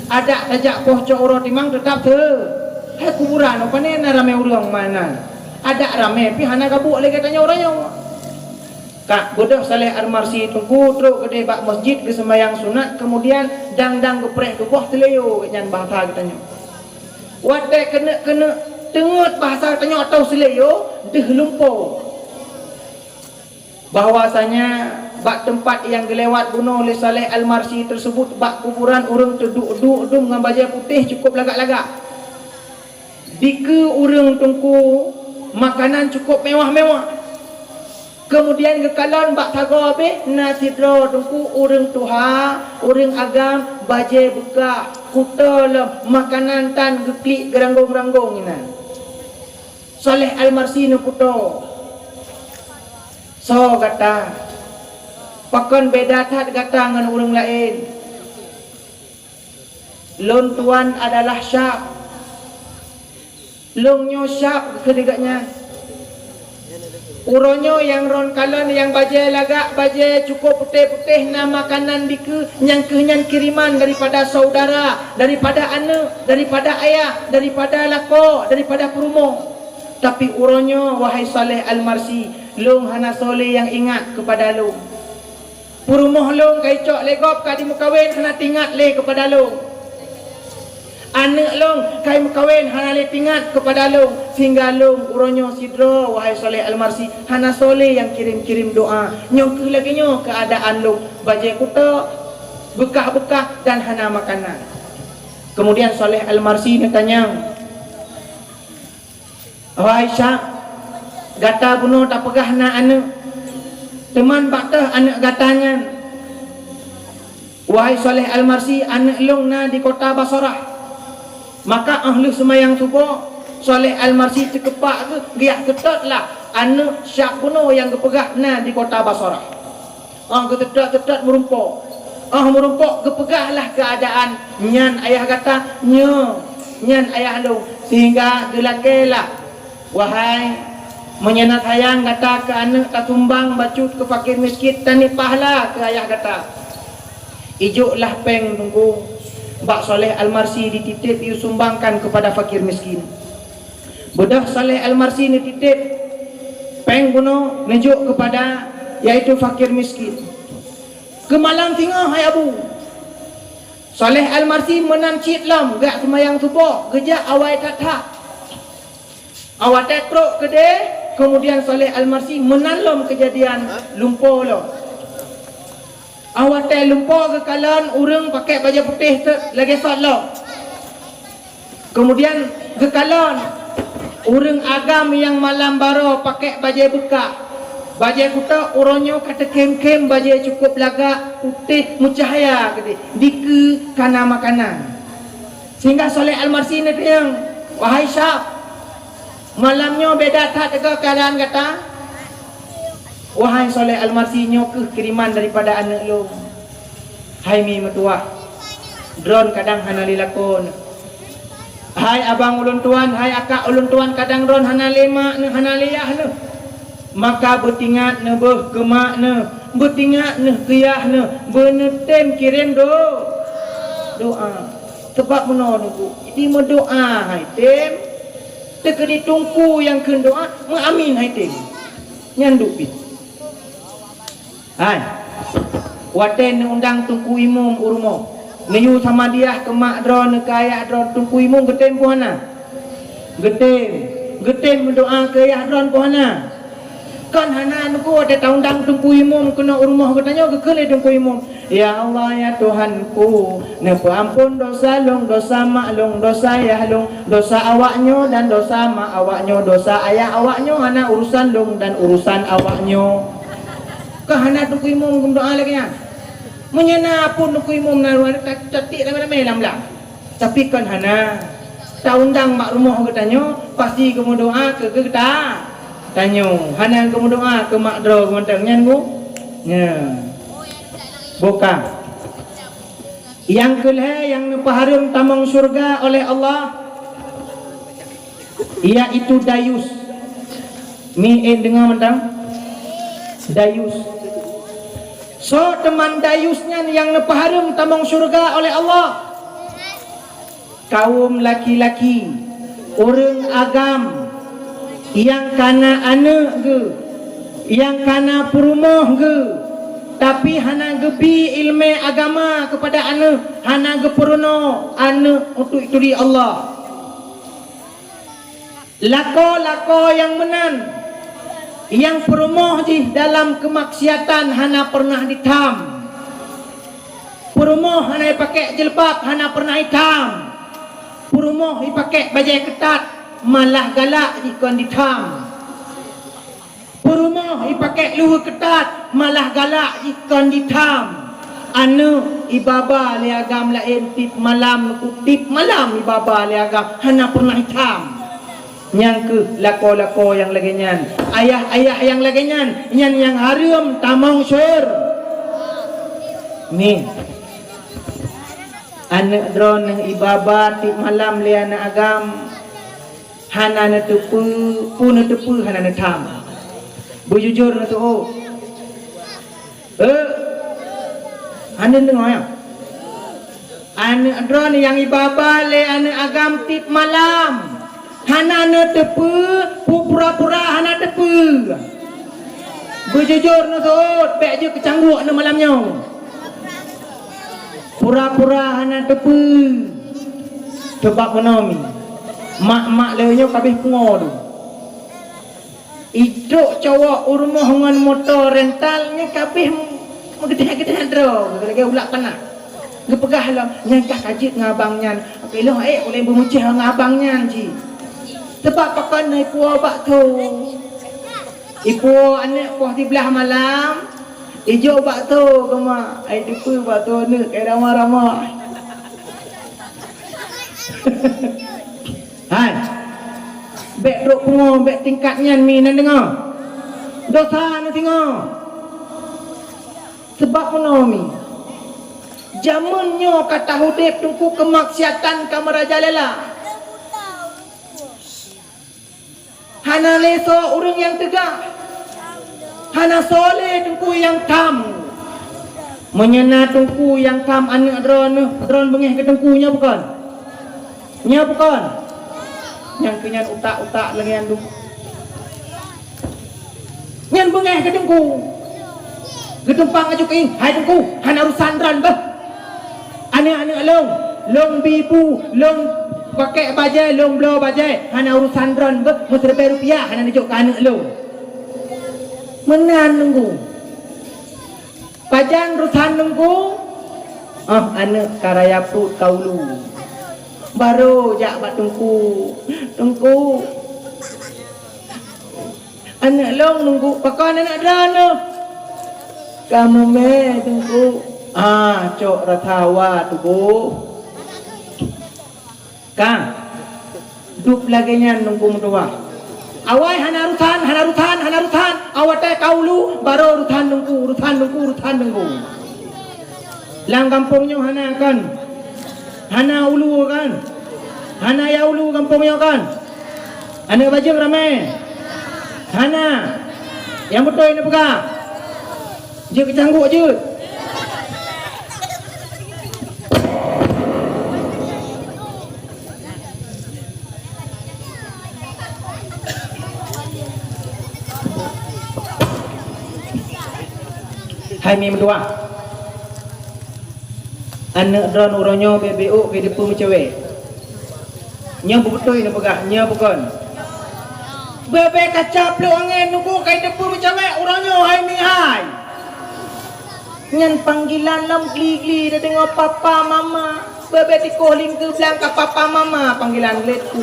Adak tajak poh cok uroe timang teutap seu-, hai kuburan, oh, pane na ramé ureuëng meunan. Adak ramé pih hana gabuek lagée tanyoe uroe nyoe. Ka beudôh Saleh Al-Marsi Teungku trok keudeh bak meuseujid geuseumayang sunat, keumudian dang-dang geupreh tuboh seuleuyo, nyan bahasa geutanyoe. Watée keuneuk-keuneuk teungeut bahasa geutanyoe atau seuleuyo, deuh lumpo. Bahwasanya bak teumpat nyang geulewat bunoe lé Saleh Al-Marsi teusebut bak kuburan ureuëng teuduek-duek dum ngon bajée putéh cukôp lagak-lagak. Dikeue ureuëng Teungku makanan cukôp mewah-mewah. Keumudian geukalon bak sagoe abéh na sidroe Teungku ureuëng tuha, ureuëng agam, bajée beukah, kuto lom makanan tan geuklik geuranggong-ranggong inan. Saleh Al-Marsi neuputo, "Soe gata? Pakon beda that gata ngon ureuëng laén?" "Lôn tuan adalah syab. Lôn nyoe syab," kheun gobnyan. Uroe nyoe nyang ron kalon nyang bajée lagak bajée cukôp putéh-putéh na makanan dikeue, nyang keuh nyan kiriman daripada saudara, daripada aneuëk, daripada ayah, daripada lakoe, daripada peurumoh. Tapi uroe nyoe, wahai Saleh Al-Marsi, lôn hana soe lé nyang ingat keupada lôn. Peurumoh lôn ka icok lé gob ka jimeukawen hana teuingat lé keupada lôn. Aneuk lôn ka meukawen hana lé teuingat keupada lôn, sehingga lôn uroe nyoe sidroe, wahai Soleh Almarsi, hana soe lé nyang kirém-kirém doa. Nyoe kheueh lagée nyoe keuadaan lôn, bajée kuto beukah-beukah dan hana makanan. Keumudian Soleh Almarsi neutanyong, "Wahai Syab, gata bunoe tapeugah na aneuk, teuma bak teuh aneuk gata nyan?" "Wahai Soleh Almarsi, aneuk lôn na di kota Bassorah. Maka óh lheueh seumayang suboh, Soleh Almarsi teukeupak geuh geujak seutôt lah aneuk Syab bunoe nyang geupeugah na di kota Bassorah. Óh geuseutôt-seutôt meurumpok. Óh meurumpok geupeugah lah keuadaan nyan ayah gata, nyoe nyan ayah lôn, sehingga geulakée lah. Wahai, meunyoe na sayang gata keu aneuk, tasumbang bacut keu fakir miskin, taniet pahala keu ayah gata." Ijok lah péng teungku, bak Soleh Almarsi dititép, yue sumbangkan keupada fakir miskin. Beudôh Soleh Almarsi neutitép péng bunoe neujok keupada, yaitu fakir miskin. Keu malam singoh hai Abu, Soleh Almarsi meunan cit lom geujak seumayang suboh, geujak awai that-that. Awai trok keudeh, keumudian Soleh Almarsi meunan lom keujadian lumpo lom. Awai lumpo geukalon ureuëng pakai bajée putéh teuk lagée sot lom. Keumudian geukalon ureuëng agam nyang malam baroe pakai bajée beukah. Bajée kuto uroe nyoe ka teukhém-khém, bajée cukôp lagak, putéh, meucahya keudeh, dikeue kana makanan. Sehingga Soleh Almarsi neutanyong, "Wahai Syab, malam nyoe beda that deungon keuadaan gata?" "Wahai Soleh Almarsi, nyoe kheueh kiriman daripada aneuk lôn. Hai mi meutuwah, droen kadang hana lé lakoe neuh. Hai abang ulôn tuan, hai akak ulôn tuan, kadang droen hana lé mak neuh, hana lé yah neuh. Maka beuteuingat neuh beuh keu mak neuh, beuteuingat neuh keu yah neuh, beuneutem kirém do-, doa. Sabab meunoe neuh, di meudoa hai tem, teukeudi teungku nyang kheun doa, meuamin hai tem." Nyan duek pih. Hai, watée neuundang teungku imum u rumoh, neuyue hadiah keu mak droe, keu ayah droe, teungku imum geutem peue hana? Geutem, geutem meudoa keu ayah droe peue hana? Kon hana, neuku watée taundang teungku imum keunoe u rumoh geutanyoe, geukheun lé teungku imum, "Ya Allah, ya Tuhanku, neupeuamphon dosa lôn, dosa mak lôn, dosa yah lôn, dosa awaknyoe dan dosa mak awaknyoe, dosa ayah awaknyoe, hana urusan lôn dan urusan awaknyoe." Kon hana teungku imum geumeudoa lagée nyan. Meunyoe na pun teungku imum na ruang, ta-, tatik ramé-ramé lam blang. Tapi kon hana. Taundang mak rumoh geutanyoe, pasti geumeudoa keu geuta-, tanyoe. Hana geumeudoa keu mak droe geuh mantong nyan, Bu? Nya. Bukan. Nyang keulhée nyang neupeuhareuem tamong syeuruga oleh Allah, yaitu dayus. Mi en deungoe mantong? Dayus. Soe teuma dayus nyan nyang neupeuhareuem tamong syeuruga oleh Allah? Kawöm laki-laki, ureuëng agam, nyang kana aneuk geuh, nyang kana peurumoh geuh, tapi hana geubi iéleumé agama keupada aneuk, hana geupeurunoe aneuk untuk turi Allah. Lakoe-lakoe nyang meunan, nyang peurumoh jih dalam keumaksiatan hana peureunah jitam. Peurumoh hana jipakék jilbab hana peureunah jitam. Peurumoh jipakék bajée keutat malah galak jih kon jitam. Peurumoh jipakék luweue keutat malah galak jih kon jitam. Aneuk jibaba lé agam laén tiep malam, tiep malam jibaba lé agam hana peureunah jitam. Nyang kheueh lakoe-lakoe nyang lagée nyan, ayah-ayah nyang lagée nyan, nyan nyang hareuem tamong syeur-, nih. Aneuk droeneuh jibaba tiep malam lé aneuk agam, hana neuteupeue, peue neuteupeue hana neutam. Beujujur neuteuôt. Eh, hana deungoe, ya? Aneuk droeneuh nyang jibaba lé aneuk agam tiep malam, hana neuteupeue, pu-, pura-pura hana teupeue. Beujujur neuteuôt, bék jeuet keu cangguek neuh malam nyoe. Pura-pura hana teupeue. Sabab meunoe mi, mak-mak lé nyoe kabeh pungo tu. Idok cowok u rumoh ngon moto rental nyoe kabeh meugeudeh-geudeh droe lagèe ulak panah. Geupeugah lom, "Nyan kah ka jeuet ngon abang nyan. Ilong ék ulôn beumeucéh ngon abang nyan cit." Sabab pakon na ipuwoe bak tho. Ipuwoe aneuk poh siblaih malam, ijok bak tho keu mak, ai teupeue bak tho aneuk kai ramah-ramah. Hai. Bèk trok pungo, bèk tingkat nyan mi nan deungoe. Dosa na singoh. Sabab meunoe mi. Jameun nyoe ka taudép teungku keumaksiatan ka meurajalela. Hana lé soe ureueng nyang teuga. Hana soe lé teungku nyang tham. Meunyoe na teungku nyang tham aneuk droeneuh, droen beungéh keu teungku nyoe bukon? Nyoe bukon? Nyang keu nyan utak-utak lagèe nyan dum. Nyan beungéh keu teungku. Geutumpang aju keuieng, "Hai teungku, hana urusan droen beuh. Aneuk-aneuk lôn, lôn bi bu, lôn pakèk bajèe, lôn bloe bajèe, hana urusan droen beuh, meusiribèe rupiah hana neujok keu aneuk lôn." Meunan teungku. Pajan urusan teungku? Oh, aneuk ka raya pruet ka ulu. Barô jak bak teungku. Teungku. Aneuk lôn nunggu pakon aneuk droeneuh. Ka mumè teungku. Ah, cok rasa hawa tuboh. Ka. Dup lagèe nyan nunggu meutuwah. Awai hana rusan, hana rusan, hana rusan. Awai watèe ka ulu, barô rusan teungku, rusan teungku, rusan teungku. Lam gampông nyoe hana kan? Hana ulu kan? Hana ya ulu gampông nyoe kan? Aneuk bajeueng ramè? Hana. Nyang beutôi neupeugah. Jeuet keu cangguk jeuet. Hai mi meutuwah. Aneuk droen uroe nyoe bèk-bèk ôk keu teupeu meucewek. Nyoe beubeutôi neupeugah, nyoe bukon? Bèk-bèk kaca plôk angèn nunggu keu teupeu meucewek uroe nyoe hai mi hai. Nyan panggilan lom gli-gli tadeungoe papa mama. Bèk-bèk tikoh lingkeu blang ka papa mama panggilan gleh ku.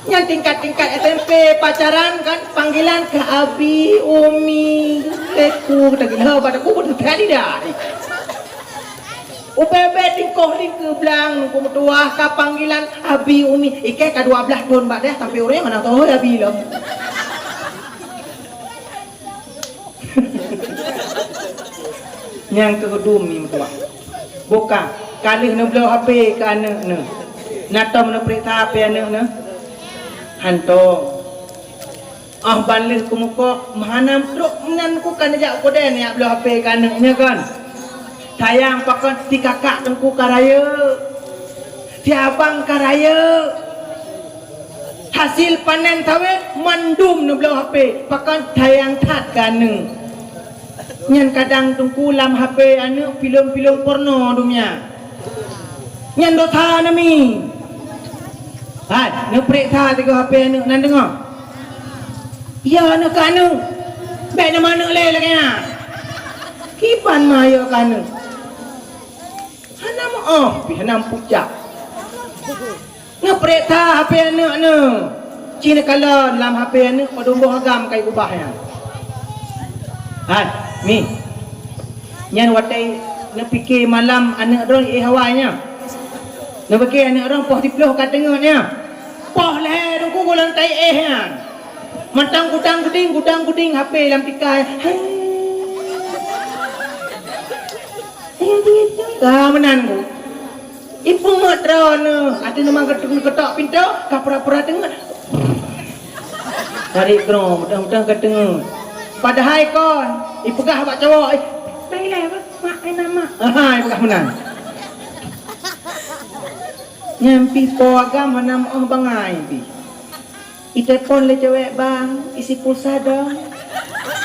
Nyan tingkat-tingkat S M P pacaran kan panggilan ka abi, umi, teku, kita gila pada ku betul tadi dah. Ubé-bé tingkoh di keublang ku meutuah ka panggilan abi, umi. Iké ka dua blah thon bak deh sampai ureueng mana tahu abi lom. Nyang keu dum nyang tuha. Buka, ka lheueh neubloe H P keu aneuk neuh. Na tom neupeuriksa H P aneuk neuh? Hantom. Ah, ban lheueh keumukok, meuhanam trok meunan ku ka neujak u keudè neujak bloe H P keu aneuk nyoe kon. Sayang pakon si kakak teungku ka rayeuk. Si abang ka rayeuk. Hasil panen sawét mandum neubloe H P, pakon sayang that keu aneuk. Nyan kadang teungku lam H P aneuk filem-filem porno dum nyan. Nyan dosa nami. Hai, neupeuriksa tiga H P aneuk nan deungoe. Ya aneuk keu aneuk. Bèk nama aneuk lé lagèe nyan. Kiban ma ya keu aneuk. Hana meu'oh pih, hana meupucak. Neupeuriksa H P aneuk neuh. Ci neukalon lam H P aneuk padum boh agam ka iubah nyan. Hai, mi. Nyan watèe neupike malam aneuk droe éh awai nyan. Neupike aneuk droe poh siplôh ka teungeut nyan. Poh lhèe teungku gohlom tai éh nyan. Mantong gudang-guding, gudang-guding H P lam tika. Ka meunan ku. Ipeungeuet droeneuh, ateueh neuma geuketok pintoe, ka pura-pura teungeut. Tarék droe, mudah-mudahan ka teungeut. Padahai kon, ipeugah bak cowok, "Eh, pai lé, mak, pai na, mak." Aha, ipeugah meunan. Nyan pih po agam hana meu'oh bangai pih. Itelepon lé cewek, "Bang, isi pulsa dong."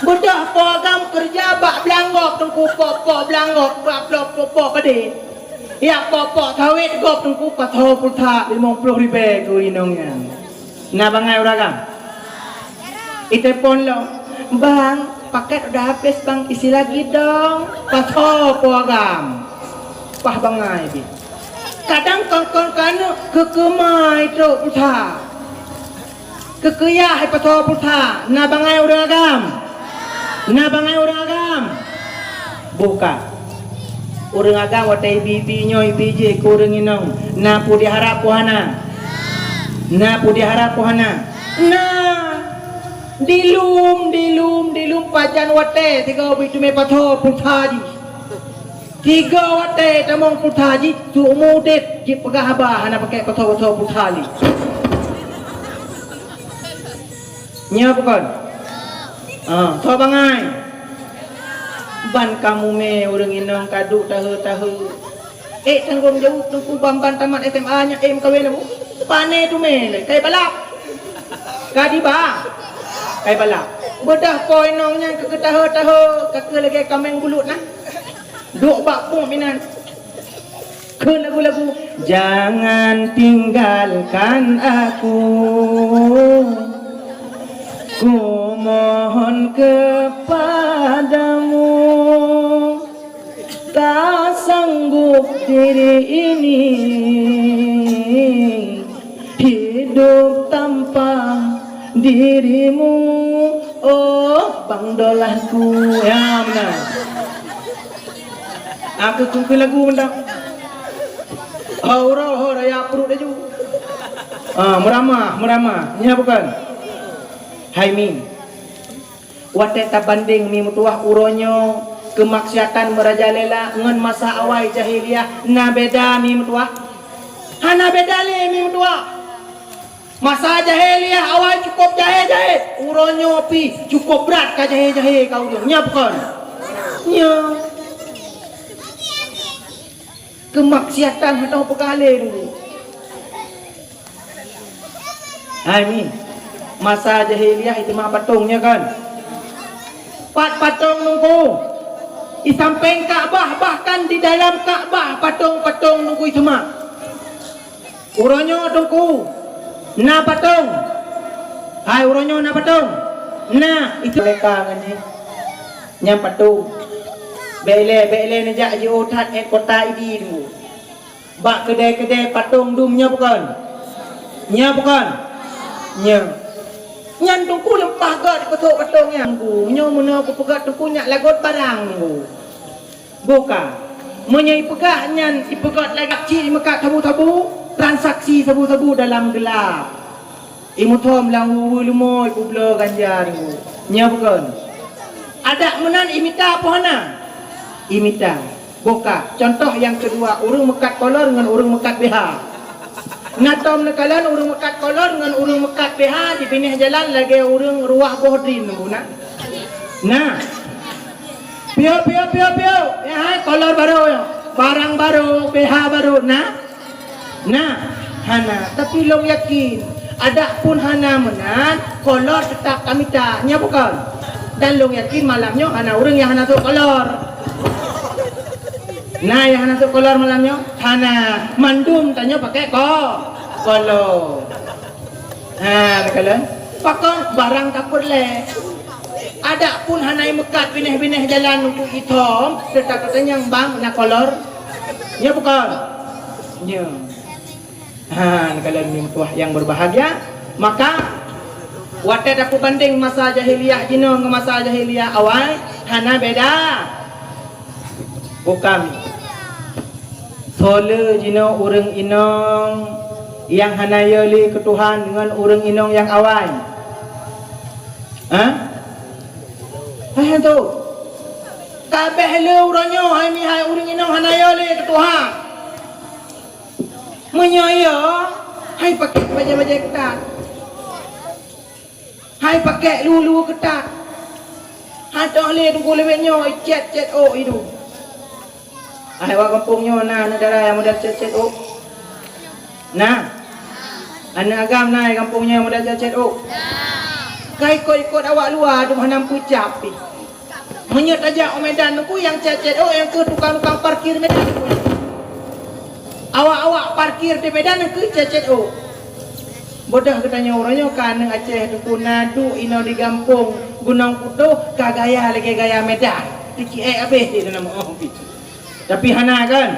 Beudôh po agam keureuja bak beulanggob teungku, pok-pok beulanggob, bak plok pok-pok padé. Yak pok-pok sawét gob teungku pasoe pulsa limong ploh ribèe keu inong nyan. Na bangai ureueng agam? Iteupon lom, "Bang, paket udah habis bang, isi lagi dong." Pasoe po agam. Pah bangai pih. Kadang kon-kon keuneuk keukeumai trok pulsa. Keukeuyah pasoe pulsa, na bangai ureueng agam? Na bangai ureueng agam? Bukan. Ureueng agam watèe ibi-ibi nyoe ibi jih keu ureueng inong, na peue diharap peue hana? Na peue diharap peue hana? Na. Dilum, dilum, dilum pajan watèe sigoe ubit teumé pasoe pulsa jih. Tiga watèe tamong pulsa jih, seumur udép jipeugah haba hana pakai pasoe-pasoe pulsa lé. Nyoe bukon? Ah, soe bangai? Ban kamoe mé ureueng inong ka duek tahe-tahe. Eh, tanggong jaweueb teungku ban-ban tamat S M A nyan, eh, meukawen abu. Pané teumé lé, kai balap. Ka diba? Kai balap. Beudôh po inong nyan keu tahe-tahe, ka keu lagèe kaméng bulut nah. Duek bak pom inan. Kheun lagu-lagu, "Jangan tinggalkan aku, ku mohon kepadamu, tak sanggup diri ini hidup tanpa dirimu, oh bang dolanku." Ya, meunan. Aku kungkui lagu mantong. Ho uroe, ho raya pruet laju. Ah, meuramah, meuramah. Nyan bukon? Hai Mi. Watèe tabandéng Mi meutuah uroe nyoe keumaksiatan meurajalela ngon masa awai jahiliyah na beda Mi meutuah? Hana beda lé Mi meutuah. Masa jahiliyah awai cukôp jahé-jahé, uroe nyoe pih cukôp brat ka jahé-jahé ka ureueng. Nyan bukon? Nyan. Keumaksiatan hana peugah lé dulu. Hai Mi, masa jahiliyah itu mah patong, ya kan? Pat patong teungku? Di sampéng Ka'bah, bahkan di dalam Ka'bah patong-patong teungku itu mah. Uroe nyoe teungku, na patong. Hai, uroe nyoe na patong. Na, itu mereka ngan jih. Nyan patong. Bèk lé, bèk lé neujak jiôh that 'et kota Idi teungku. Bak keudè-keudè patong dum nyoe bukon? Nyoe bukon? Nyoe. Nyan teungku leumpah gèt keu sôk patong nyan teungku. Nyoe meunoe kupeugèt teungku nyak lagot barang teungku. Boh ka. Meunyoe ipeugah nyan ipeugah lagèe cit imeukat sabu-sabu, transaksi sabu-sabu dalam gelap. Imuthom lam weue leumo ipeubloe ganja nyoe. Nyoe bukon? Adak meunan imita peue hana? Imita. Boh ka. Contoh nyang keudua, ureueng meukat kolor ngon ureueng meukat B H. Na tom neukalon ureueng meukat kolor ngon ureueng meukat B H dibinéh jalan lagèe ureueng ruwah boh drin teungku na. Na. Piôh, piôh, piôh, piôh. Ya hai, kolor barô nyoe. Barang barô, B H barô. Na? Na? Hana. Tapi lôn yakin, adak pun hana meunan, kolor teutap tamita. Nyoe bukon? Dan lôn yakin malam nyoe hana ureueng nyang hana sôk kolor. Na nyang hana sôk kolor malam nyoe? Hana. Mandum tanyoe pakai ko-, kolor. Ha, neukalon. Pakon barang tapeureulèe. Adak pun hana imeukat binéh-binéh jalan untuk ithom, teutap katanyong bang na kolor. Nyoe bukon? Nyoe. Ha, neukalon Mi meutuah nyang berbahagia. Maka, watèe tapeubandéng masa jahiliyah jinoe ngon masa jahiliyah awai, hana beda. Bukon. Soe le jinoe ureueng inong nyang hana yö lé keu Tuhan ngon ureueng inong nyang awai? Hah? Hai tu. Kabeh le uroe nyoe hai mihai ureueng inong hana yö lé keu Tuhan. Meunyoe yö, hai pakai bajèe-bajèe keutat. Hai pakai lu-lu keutat. Hai toh lé teungku lewat nyoe, cet-cet ôk idu. Hai, awak gampông nyoe na aneuk dara nyang model cet-cet ôk? Na? Aneuk agam na di gampông nyoe model cet-cet ôk? Ka ikot-ikot awak luwa dum hana peucap pih. Meunyoe tajak u Medan teungku nyang cet-cet ôk nyang keu tukang-tukang parkir Medan teungku. Parkir di Medan keu cecet ôk. Bodoh geutanyoe uroe nyoe ka aneuk Aceh teungku na duek inoe di gampông Gunong Putôh ka gaya lagèe gaya Medan. Teuciek habéh di dalam oh pih. Tapi hana kan?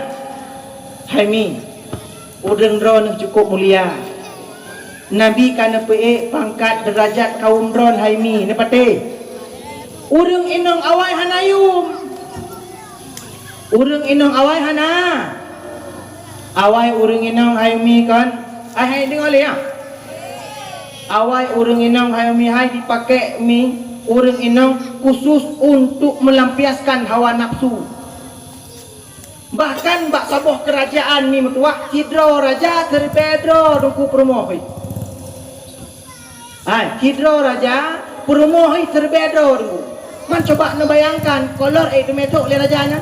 Hai mi, ureueng droeneuh cukôp mulia. Nabi ka neupeuék pangkat deurajat kawôm droen hai mi, neupatéh. Ureueng inong awai hana yum. Ureueng inong awai hana. Awai ureueng inong hai mi kon. Hai, hai deungoe lé ya. Awai ureueng inong hai mi hai dipakék mi ureueng inong khusus untuk melampiaskan hawa nafsu. Bahkan bak saboh keurajaan mi meutuwah, sidroe raja siribèe droe teungku peurumoh. Hai, sidroe raja peurumoh siribèe droe teungku. Man coba neubayangkan, kolor ék teumé sôk lé raja nyan.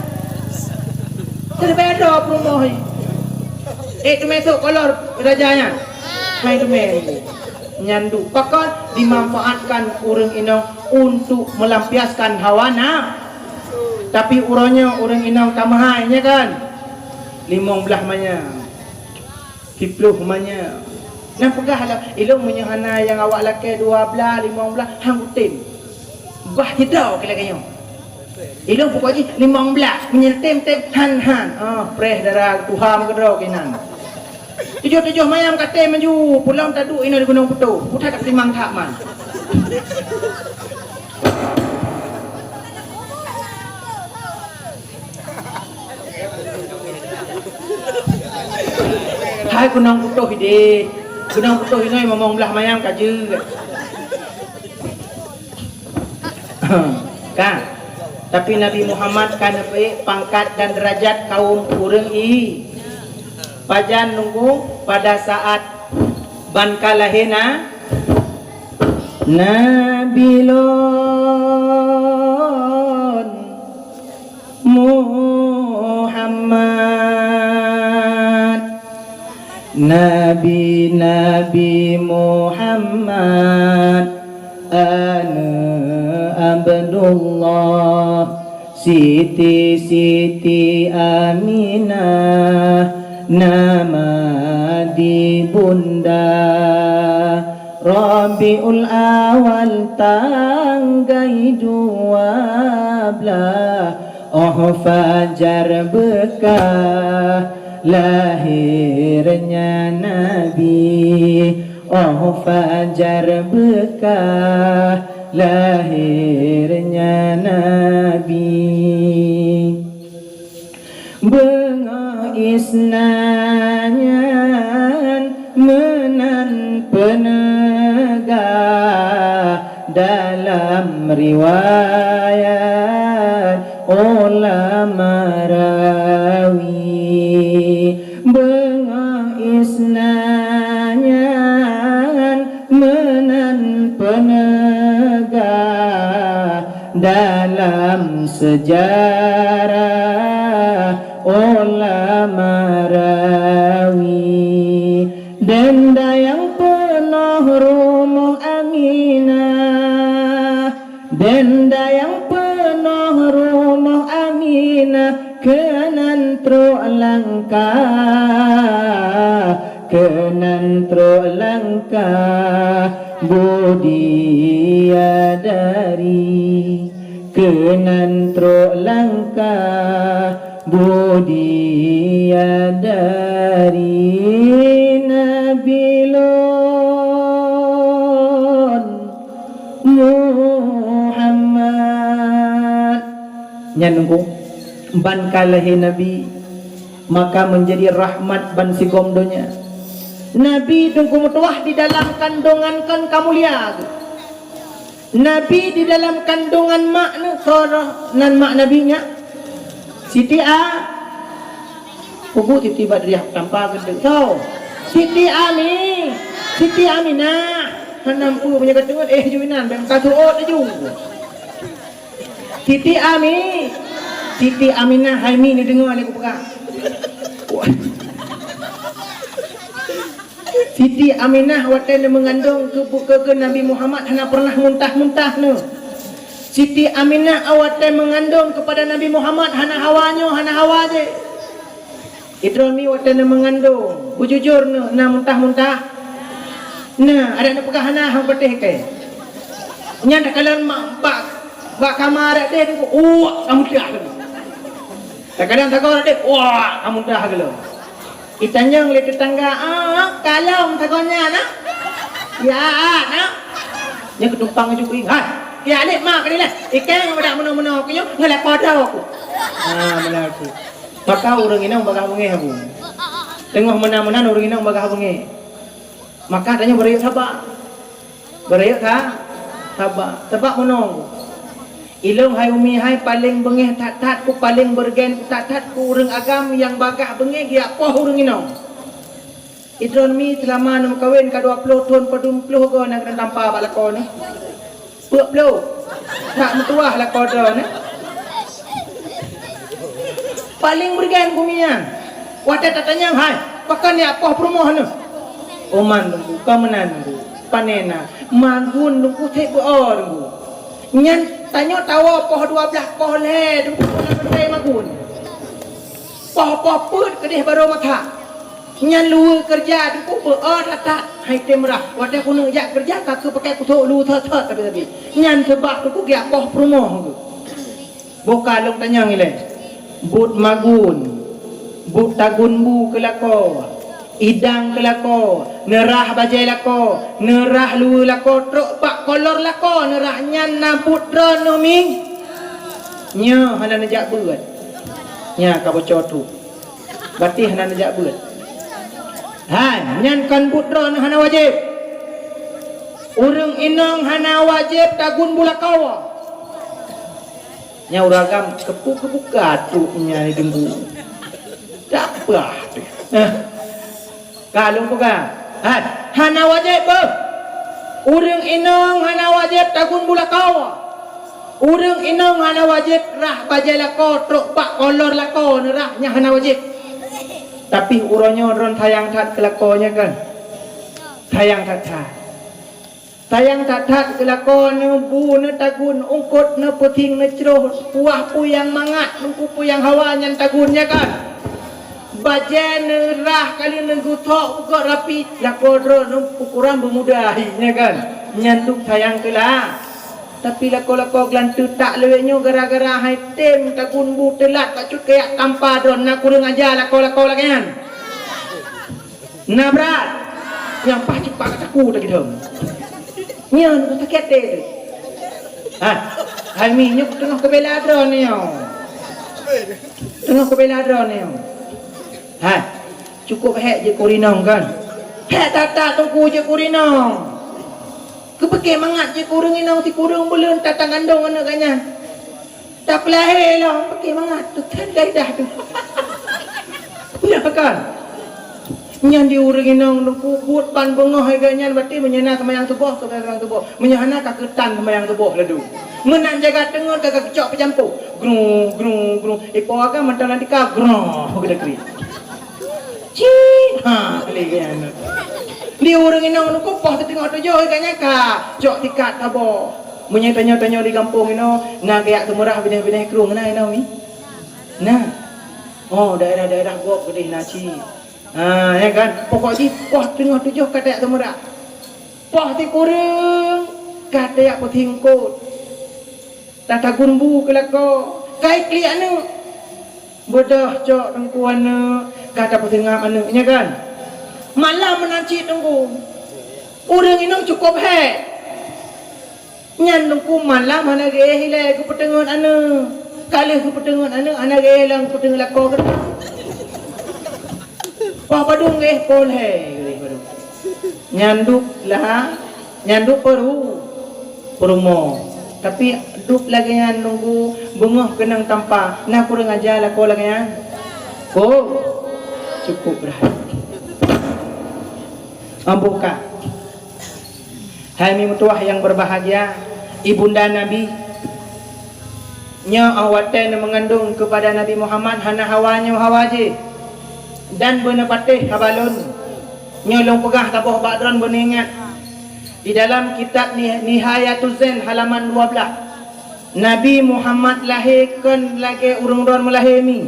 Siribèe droe peurumoh. Ék teumé sôk kolor raja nyan. Hai teumé. Nyan duek pakon dimanfaatkan ureueng inong untuk melampiaskan hawa naf-, Tapi uroe nyoe ureueng inong ka meuhai, nya kan? Limong blaih manyam, siplôh manyam. Nah, peugah lah, ilôn meunyoe hana nyang awak lakèe dua blaih, limong blaih, han kutem. Bah sidroe keu lagèe nyoe. Ilôn pokok jih limong blaih, meunyoe tem-tem, han-han. Ah, preh dara tuha meukeudroe keunan. Tujoh-tujoh manyam ka tem laju, pulang taduek inoe di Gunong Putôh. Putra tak timang that man. Hai Gunong Putôh idéh. Gunong Putôh inoe limong blaih manyam ka jeuet. Ka. Tapi Nabi Muhammad ka neupeuék pangkat dan deurajat kawôm ureueng i. Pajan nunggu pada saat ban ka lahé na-, Nabi lôn Muhammad. Nabi, Nabi Muhammad, aneuk Abdullah, Siti, Siti Aminah, nama di bunda. Rabiul Awal tanggai dua blaih, oh fajar beukah lahirnya Nabi. Oh fajar beukah lahirnya Nabi. Beungoh Isna nyan meunan peuneugah dalam riwayat ulama rawi. Beungoh Isna nyan meunan peuneugah dalam seujarah ulama rawi. Denda nyang peunoh rumoh Aminah, denda nyang peunoh rumoh Aminah, keunan trok langkah, keunan trok langkah Budiadari, keunan trok langkah Budiadari Nabi lôn Muhammad. Nyan nunggu ban ka lahé Nabi, maka menjadi rahmat ban sigom donya. Nabi teungku meutuwah di dalam kandongan kon ka mulia. Nabi di dalam kandongan mak neuh, soe nan mak Nabi nyan? Siti A-, Pugu Siti Badriah tampa geudeuk. Soe? Siti Ami-, Siti Aminah. Hana peue meunyoe ka teungeut, eh, ju inan, bèk ka tuôt laju. Siti Ami-, Siti Aminah, hai mi, neudeungoe lé kupeugah. Siti Aminah watèe neumeungandong keu, keu, keu Nabi Muhammad hana pernah muntah-muntah neuh. Siti Aminah watèe meungandong keupada Nabi Muhammad hana hawa nyoe, hana hawa jéh. Idroe mi watée neumeungandong, beujujur neuh na muntah-muntah? Nah, adak neupeugah hana hang patéh kée. Nyan takalon mak bak, bak kama adak deh, uwak ka muntah. Takalon sagoe adak deh, uwak ka muntah geuh. Itanyong lé teutangga, "Ah, kalon sagoe nyan, ah?" "Ya, ah, na." Nyan keutumpang ju kuing, "Hai, ya lé mak keudilah. Ikeng beudak meunoe-meunoe keu nyoe ngon lakoe droe ku." Ah, meunan ku. Maka ureuëng inong bagah beungéh, Abu. Teungoh meunan-meunan ureuëng inong bagah beungéh. Maka tanyoe beurayeuk saba. Beurayeuk sa-, saba. Sabab meunoe, ilong hai umi hai, paleng beungéh that-that ku, paleng beureugen that-that ku ureuëng agam nyang bagah beungéh geujak poh ureuëng inong. Idroe mi seulama neumeukawen ka dua ploh thon, padum ploh goe na keudroe tampa bak lakoe nyoe. Peuet ploh. That meutuwah lakoe droe nyoe. Paleng beureugen ku mian. Watée tatanyong, "Hai, pakon jak poh peurumoh nyoe?" "Oman Teungku, ka meunan Teungku." "Pane na?" "Magun Teungku, seb beu-o Teungku." Nyan tanyoe tawoe poh dua blaih, poh lhée Teungku, na keutai magun. Poh-poh peuet keudeh barô mata. Nyan luweue keureuja Teungku, beu-o that-that, hai tem rhah. Watée keuneuk jak keureuja, ka keuh pakai kusok lu thot-thot sabe-sabe. Nyan seubab Teungku geujak poh peurumoh Teungku. Boh ka lôn tanyong ilée. Buet magun, buet tagun bu keu lakoe, idang keu lakoe, neurhah bajée lakoe, neurhah luweue lakoe, trok bak kolor lakoe, neurhah nyan na buet droeneuh mi. Nyoe hana neujak beuet. Nya ka boco tu. Batéh hana neujak beuet. Hai, nyan kon buet droeneuh hana wajéb. Ureuëng inong hana wajéb tagun bu lakoe. Nya ureuëng agam keupeue-keupeue ka trok nyan di deungon. Tak pah teuh. Ka lôn peugah, hai, hana wajéb beuh. Ureuëng inong hana wajéb tagun bu lakoe. Ureuëng inong hana wajéb rhah bajée lakoe trok bak kolor lakoe neurhah, nyan hana wajéb. Tapi uroe nyoe droen sayang that keu lakoe nyan kan? Sayang that-that. Sayang that-that keu lakoe, neubu, neutagun, ungkot, neupeuting, neucroh, puah peue nyang mangat, Teungku, peue nyang hawa nyan tagun, nya kan? Bajée neurhah kali neugutok bukot rapi, lakoe droe neupukuran beumuda hi, nya kan? Nyan dum sayang keu la. Tapi lakoe-lakoe geulanteue tak lewat nyoe gara-gara hai tem tagun bu teulat bacut keu jak tampa droe, na kureueng aja lakoe-lakoe lagée nyan. Na brat. Nyang paih cit pat ka taku teuh geutanyoe. Nyan sakét teuh. Ha, hai mi nyoe teungoh keubela droeneuh. Teungoh keubela droeneuh. Ha, cukup hék jeuet keu ureueng inong kan? Hék that-that Teungku jeuet keu ureueng inong. Keupeue mangat jeuet keu ureueng inong sikureueng buleuen tatang gandong aneuëk geuh nyan. Tapeulahé lom, pakri mangat, teukan lidah tu. Nyan kan? Nyan di ureueng inong Teungku buet ban beungoh lagée nyan, berarti meunyoe na seumayang suboh, seumayang suboh. Meunyoe hana ka keutan seumayang suboh laju. Meunan jaga teungeut ka keucok peujampôh. Grung, grung, grung. Ipo agam mantong lam tika, grung, geuda kri. Cit, ha, lagée nyan. Di ureueng inong Teungku poh siteungoh tujoh lagée nyan ka cok tikat saboh. Meunyoe tanyoe-tanyoe di gampông inoe, na geujak seumeurah binéh-binéh krueng na inoe mi? Na. Oh, daerah-daerah gob keudeh na cit. Ha, ya kan? Pokok jih poh teungoh tujoh ka tajak seumeurah. Poh sikureueng ka tajak peutingkot. Tatagun bu keu lakoe. Kai klik aneuëk. Beudôh cok Teungku aneuëk, ka tapeuseungab aneuëk, nya kan? Malam meunan cit Teungku. Ureueng inong cukôp hék. Nyan Teungku malam hana geuéh ilée geupeuteungeut aneuëk. Ka lheueh geupeuteungeut aneuëk hana geuéh lom geupeuteungeut lakoe geutanyoe. Poh padum geuéh, poh lhée geuéh padum. Nyan dub la, nyan dub peuru-, peurumoh. Tapi dub lagée nyan Teungku beungoh keunong tampa, na kureueng aja lakoe lagée nyan? Ko, cukup brat. Amboh ka. Hai mi meutuwah nyang berbahagia, ibunda Nabi, nyoe óh watée neumeungandong keupada Nabi Muhammad hana hawa nyoe hawa jih, dan beuneupatéh haba lôn. Nyoe lôn peugah saboh bak droen beuneuingat. Di dalam kitab Ni-, Nihayatuz Zain halaman dua belas, Nabi Muhammad lahé kon lagée ureuëng droen meulahé mi.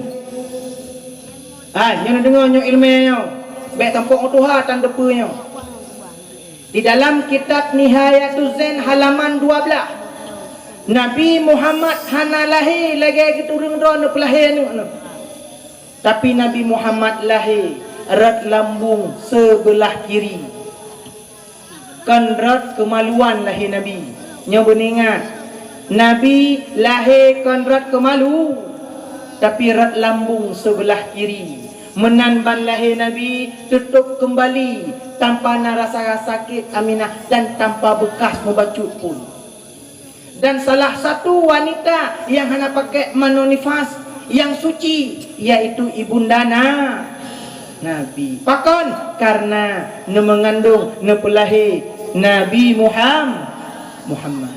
Hai, nyoe neudeungoe nyoe iéleumé nyoe. Bék tampok meutuha tan teupeu nyoe. Di dalam kitab Nihayatuz Zain halaman dua belas, Nabi Muhammad hana lahé lagée geuturong droe neupeulahé aneuëk nyoe. Tapi Nabi Muhammad lahé rot lambung seubeulah kiri. Kon rot keumaluan lahé Nabi. Nyoe beuningat, Nabi lahé kon rot keumalu, tapi rot lambung seubeulah kiri. Meunan ban lahé Nabi teutôb keumbali tanpa na rasa sakét Aminah dan tanpa beukas meubacut pun. Dan salah satu wanita nyang hana pakai manoe nifas nyang suci, yaitu ibunda na-, Nabi. Pakon? Karena neumeungandong, neupeulahé Nabi Muham-, Muhammad.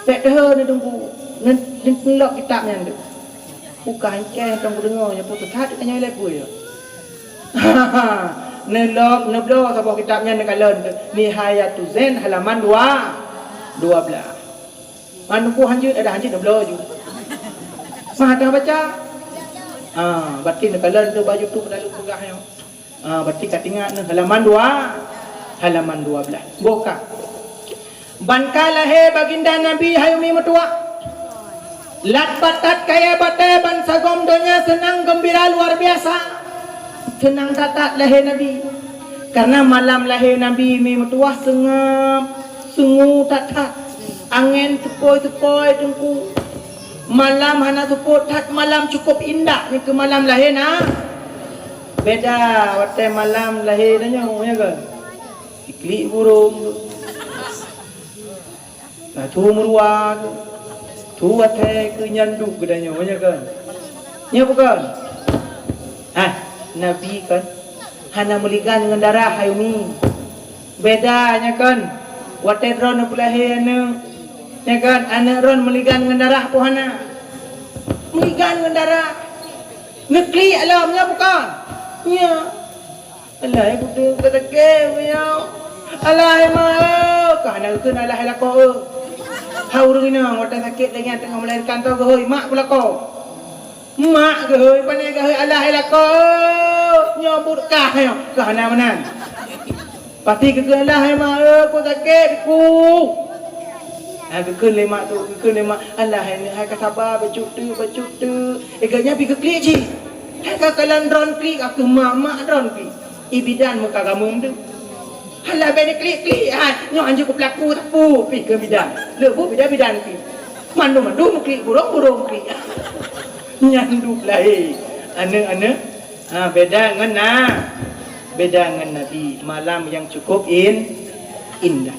Bék teuheu neudeungku, neu-, neu-, neulok kitab nyan tu. Bukan ceh tong kudeungoe nyan putus hati nyoe lé bui. Neulok, neubloe saboh kitab nyan neukalon tu. Nihayatuz Zain halaman dua, dua belas. Manu ku hanjeuet, ada hanjeuet neubloe ju. Mah teuh baca. Ha, berarti neukalon tu baju tu meulalu peugah nyoe. Ha, berarti ka teuingat nyoe halaman dua, halaman dua belas. Boh ka. Ban ka lahé baginda Nabi hai Umi meutuwah. Lat batat kayée batée ban sagom donya seunang geumbira luar biasa. Seunang that-that lahé Nabi. Karena malam lahé Nabi Umi meutuwah seungab, sungu that-that. Angén seupôi-seupôi teungku. Malam hana seupôt that, malam cukup indah nyoe keu malam lahé na. Beda watée malam lahé tanyoe, ya kan? Iklik burông. Nah, tu meuruwa tu. Tu watée keu nyanduk geutanyoe, ya kan? Nya bukan? Ah, Nabi kan hana meuligan ngon darah hai Umi. Beda nya kan. Watée droe neupeulahé aneuëk, nya kan, aneuëk droe meuligan ngon darah po hana. Meuligan ngon darah. Neuklik alam nya bukan? Nya. Alah, ibu tu kata ke, ya. Alah, mak, eh. Kah nak kena alah, alah, kau, eh. Ha, ureuëng inong, watée sakét dengan teungoh melahirkan tau geuhôi, mak pula kau. Mak geuhôi, pane geuhôi, alah, alah, kau, eh. Nyoe buet kah, nyoe. Kah na meunan. Pasti geukheun, "Alah hai mak, eh, ku sakét, ku." Ha, geukheun lé mak tu, geukheun lé mak, "Alah hai nyoe, hai ka saba, bacut teuk, bacut teuk." Eh, geuhnyan pih geuklik cit. Hai ka kalon droe klik, ka keuh mak, mak droe klik. I bidan meuka gameum tu. Alah bèk neuklik-klik, hai nyoe hanjeuet kupeulaku sapeue pih keu bidan. Le bu bidan-bidan pih. Mandum-mandum klik, burông-burông klik. Nyan duek lahé. Aneuk-aneuk. Ha, beda ngon na-, beda ngon Nabi, malam yang cukup in-, indah.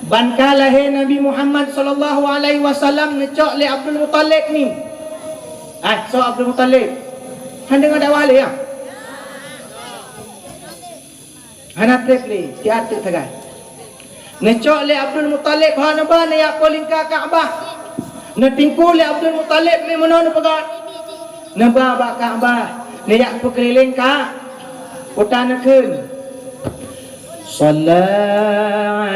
Ban ka lahé Nabi Muhammad sallallahu alaihi wasallam neucok lé Abdul Muthalib ni. Ah, soe Abdul Muthalib? Han deungoe dakwah lé, ya? Hana treb lé, siat teuk sagai. Neucok lé Abdul Muthalib, ha neuba neujak peulingka Ka'bah. Neutingku lé Abdul Muthalib, meunoe neupeugah, neuba bak Ka'bah, neujak peukeulileng ka-, kota neukheun. Shalla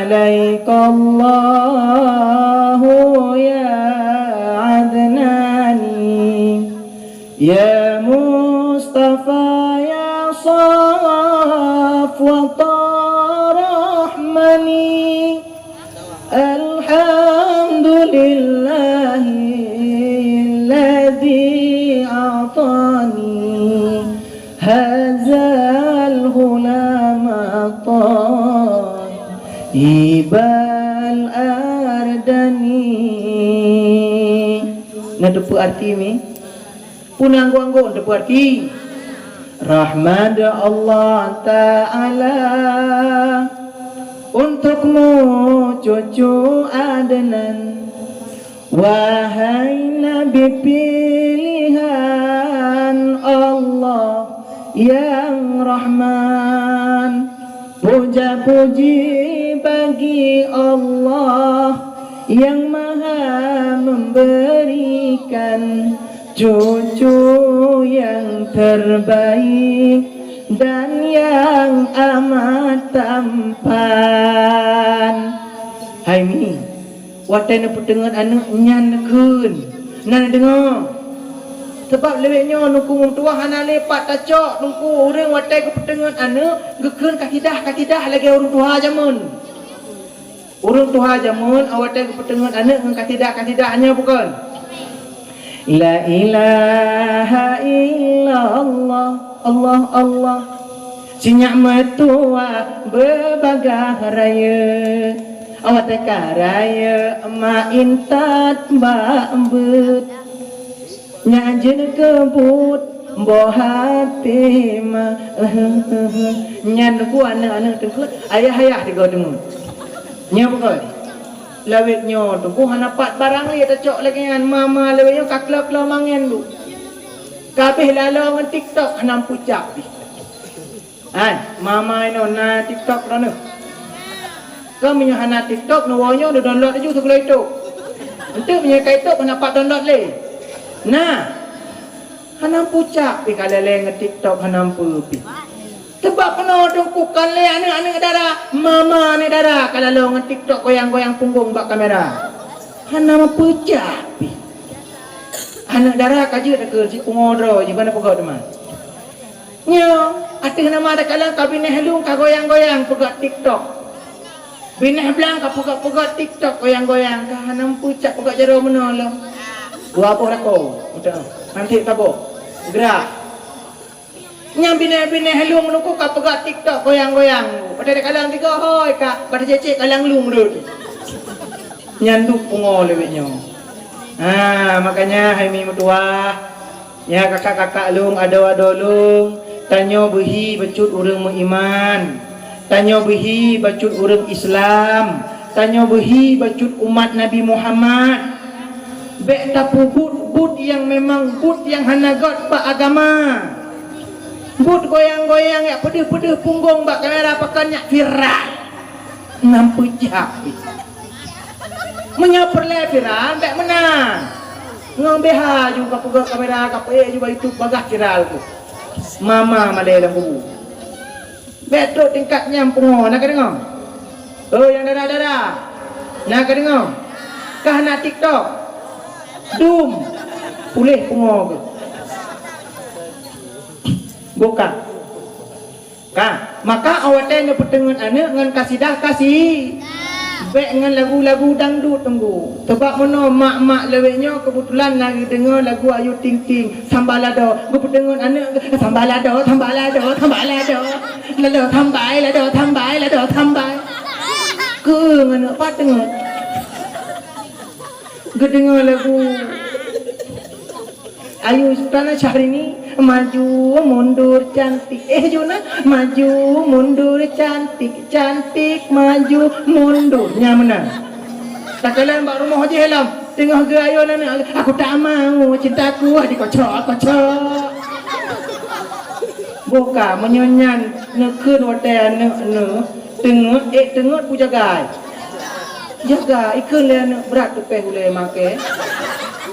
'alaika Allahu ya Adnani. Ya Mustafa, ya Safwata Rahmani, alhamdulillahilladzi a'tani hadzal ghulama thayyibal ardani. Neuteupeu arti mi? Peue na anggong-anggong teupeu arti? Rahmat Allah Ta'ala untukmu cucu Adnan. Wahai Nabi pilihan Allah yang Rahman, puja-puji bagi Allah yang Maha memberikan cucu yang terbaik dan yang amat tampan. Hai mi, watée neupeuteungeut aneuëk nyan neukheun, na neudeungoe. Sabab lawét nyoe Teungku meutuah hana lé pat tacok Teungku ureuëng watée geupeuteungeut aneuëk geukheun kasidah-kasidah lagée ureuëng tuha jameun. Ureuëng tuha jameun awak watée geupeuteungeut aneuëk ngon kasidah-kasidah nyoe bukon? La ilaha illallah, Allah, Allah. Sinyak meutuah beubagah rayeuk. Awak teuka rayeuk ma intat bak beuet. Nyan jeuet keu buet boh até ma. Nyan buet aneuëk-aneuëk teungku, ayah-ayah tiga teungeut. Nyan bukon? Lawét nyoe teungku hana pat barang lé tacok lagée nyan, mama lawét nyoe ka klo-klo mangen lu. Kabeh lalo ngon TikTok hana meupucak pih. Hai, mama inoe na TikTok droeneuh? Keu meunyoe hana TikTok neuwoe nyoe neudownload laju sikula YouTube. Enteuk meunyoe ka YouTube hana pat download lé. Nah, hana meupucak pih ka lé-lé ngon TikTok hana meupeue pih. Sabab keunoe teungku kon lé aneuëk-aneuëk dara, mama aneuëk dara ka lalo ngon TikTok goyang-goyang punggong bak kamera. Hana meupucak pih. Aneuëk dara ka jeuet keu si pungo droe jih bana peugah teuma. Nyoe, ateueh nama takalon ka binéh lôn ka goyang-goyang peugah TikTok. Binéh blang ka peugah-peugah TikTok goyang-goyang ka hana meupucak peugah jaroe meunoe lom. Dua boh lakoe, udah. Nanti taboh. Gerak. Nyang binéh-binéh lôn meunungku ka peugah TikTok goyang-goyang. Pada takalon tiga hoi ka, pada cecek kalang lôn dulu. Nyan duek pungo lewat nyoe. Ha, makanya hai mi meutuah, ya kakak-kakak lôn, adoe-adoe lôn, tanyoe beuhi bacut ureuëng meuiman. Tanyoe beuhi bacut ureuëng Islam. Tanyoe beuhi bacut umat Nabi Muhammad. Bék tapeubuet buet nyang memang buet nyang hana göt bak agama. Buet goyang-goyang yak peudeuh-peudeuh punggong bak kamera pakon nyak viral. Nam peujak. Meunyoe peureulée viral, bék meunan. Ngon B H ju ka peugöt kamera, ka peuék ju bak YouTube bagah viral tu. Mama malée lam kubu. Bék trok tingkat nyang pungo, na ka deungoe? Oh, nyang dara-dara. Na ka deungoe? Kah na TikTok? Dum. Puléh pungo keuh. Buka. Ka, maka awak tée neupeuteungeut aneuëk ngon kasidah kasi. Bék ngon lagu-lagu dangdut teunggu. Teubak meunoe mak-mak lewet nyoe keubeutulan na geudeungoe lagu Ayu Ting Ting, Sambalado. Geupeuteungeut aneuëk, Sambalado, Sambalado, Sambalado. Lado sambai, lado sambai, lado sambai. Keu ngon aneuëk pat teungeut. Geudeungoe lagu Ayu Sultana Syahrini, maju mundur cantik. Eh, Juna, maju mundur cantik, cantik maju mundur. Nya meunan. Takalon bak rumoh jih lom, teungoh geuayon aneuëk, aku tak mau cintaku dikocok-kocok. Buka, meunyoe nyan neukheun watée aneuëk neuh, teungeut, eh, teungeut peue jagai. Jaga, ikheun lé aneuëk brat tupéh ulée maké.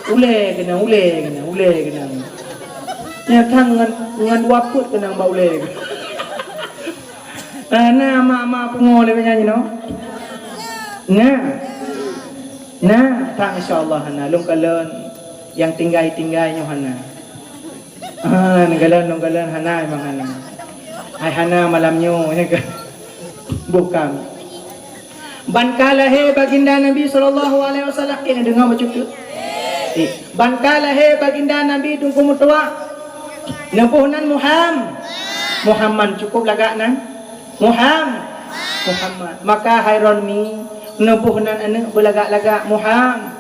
Ulée keunan, ulée keunan, ulée keunan. Nyan thang ngon, ngon dua peuet keunan bak ulée. Ah, na mak-mak pungo lé nyan jinoe. Na. Na, tak insya Allah hana. Lôn kalon nyang tinggai-tinggai nyoe hana. Ah, neukalon, neukalon hana memang hana. Hai hana malam nyoe, ya kan? Bukan. Ban ka lahé Baginda Nabi sallallahu alaihi wasallam, eh, neudeungoe bacut tu? Eh, ban ka lahé Baginda Nabi Teungku meutuah, neuboh nan Muham-, Muhammad, cukup lagak nan? Muham-, Muhammad. Maka hai Ronmi, neuboh nan aneuëk beulagak-lagak Muham-,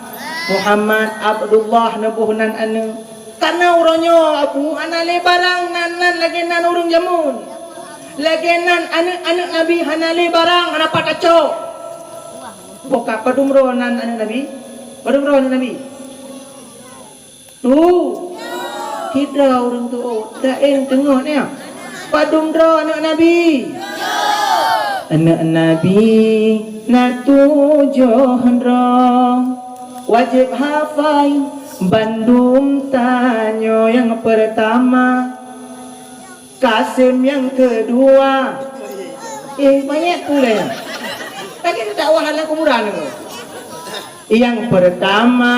Muhammad, Abdullah neuboh nan aneuëk. Karena uroe nyoe, Abu, hana lé barang nan, nan lagée nan ureuëng jameun. Lagée nan aneuëk-aneuëk Nabi hana lé barang, hana pat tacok. Boh ka padum droe nan aneuëk Nabi? Padum droe aneuëk Nabi? Tu. Sidroe ureuëng tuôt. Taén teungoh nyan. Padum droe aneuëk Nabi? Aneuëk Nabi na tujoh droe. Wajéb hafai bandum tanyoe nyang peurtama. Kasem nyang keudua. Eh, manyét puléh. Lagée dakwah lam kuburan tu. Nyang peurtama,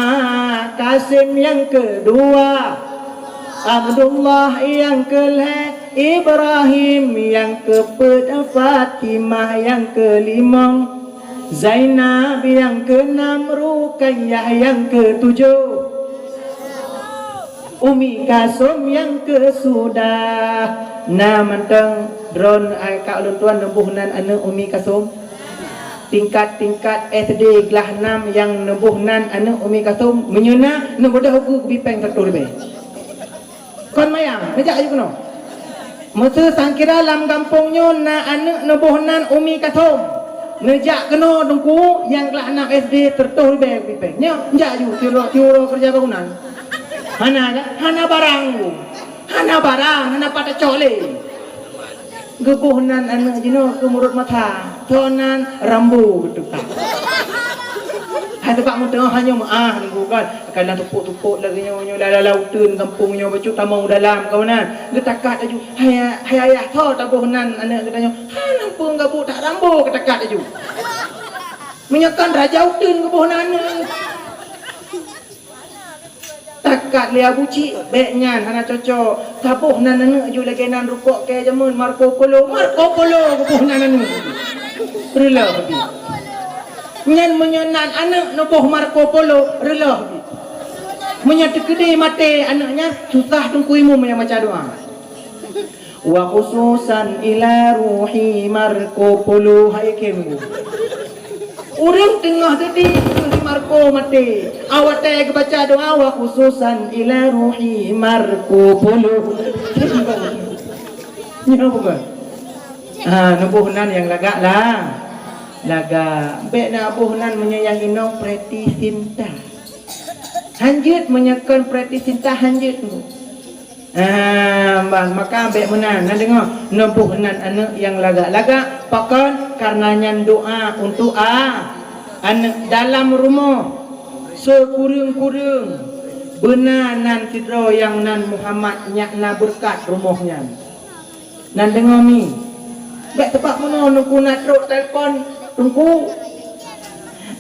Kasem, nyang keudua, Abdullah nyang keulhèe, Ibrahim nyang keupeuet, Fatimah nyang keulimong, Zainab nyang keunam, Ruqayyah nyang keutujoh, Umi Kasum nyang keusudah. Na mantong droeneuh, ai, ka ulôn tuan neuboh nan aneuk Umi Kasum. Tingkat-tingkat S D glah nam nyang neuboh nan aneuk Umi Kasum, meunyoe na, neubeudôh ukeue keu bipèng siratoh ribèe. Kon mayang, neujak aju keunoe. Meuseu sangkira lam gampông nyoe na aneuk neuboh nan Umi Kasum. Neujak keunoe Teungku, nyang glah nam S D siratoh ribèe keu bipèng. Nyoe, neujak aju, tiuroe, tiuroe keureuja bangunan. Hana kan? Hana barang, Bu. Hana barang, hana pat tacok lé. Geuboh nan aneuk jinoe keu meurot mata, tho nan Rambo geutukang. Hai teubak meuteungoh hana meuáh Teungku kan. Kadang tupok-tupok lagèe nyoe, nyoe lala uteuen gampông nyoe bacut tamong dalam kawanan. Geutakat laju, hai, hai ayah tho taboh nan aneuk geutanyoe. Hana peue gabuk that Rambo geutakat laju. Meunyoe kan raja uteuen geuboh nan aneuk. Takat lé Abu Cik, bèk nyan hana cocok. Taboh nan aneuk ju lagèe nan rukok kèe jameun Marco Polo. Marco Polo geuboh nan aneuk. Reuloh bit. Nyan meunyoe nan aneuk neuboh Marco Polo, reuloh bit. Meunyoe teukeudi maté aneuk nyan, susah Teungku Imum nyang baca doa. Wa khususan ila ruhi Marco Polo, hai kém. Ureueng teungoh seudeh keu si Marco maté. Awak watèe geubaca doa wa khususan ila ruhi Marco Polo. Nyoe bukan. Ha, neuboh nan nyang lagak lah. Lagak. Bèk na boh nan meunyoe nyang inong Preity Zinta. Hanjeuet meunyoe kon Preity Zinta hanjeuet. Ah, bah, maka bèk meunan. Na deungö, neuboh nan aneuk nyang lagak-lagak, pakon? Karena nyan doa untuk a-, aneuk dalam rumoh. Sikureueng-kureueng beuna nan sidroe nyang nan Muhammad, nyak na beureukat rumoh nyan. Nan deungö mi. Bèk teupeu meunoe Teungku na trok telepon Teungku.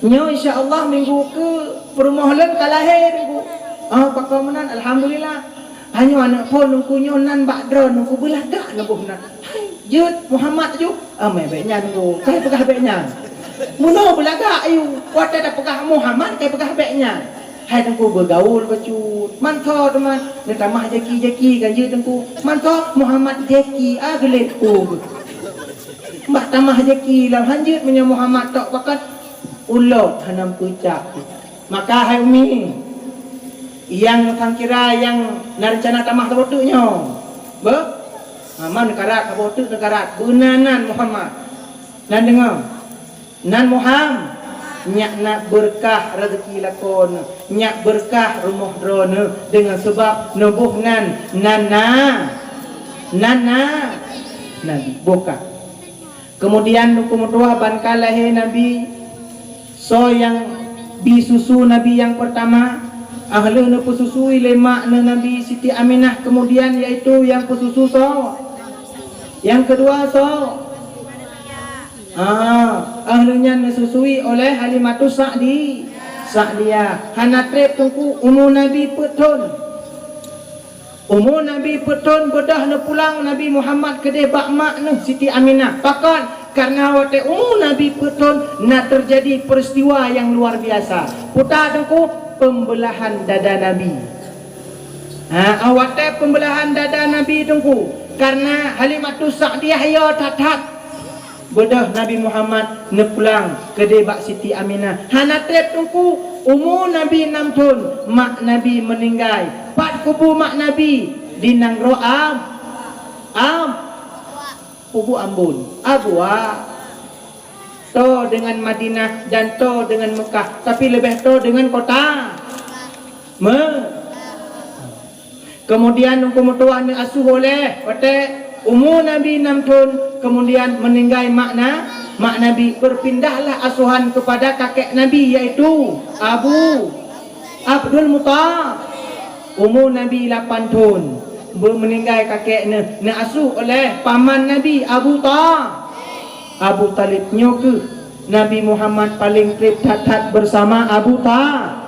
Nyoe insya Allah minggu keu peurumoh lôn ka lahé Teungku. Ah, pakon meunan, alhamdulillah. Hanyoe aneuk phôn Teungku nyoe nan bak droe Teungku beulagak neuboh nan. Hai, jeuet Muhammad ju. Ah, meu'ah bèk nyan Teungku. Kai peugah bèk nyan. Meunoe beulagak ayue. Watèe tapeugah Muhammad kai peugah bèk nyan. Hai Teungku beugaul bacut. Mantong teuma neutamah Jaki-Jaki kan jeuet Teungku. Mantong Muhammad Jaki, ah, geulet Teungku. Bah tamah Jaki lam hanjeuet meunyoe Muhammad tok pakat ulôt hana peucak. Maka hai Umi, nyang sangkira nyang na reuncana tamah saboh teuk nyoe. Beuh? Ha, man neukarat saboh teuk neukarat. Beuna nan Muhammad. Nan deungö. Nan Muham, nyak na beureukat raseuki lakoe neuh, nyak beureukat rumoh droeneuh, deungon seubab neuboh nan, nan na, nan na Nabi. Boh ka. Keumudian Teungku meutuah ban ka lahé Nabi, soe nyang bi susu Nabi nyang peurtama, ah lheueh neupeususui lé mak neuh Nabi Siti Aminah, keumudian yaitu nyang peususu soe? Nyang keudua soe? Ah, ah lheueh nyan neususui oleh Halimatus Sa'di-, Sa'diyah. Hana trép Teungku, umu Nabi peuet thon. Umu Nabi peuet thon beudôh neupulang Nabi Muhammad keudeh bak mak neuh Siti Aminah. Pakon? Karena watèe umu Nabi peuet thon na teujadi peuristiwa nyang luar biasa. Peue ta Teungku, pembelahan dada Nabi. Ha, watèe pembelahan dada Nabi Teungku, karena Halimatus Sa'diyah yo that-that. Beudôh Nabi Muhammad neupulang keudeh bak Siti Aminah. Hana trép Teungku, umu Nabi nam thon, mak Nabi meuninggai. Pat kubu mak Nabi? Di nanggroe Am-, Am-, kubu Ambon. Abua. To deungon Madinah dan to deungon Meukah, tapi leubeh to deungon kota Me-, Keumudian Teungku meutuah neuasuh oleh, watèe umu Nabi nam thon, keumudian meuninggai mak na-, mak Nabi, beupindahlah asuhan keupada kakek Nabi, yaitu Abu Abdul Mutha-, umu Nabi lapan thon, beu-, meuninggai kakek neuh, neuasuh oleh paman Nabi Abu Tha-, Abu Thalib. Nyoe kheueh Nabi Muhammad paleng trép that-that beusama Abu Tha-,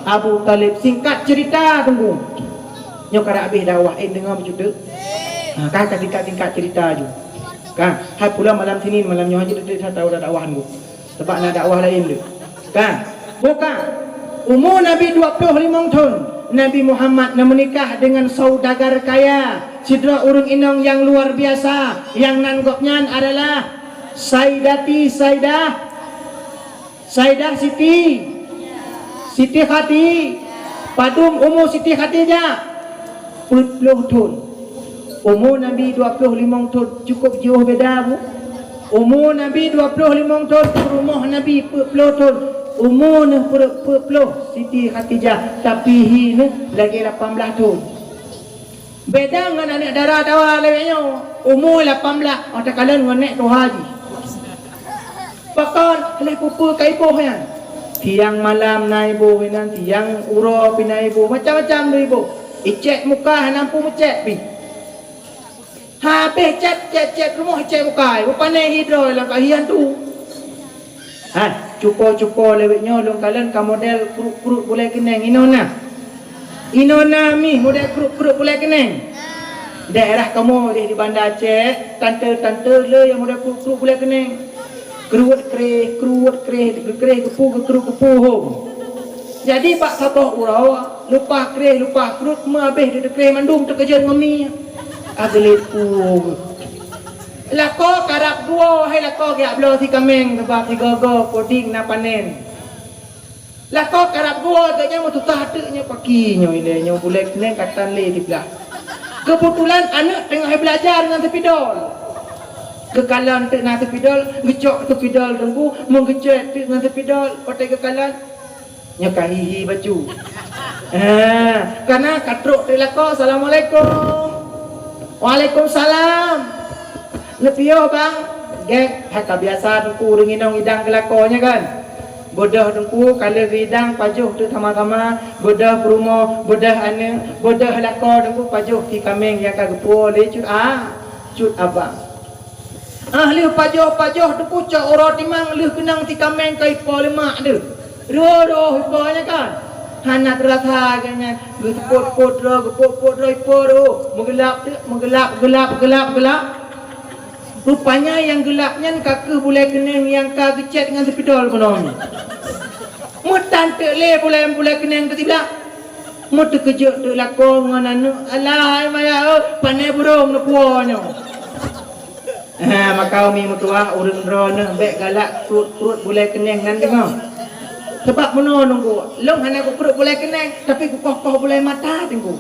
Abu Thalib. Singkat ceurita, Teungku. Nyoe karab habéh dakwah, eh, deungoe bacut teuk. Ha, ka, ka singkat-singkat cerita ju. Ka, hai pulang malam Senin, malam nyoe hana teuk that dakwah nyoe. Sabab na dakwah laén teuk. Ka, buka. Umu Nabi dua ploh limong thon, Nabi Muhammad na meunikah deungon saudagar kaya, sidroe ureuëng inong nyang luar biasa, nyang nan gobnyan adalah Saidati Saidah Saidah Siti, Siti Khati-, padum umu Siti Khadijah? Peuet ploh thon. Umu Nabi dua ploh limong thon, cukup jiôh beda, bu. Umu Nabi dua ploh limong thon, peurumoh Nabi peuet ploh thon. Umu neuh peuet, peuet ploh Siti Khadijah, tapi hi neuh lagée lapan blaih thon. Beda ngon aneuk dara dawa lawét nyoe, umu lapan blaih, oh takalon ngon nek tuha jih. Pakon lheueh peue-peue ka iboh nyan. Siang malam na iboh inan, siang uroe pih na iboh, macam-macam na iboh. Icet muka hana mampu meucet pih. Habéh cet, cet, cet rumoh icet muka, beupané hidroe lam kahian tu. Hai, cupo-cupo lawét nyoe lôn kalon ka model kruet-kruet bulée keuneng, inoe na? Inoe na mi model kruet-kruet bulée keuneng? Daerah kamoe deh di Banda Aceh, tante-tante le nyang model kruet-kruet bulée keuneng. Kruet kreh, kruet kreh, geukréh geupu, geukruet geupu hom. Jadi bak saboh uroe, leupah kreh, leupah kruet, meuhabéh deukreh mandum teukeujot ngon mi. Ageulipu. Lakoe karab duoe, hai lakoe geujak bloe si kaméng, sabab sigoe-goe podieng na panen. Lakoe karab duoe, geuhnyan meususah teuk nyoe paki nyoe ilée nyoe bulée keuneng ka tan lé siblah. Keubeutulan aneuk teungoh beulajar ngon sipidol. Geukalon teuk na sipidol, geucok sipidol teungku, meugeucet teuk ngon sipidol, watée geukalon. Nyoe ka hi-hi bacut. Ha, kana ka trok teuk lakoe, "Assalamualaikum." "Waalaikumsalam." "Neupiôh, Bang?" "Gét, hai ka biasa teungku ureuëng inong idang keu lakoe nyan kan. Beudôh teungku ka lheueh geuidang pajoh teuk sama-sama, beudôh peurumoh, beudôh aneuk, beudôh lakoe teungku pajoh si kaméng nyang ka geupuwoe lé cut a, cut abang." Ah, lheueh pajoh-pajoh teungku cok uroe timang lheueh keunong si kaméng ka ipo lé mak deuh. Roh-roh ipo nyan kan. Hana teurasa geuhnyan, geuseupôt-pôt droe, geupôt-pôt droe ipo roh. Meugeulap teuk, meugeulap, geulap, geulap, geulap. Rupanya nyang geulap nyan ka kheueh bulée keuneng nyang ka geucet ngon sipidol bunoe. Meutan teuk lé bulée, bulée keuneng teusiblak. Meuteukeujot teuk lakoe ngon aneuk, "Alah hai maya, pane burông neupuwoe nyoe." Ha, maka umi meutuah ureuëng droeneuh bék galak kruet-kruet bulée keuneng nan deungoe. Sabab meunoe teungku, lôn hana kukruet bulée keuneng, tapi kukoh-koh bulée mata teungku.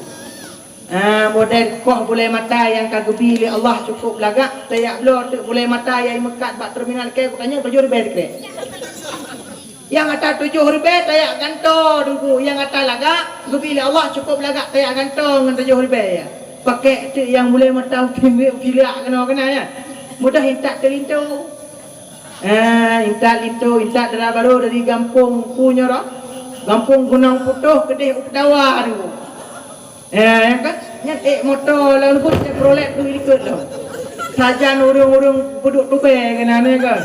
Ha, model koh bulée mata nyang ka geubi lé Allah cukup lagak, tajak bloe teuk bulée mata nyang meukat bak terminal kée, kutanyong tujoh ribée sikrek. Nyang ata tujoh ribée tajak gantoe teungku, nyang ata lagak geubi lé Allah cukup lagak tajak gantoe ngon tujoh ribée. Pakek teuk nyang bulée mata u timbek u silak keunoe keunan nyan. Mudah intat teulinto. Eh, intat linto, intat dara barô dari gampông pu nyoe roh. Gampông Gunong Putôh keudeh u Peudawa teungku. Eh, nyan kan? Nyan ék moto lawan bus Chevrolet duek likot lom. Sajan ureuëng-ureuëng peuduek tubée keunan nyan kan.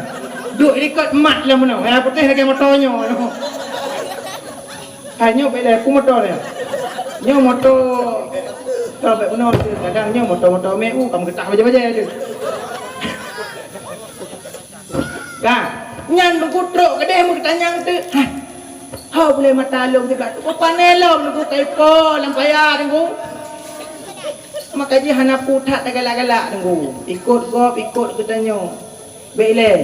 Duek likot mat lam meunoe. Eh, putéh lagée moto nyoe. Hai nyoe bék lé ku moto nyoe. Nyoe moto. Ka bék meunoe tu. Kadang nyoe moto-moto meu, kamu getah baja-baja tu. Ka, nyan teungku trok keudeh meugeutanyong teuk. Hai, ho bulée mata lôn teuka teungku, pane lom teungku ka ipo lam paya teungku. Maka jih hana peue that tagalak-galak teungku. Ikot gob, ikot geutanyoe. Bék ilée.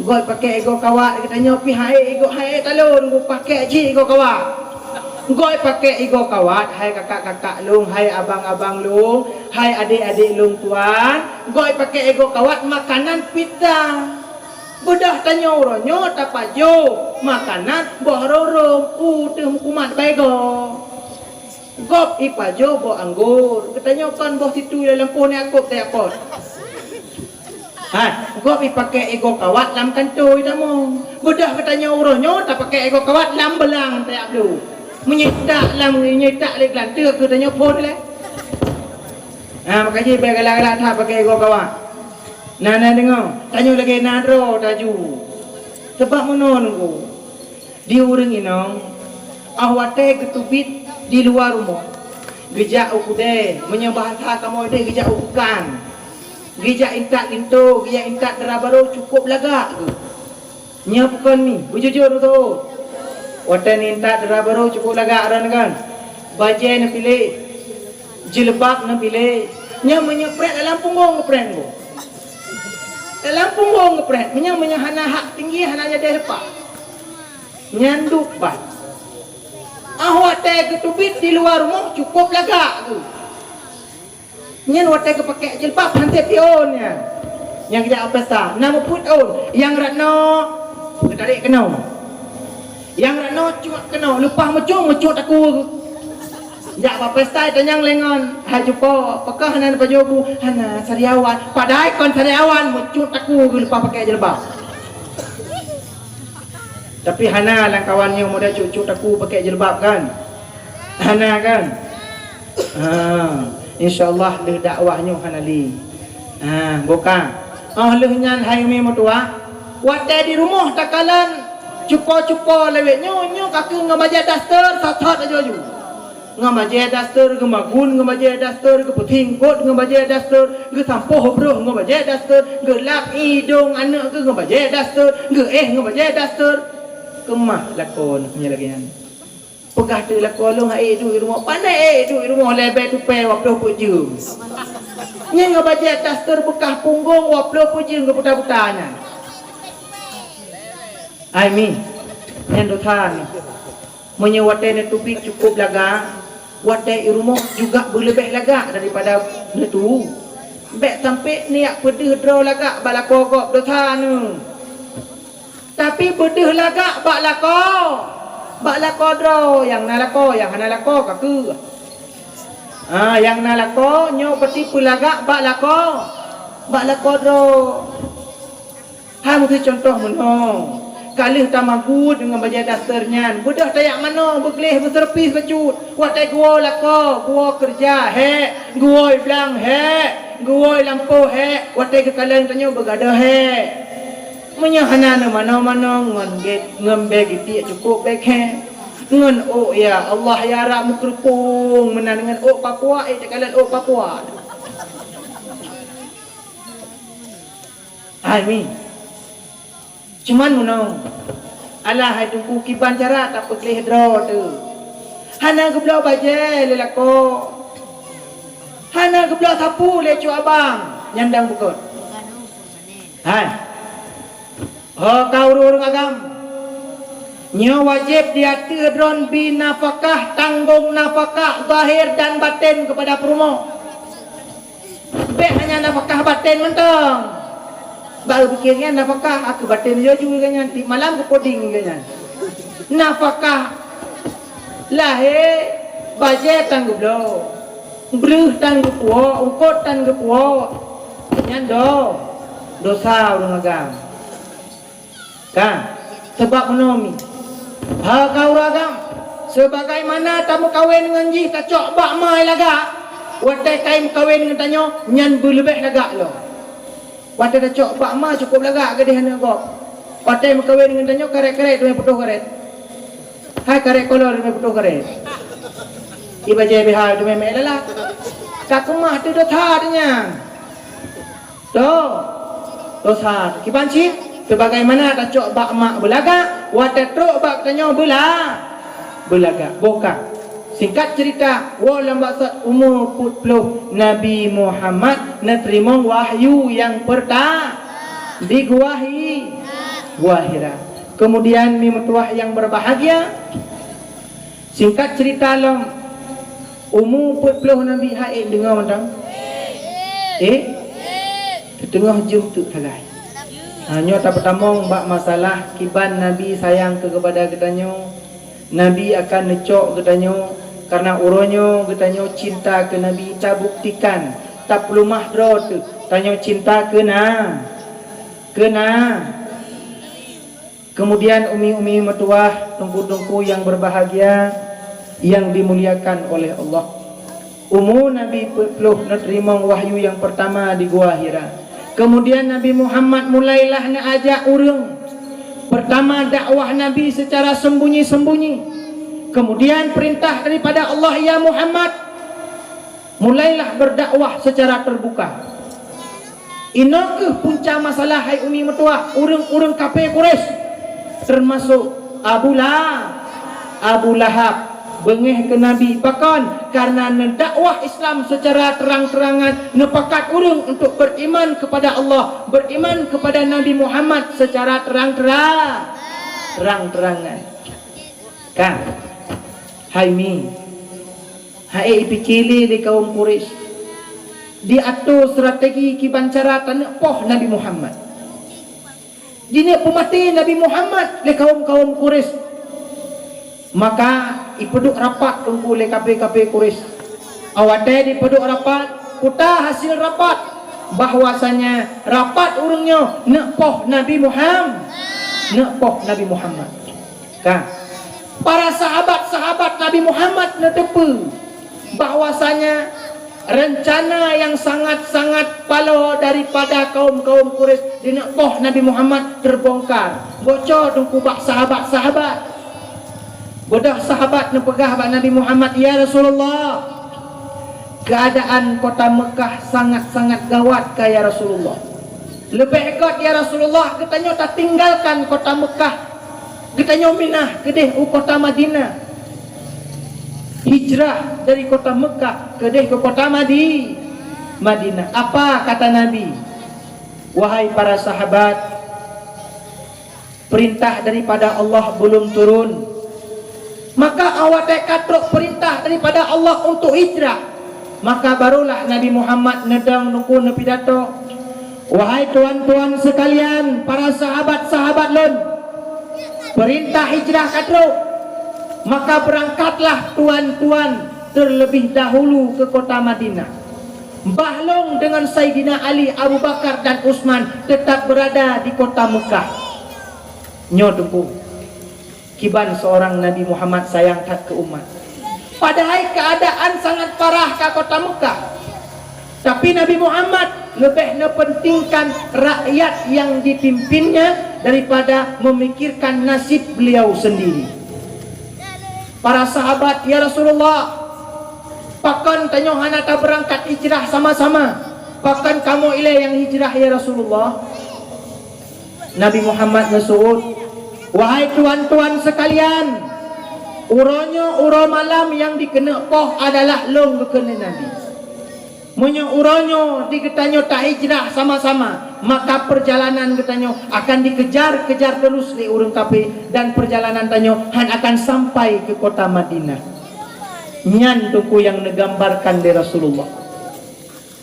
Gob pakek igoe kawat geutanyoe pih hai igoe hai talon teungku pakek jih igoe kawat. Gob pakek igoe kawat hai kakak-kakak lôn, hai abang-abang lôn, hai adék-adék lôn tuan. Gob pakek igoe kawat makanan pita. Beudôh tanyoe uroe nyoe tapajoh makanan boh rorong, u teuh meukumat bak igoe. Gob ipajoh boh anggor, geutanyoe kon boh situi lam lampôh nyan akôb tajak pot. Hai, gob ipakek igoe kawat lam kantô itamong. Beudôh geutanyoe uroe nyoe tapakek igoe kawat lam beulang tajak blu. Meunyoe tak lam, meunyoe tak lé geulanteuk geutanyoe phon lé. Ha, maka jih bék galak-galak that pakek igoe kawat. Na, na deungoe, tanyoe lagée na droe taju. Sabab meunoe teungku, di ureuëng inong, óh watée geuteubiet di luwa rumoh, Geujak u keudè, meunyoe bahasa kamoe deh geujak u dukan. Geujak intat linto, geujak intat dara barô cukôp lagak geuh. Nyoe bukon mi, beujujur beutôi. Watèe neuintat dara barô cukôp lagak droeneuh kan. Bajèe neupiléh, jilbab neupiléh. Nyoe meunyoe preh dalam punggong geupreh nyoe. Dalam punggong geupreh, meunyoe, meunyoe hana hak tinggi, hana jadèh leupah. Nyan duek ban. Ah, watèe geuteubiet di luwa rumoh cukôp lagak geuh. Nyan watèe geupakèk jilbab han sép jiôn nyan. Nyang geujak pesta, na muphom ôn, nyang rot noe geutarek keunoe. Nyang rot noe cuet keunoe, leupah meucung, meucung takue geuh. Jak bak pesta itanyong lé ngon, hai cupo, pakon hana neupajoh bu, hana sariawan. Padahai kon sariawan, meucung takue geuh leupah pakèk jilbab. Tapi hana lam kawan nyoe model cuk-cuk takue pakèk jilbab kan? Hana kan? Ha, insya Allah lheueh dakwah nyoe hana lé. Ha, buka. Oh lheueh nyan hai umi meutuwah, watèe di rumoh takalon cupo-cupo lawét nyoe, nyoe ka keuh ngon bajèe daster that-that aju-aju. Ngon bajèe daster geumagun, ngon bajèe daster geupeutingkot, ngon bajèe daster geusampôh broh, ngon bajèe daster geulap idông aneuk geuh, ngon bajèe daster geuéh, ngon bajèe daster. Keumah lakoe nyoe lagèe nyan. Peugah teuk lakoe lôn han ék duek rumoh, pane ék duek rumoh lé bèe tupèe waploh peuet jeuem. Nyan ngon bajèe daster beukah punggong waploh peuet jeuem geuputa-puta nyan. Ai mi, nyan dosa nyoe. Meunyoe watèe neuteubiet cukôp lagak, watèe i rumoh juga beuleubeh lagak daripada neuteuwu. Bèk sampé neujak peudeuh droe lagak bak lakoe gob, dosa nyoe. Tapi beudeuh lagak bak lakoe, bak lakoe droe nyang na lakoe, nyang hana lakoe ka keuh. Ha, nyang na lakoe nyoe peuti peulagak bak lakoe, bak lakoe droe. Hai meusi cuntoh meunoe, ka lheueh tamagun deungon bajèe daster nyan, beudôh tajak manoe, beugleh, beuseurpis bacut. Watèe geuwoe lakoe, geuwoe keureuja, hék, geuwoe blang, hék, geuwoe lampôh, hék, watèe geukalon tanyoe beugadôh, hék. Meunyoe hana neumanoe-manoe ngon gét, ngon bèe geutiek cukôp bèk, hék. Ngon ôk, ya Allah, ya Rabb, meukeureupeung meunan ngon ôk pakua, ék takalon ôk pakua. Hai mi. Cuman meunoe, alah hai Teungku, kiban cara tapeugleh droe teuh. Hana geubloe bajèe lé lakoe. Hana geubloe sapeue lé cut abang, nyan dang beukôt. Hai. Ho ka ureueng-ureueng agam. Nyoe wajéb di ateueh droe bi nafakah, tanggong nafakah zahir dan baten keupada peurumoh. Bèk hanya nafakah baten mantong. Bak geupiké nyan nafakah, a keu baten jih ju geuh nyan, tiep malam geupuding geuh nyan. Nafakah lahé, bajèe tan geubloe, breuh tan geupuwoe, eungkôt tan geupuwoe. Nyan do-, dosa ureueng agam. Ka, sabab meunoe mi. Hai ka ureueng agam, sebagaimana tameukawen ngon jih tacok bak ma lagak, watèe ka imeukawen ngon tanyoe, nyan beuleubeh lagak lom. Watèe tacok bak ma cukôp lagak keudéh aneuk gob. Watèe meukawen ngon tanyoe, karét-karét teumé putôh karét. Hai karét kolor teumé putôh karét. Di bajèe B H teumé mé lala. Ka keumah teuh dosa teuh nyan. Toh, dosa kiban cit, sebagaimana tacok bak mak beulagak, watèe trok bak tanyoe beula-, beulagak. Boh ka. Singkat cerita, woe lam baksot umu peuet ploh Nabi Muhammad neuteurimong wahyu nyang peurta-, di Gua Hi-, Gua Hira. Kemudian mi meutuwah nyang berbahagia, singkat cerita lom, umu peuet ploh Nabi hai ék deungoe mantong? Ék? Teuteungoh jeuem teuk sagai. Ha, nyoe tapeutamong bak masalah kiban Nabi sayang keu keupada geutanyoe. Nabi akan neucok geutanyoe, kareuna uroe nyoe geutanyoe cinta keu Nabi tabuktikan, tapeuleumah droe teuh tanyoe cinta keu na-, keu na-, Kemudian umi-umi meutuwah, teungku-teungku yang berbahagia, yang dimuliakan oleh Allah. Umu Nabi peuet ploh neuteurimong wahyu nyang peurtama di Gua Hira. Kemudian Nabi Muhammad mulailah neuajak ureuëng. Pertama dakwah Nabi secara sembunyi-sembunyi. Kemudian perintah daripada Allah, "Ya Muhammad, Mulailah berdakwah secara terbuka. Inoe keuh punca masalah hai umi meutuwah, ureuëng-ureuëng kafé Quraisy, termasuk Abu La-, Abu Lahab, beungéh keu Nabi. Pakon? Karena neudakwah Islam secara terang-terangan, neupakat ureuëng untuk beriman kepada Allah, beriman kepada Nabi Muhammad secara terang-terang, terang-terangan. Ka, hai mi, hai ipicili lé kaum Quraisy, diatur strategi kiban cara taneuk poh Nabi Muhammad. Dineuk peumaté Nabi Muhammad lé kaum-kaum Quraisy. Maka ipeuduek rapat teungku lé kafé-kafé Quraisy. Awatée dipeuduek rapat, peue hasil rapat, bahwasanya rapat ureuëng nyoe neuk poh Nabi Muhammad, neuk poh Nabi Muhammad. Ka, para sahabat-sahabat Nabi Muhammad neuteupeue bahwasanya rencana yang sangat-sangat paloe daripada kaum-kaum Quraisy dineuk poh Nabi Muhammad terbongkar. Bocor teungku bak sahabat-sahabat. Beudôh sahabat neupeugah bak Nabi Muhammad, "Ya Rasulullah, keadaan kota Mekah sangat-sangat gawat ka, ya Rasulullah. Leubeh gét, ya Rasulullah, geutanyoe tatinggalkan kota Mekah, geutanyoe minah keudeh u kota Madinah." Hijrah dari kota Mekah keudeh ke kota Madi-, Madinah. Apa kata Nabi? Wahai para sahabat, perintah daripada Allah belum turun. Maka awatée ka trok perintah daripada Allah untuk hijrah, maka barulah Nabi Muhammad neudong teungku neupidato, "Wahai tuan-tuan sekalian, para sahabat-sahabat lôn, perintah hijrah ka trok, maka berangkatlah tuan-tuan terlebih dahulu ke kota Madinah. Bah lôn dengan Saidina Ali, Abu Bakar dan Utsman tetap berada di kota Mekah." Nyoe teungku, kiban seorang Nabi Muhammad sayang that keu umat. Padahai keadaan sangat parah ka kota Mekah. Tapi Nabi Muhammad leubeh neupentingkan rakyat yang dipimpinnya daripada memikirkan nasib beliau sendiri. Para sahabat, "Ya Rasulullah, pakon tanyoe hana tabeurangkat hijrah sama-sama? Pakon kamoe ilée nyang hijrah, ya Rasulullah?" Nabi Muhammad neuseuôt, "Wahai tuan-tuan sekalian, uroe nyoe uroe malam nyang dikeuneuk poh adalah lôn," geukheun lé Nabi. "Meunyoe uroe nyoe di geutanyoe tahijrah sama-sama, maka perjalanan geutanyoe akan dikejar-kejar terus lé ureuëng kafé dan perjalanan tanyoe hán akan sampai ke kota Madinah." Nyan teungku nyang neugambarkan lé Rasulullah.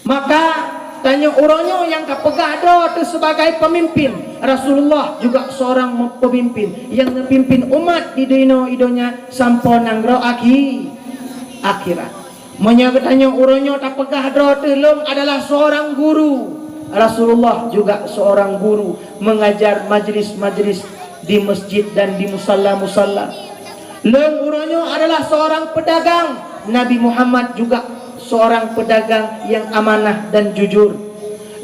Maka, tanyoe uroe nyoe nyang ka peugah droe teuh sebagai pemimpin, Rasulullah juga seorang pemimpin nyang neupimpin umat di dunoe i donya sampoe nanggroe akhi-, akhirat. Meunyoe geutanyoe uroe nyoe tapeugah droe teuh lôn adalah seorang guru, Rasulullah juga seorang guru mengajar majlis-majlis di masjid dan di musalla-musalla. Lôn uroe nyoe adalah seorang pedagang, Nabi Muhammad juga seorang pedagang yang amanah dan jujur.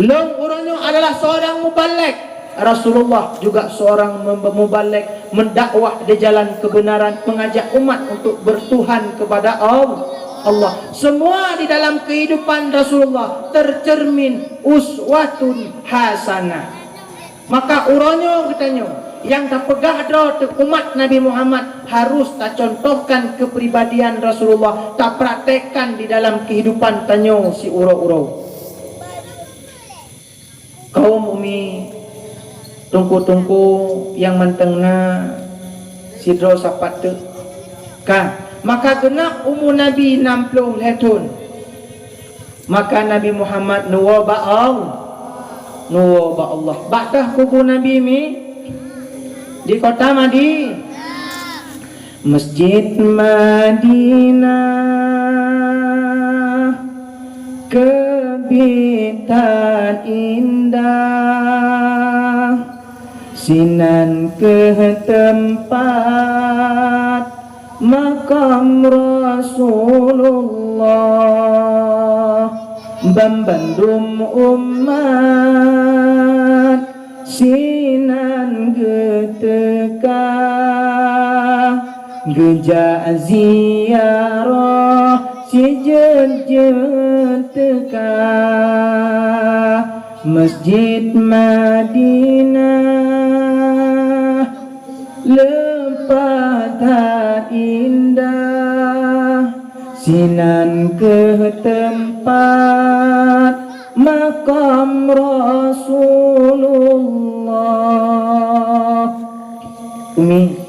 Lôn uroe nyoe adalah seorang mubalek, Rasulullah juga seorang mem-, mubalek, mendakwah di jalan kebenaran, mengajak umat untuk bertuhan kepada Al-, Allah. Semua di dalam kehidupan Rasulullah tercermin uswatun hasanah. Maka uroe nyoe geutanyoe nyang tapeugah droe teuh umat Nabi Muhammad harus tacontohkan kepribadian Rasulullah, tapraktekkan di dalam kehidupan tanyoe siuroe-uroe. Kaum umi, teungku-teungku nyang mantong na sidroe sapat teuk. Ka, maka geunap umu Nabi nam ploh lhée thon. Maka Nabi Muhammad neuwoe bak Allah, neuwoe bak Allah. Bak teuh kubu Nabi mi di kota Madi-, Masjid Madinah keubiet that indah, sinan keuh teumpat makam Rasulullah. Banbandum umat sinan geuteuka, geujak ziarah Sijeuet-jeuet teuka Masjid Madinah, leupah that indah, sinan kheueh teumpat makam Rasulullah. Umi.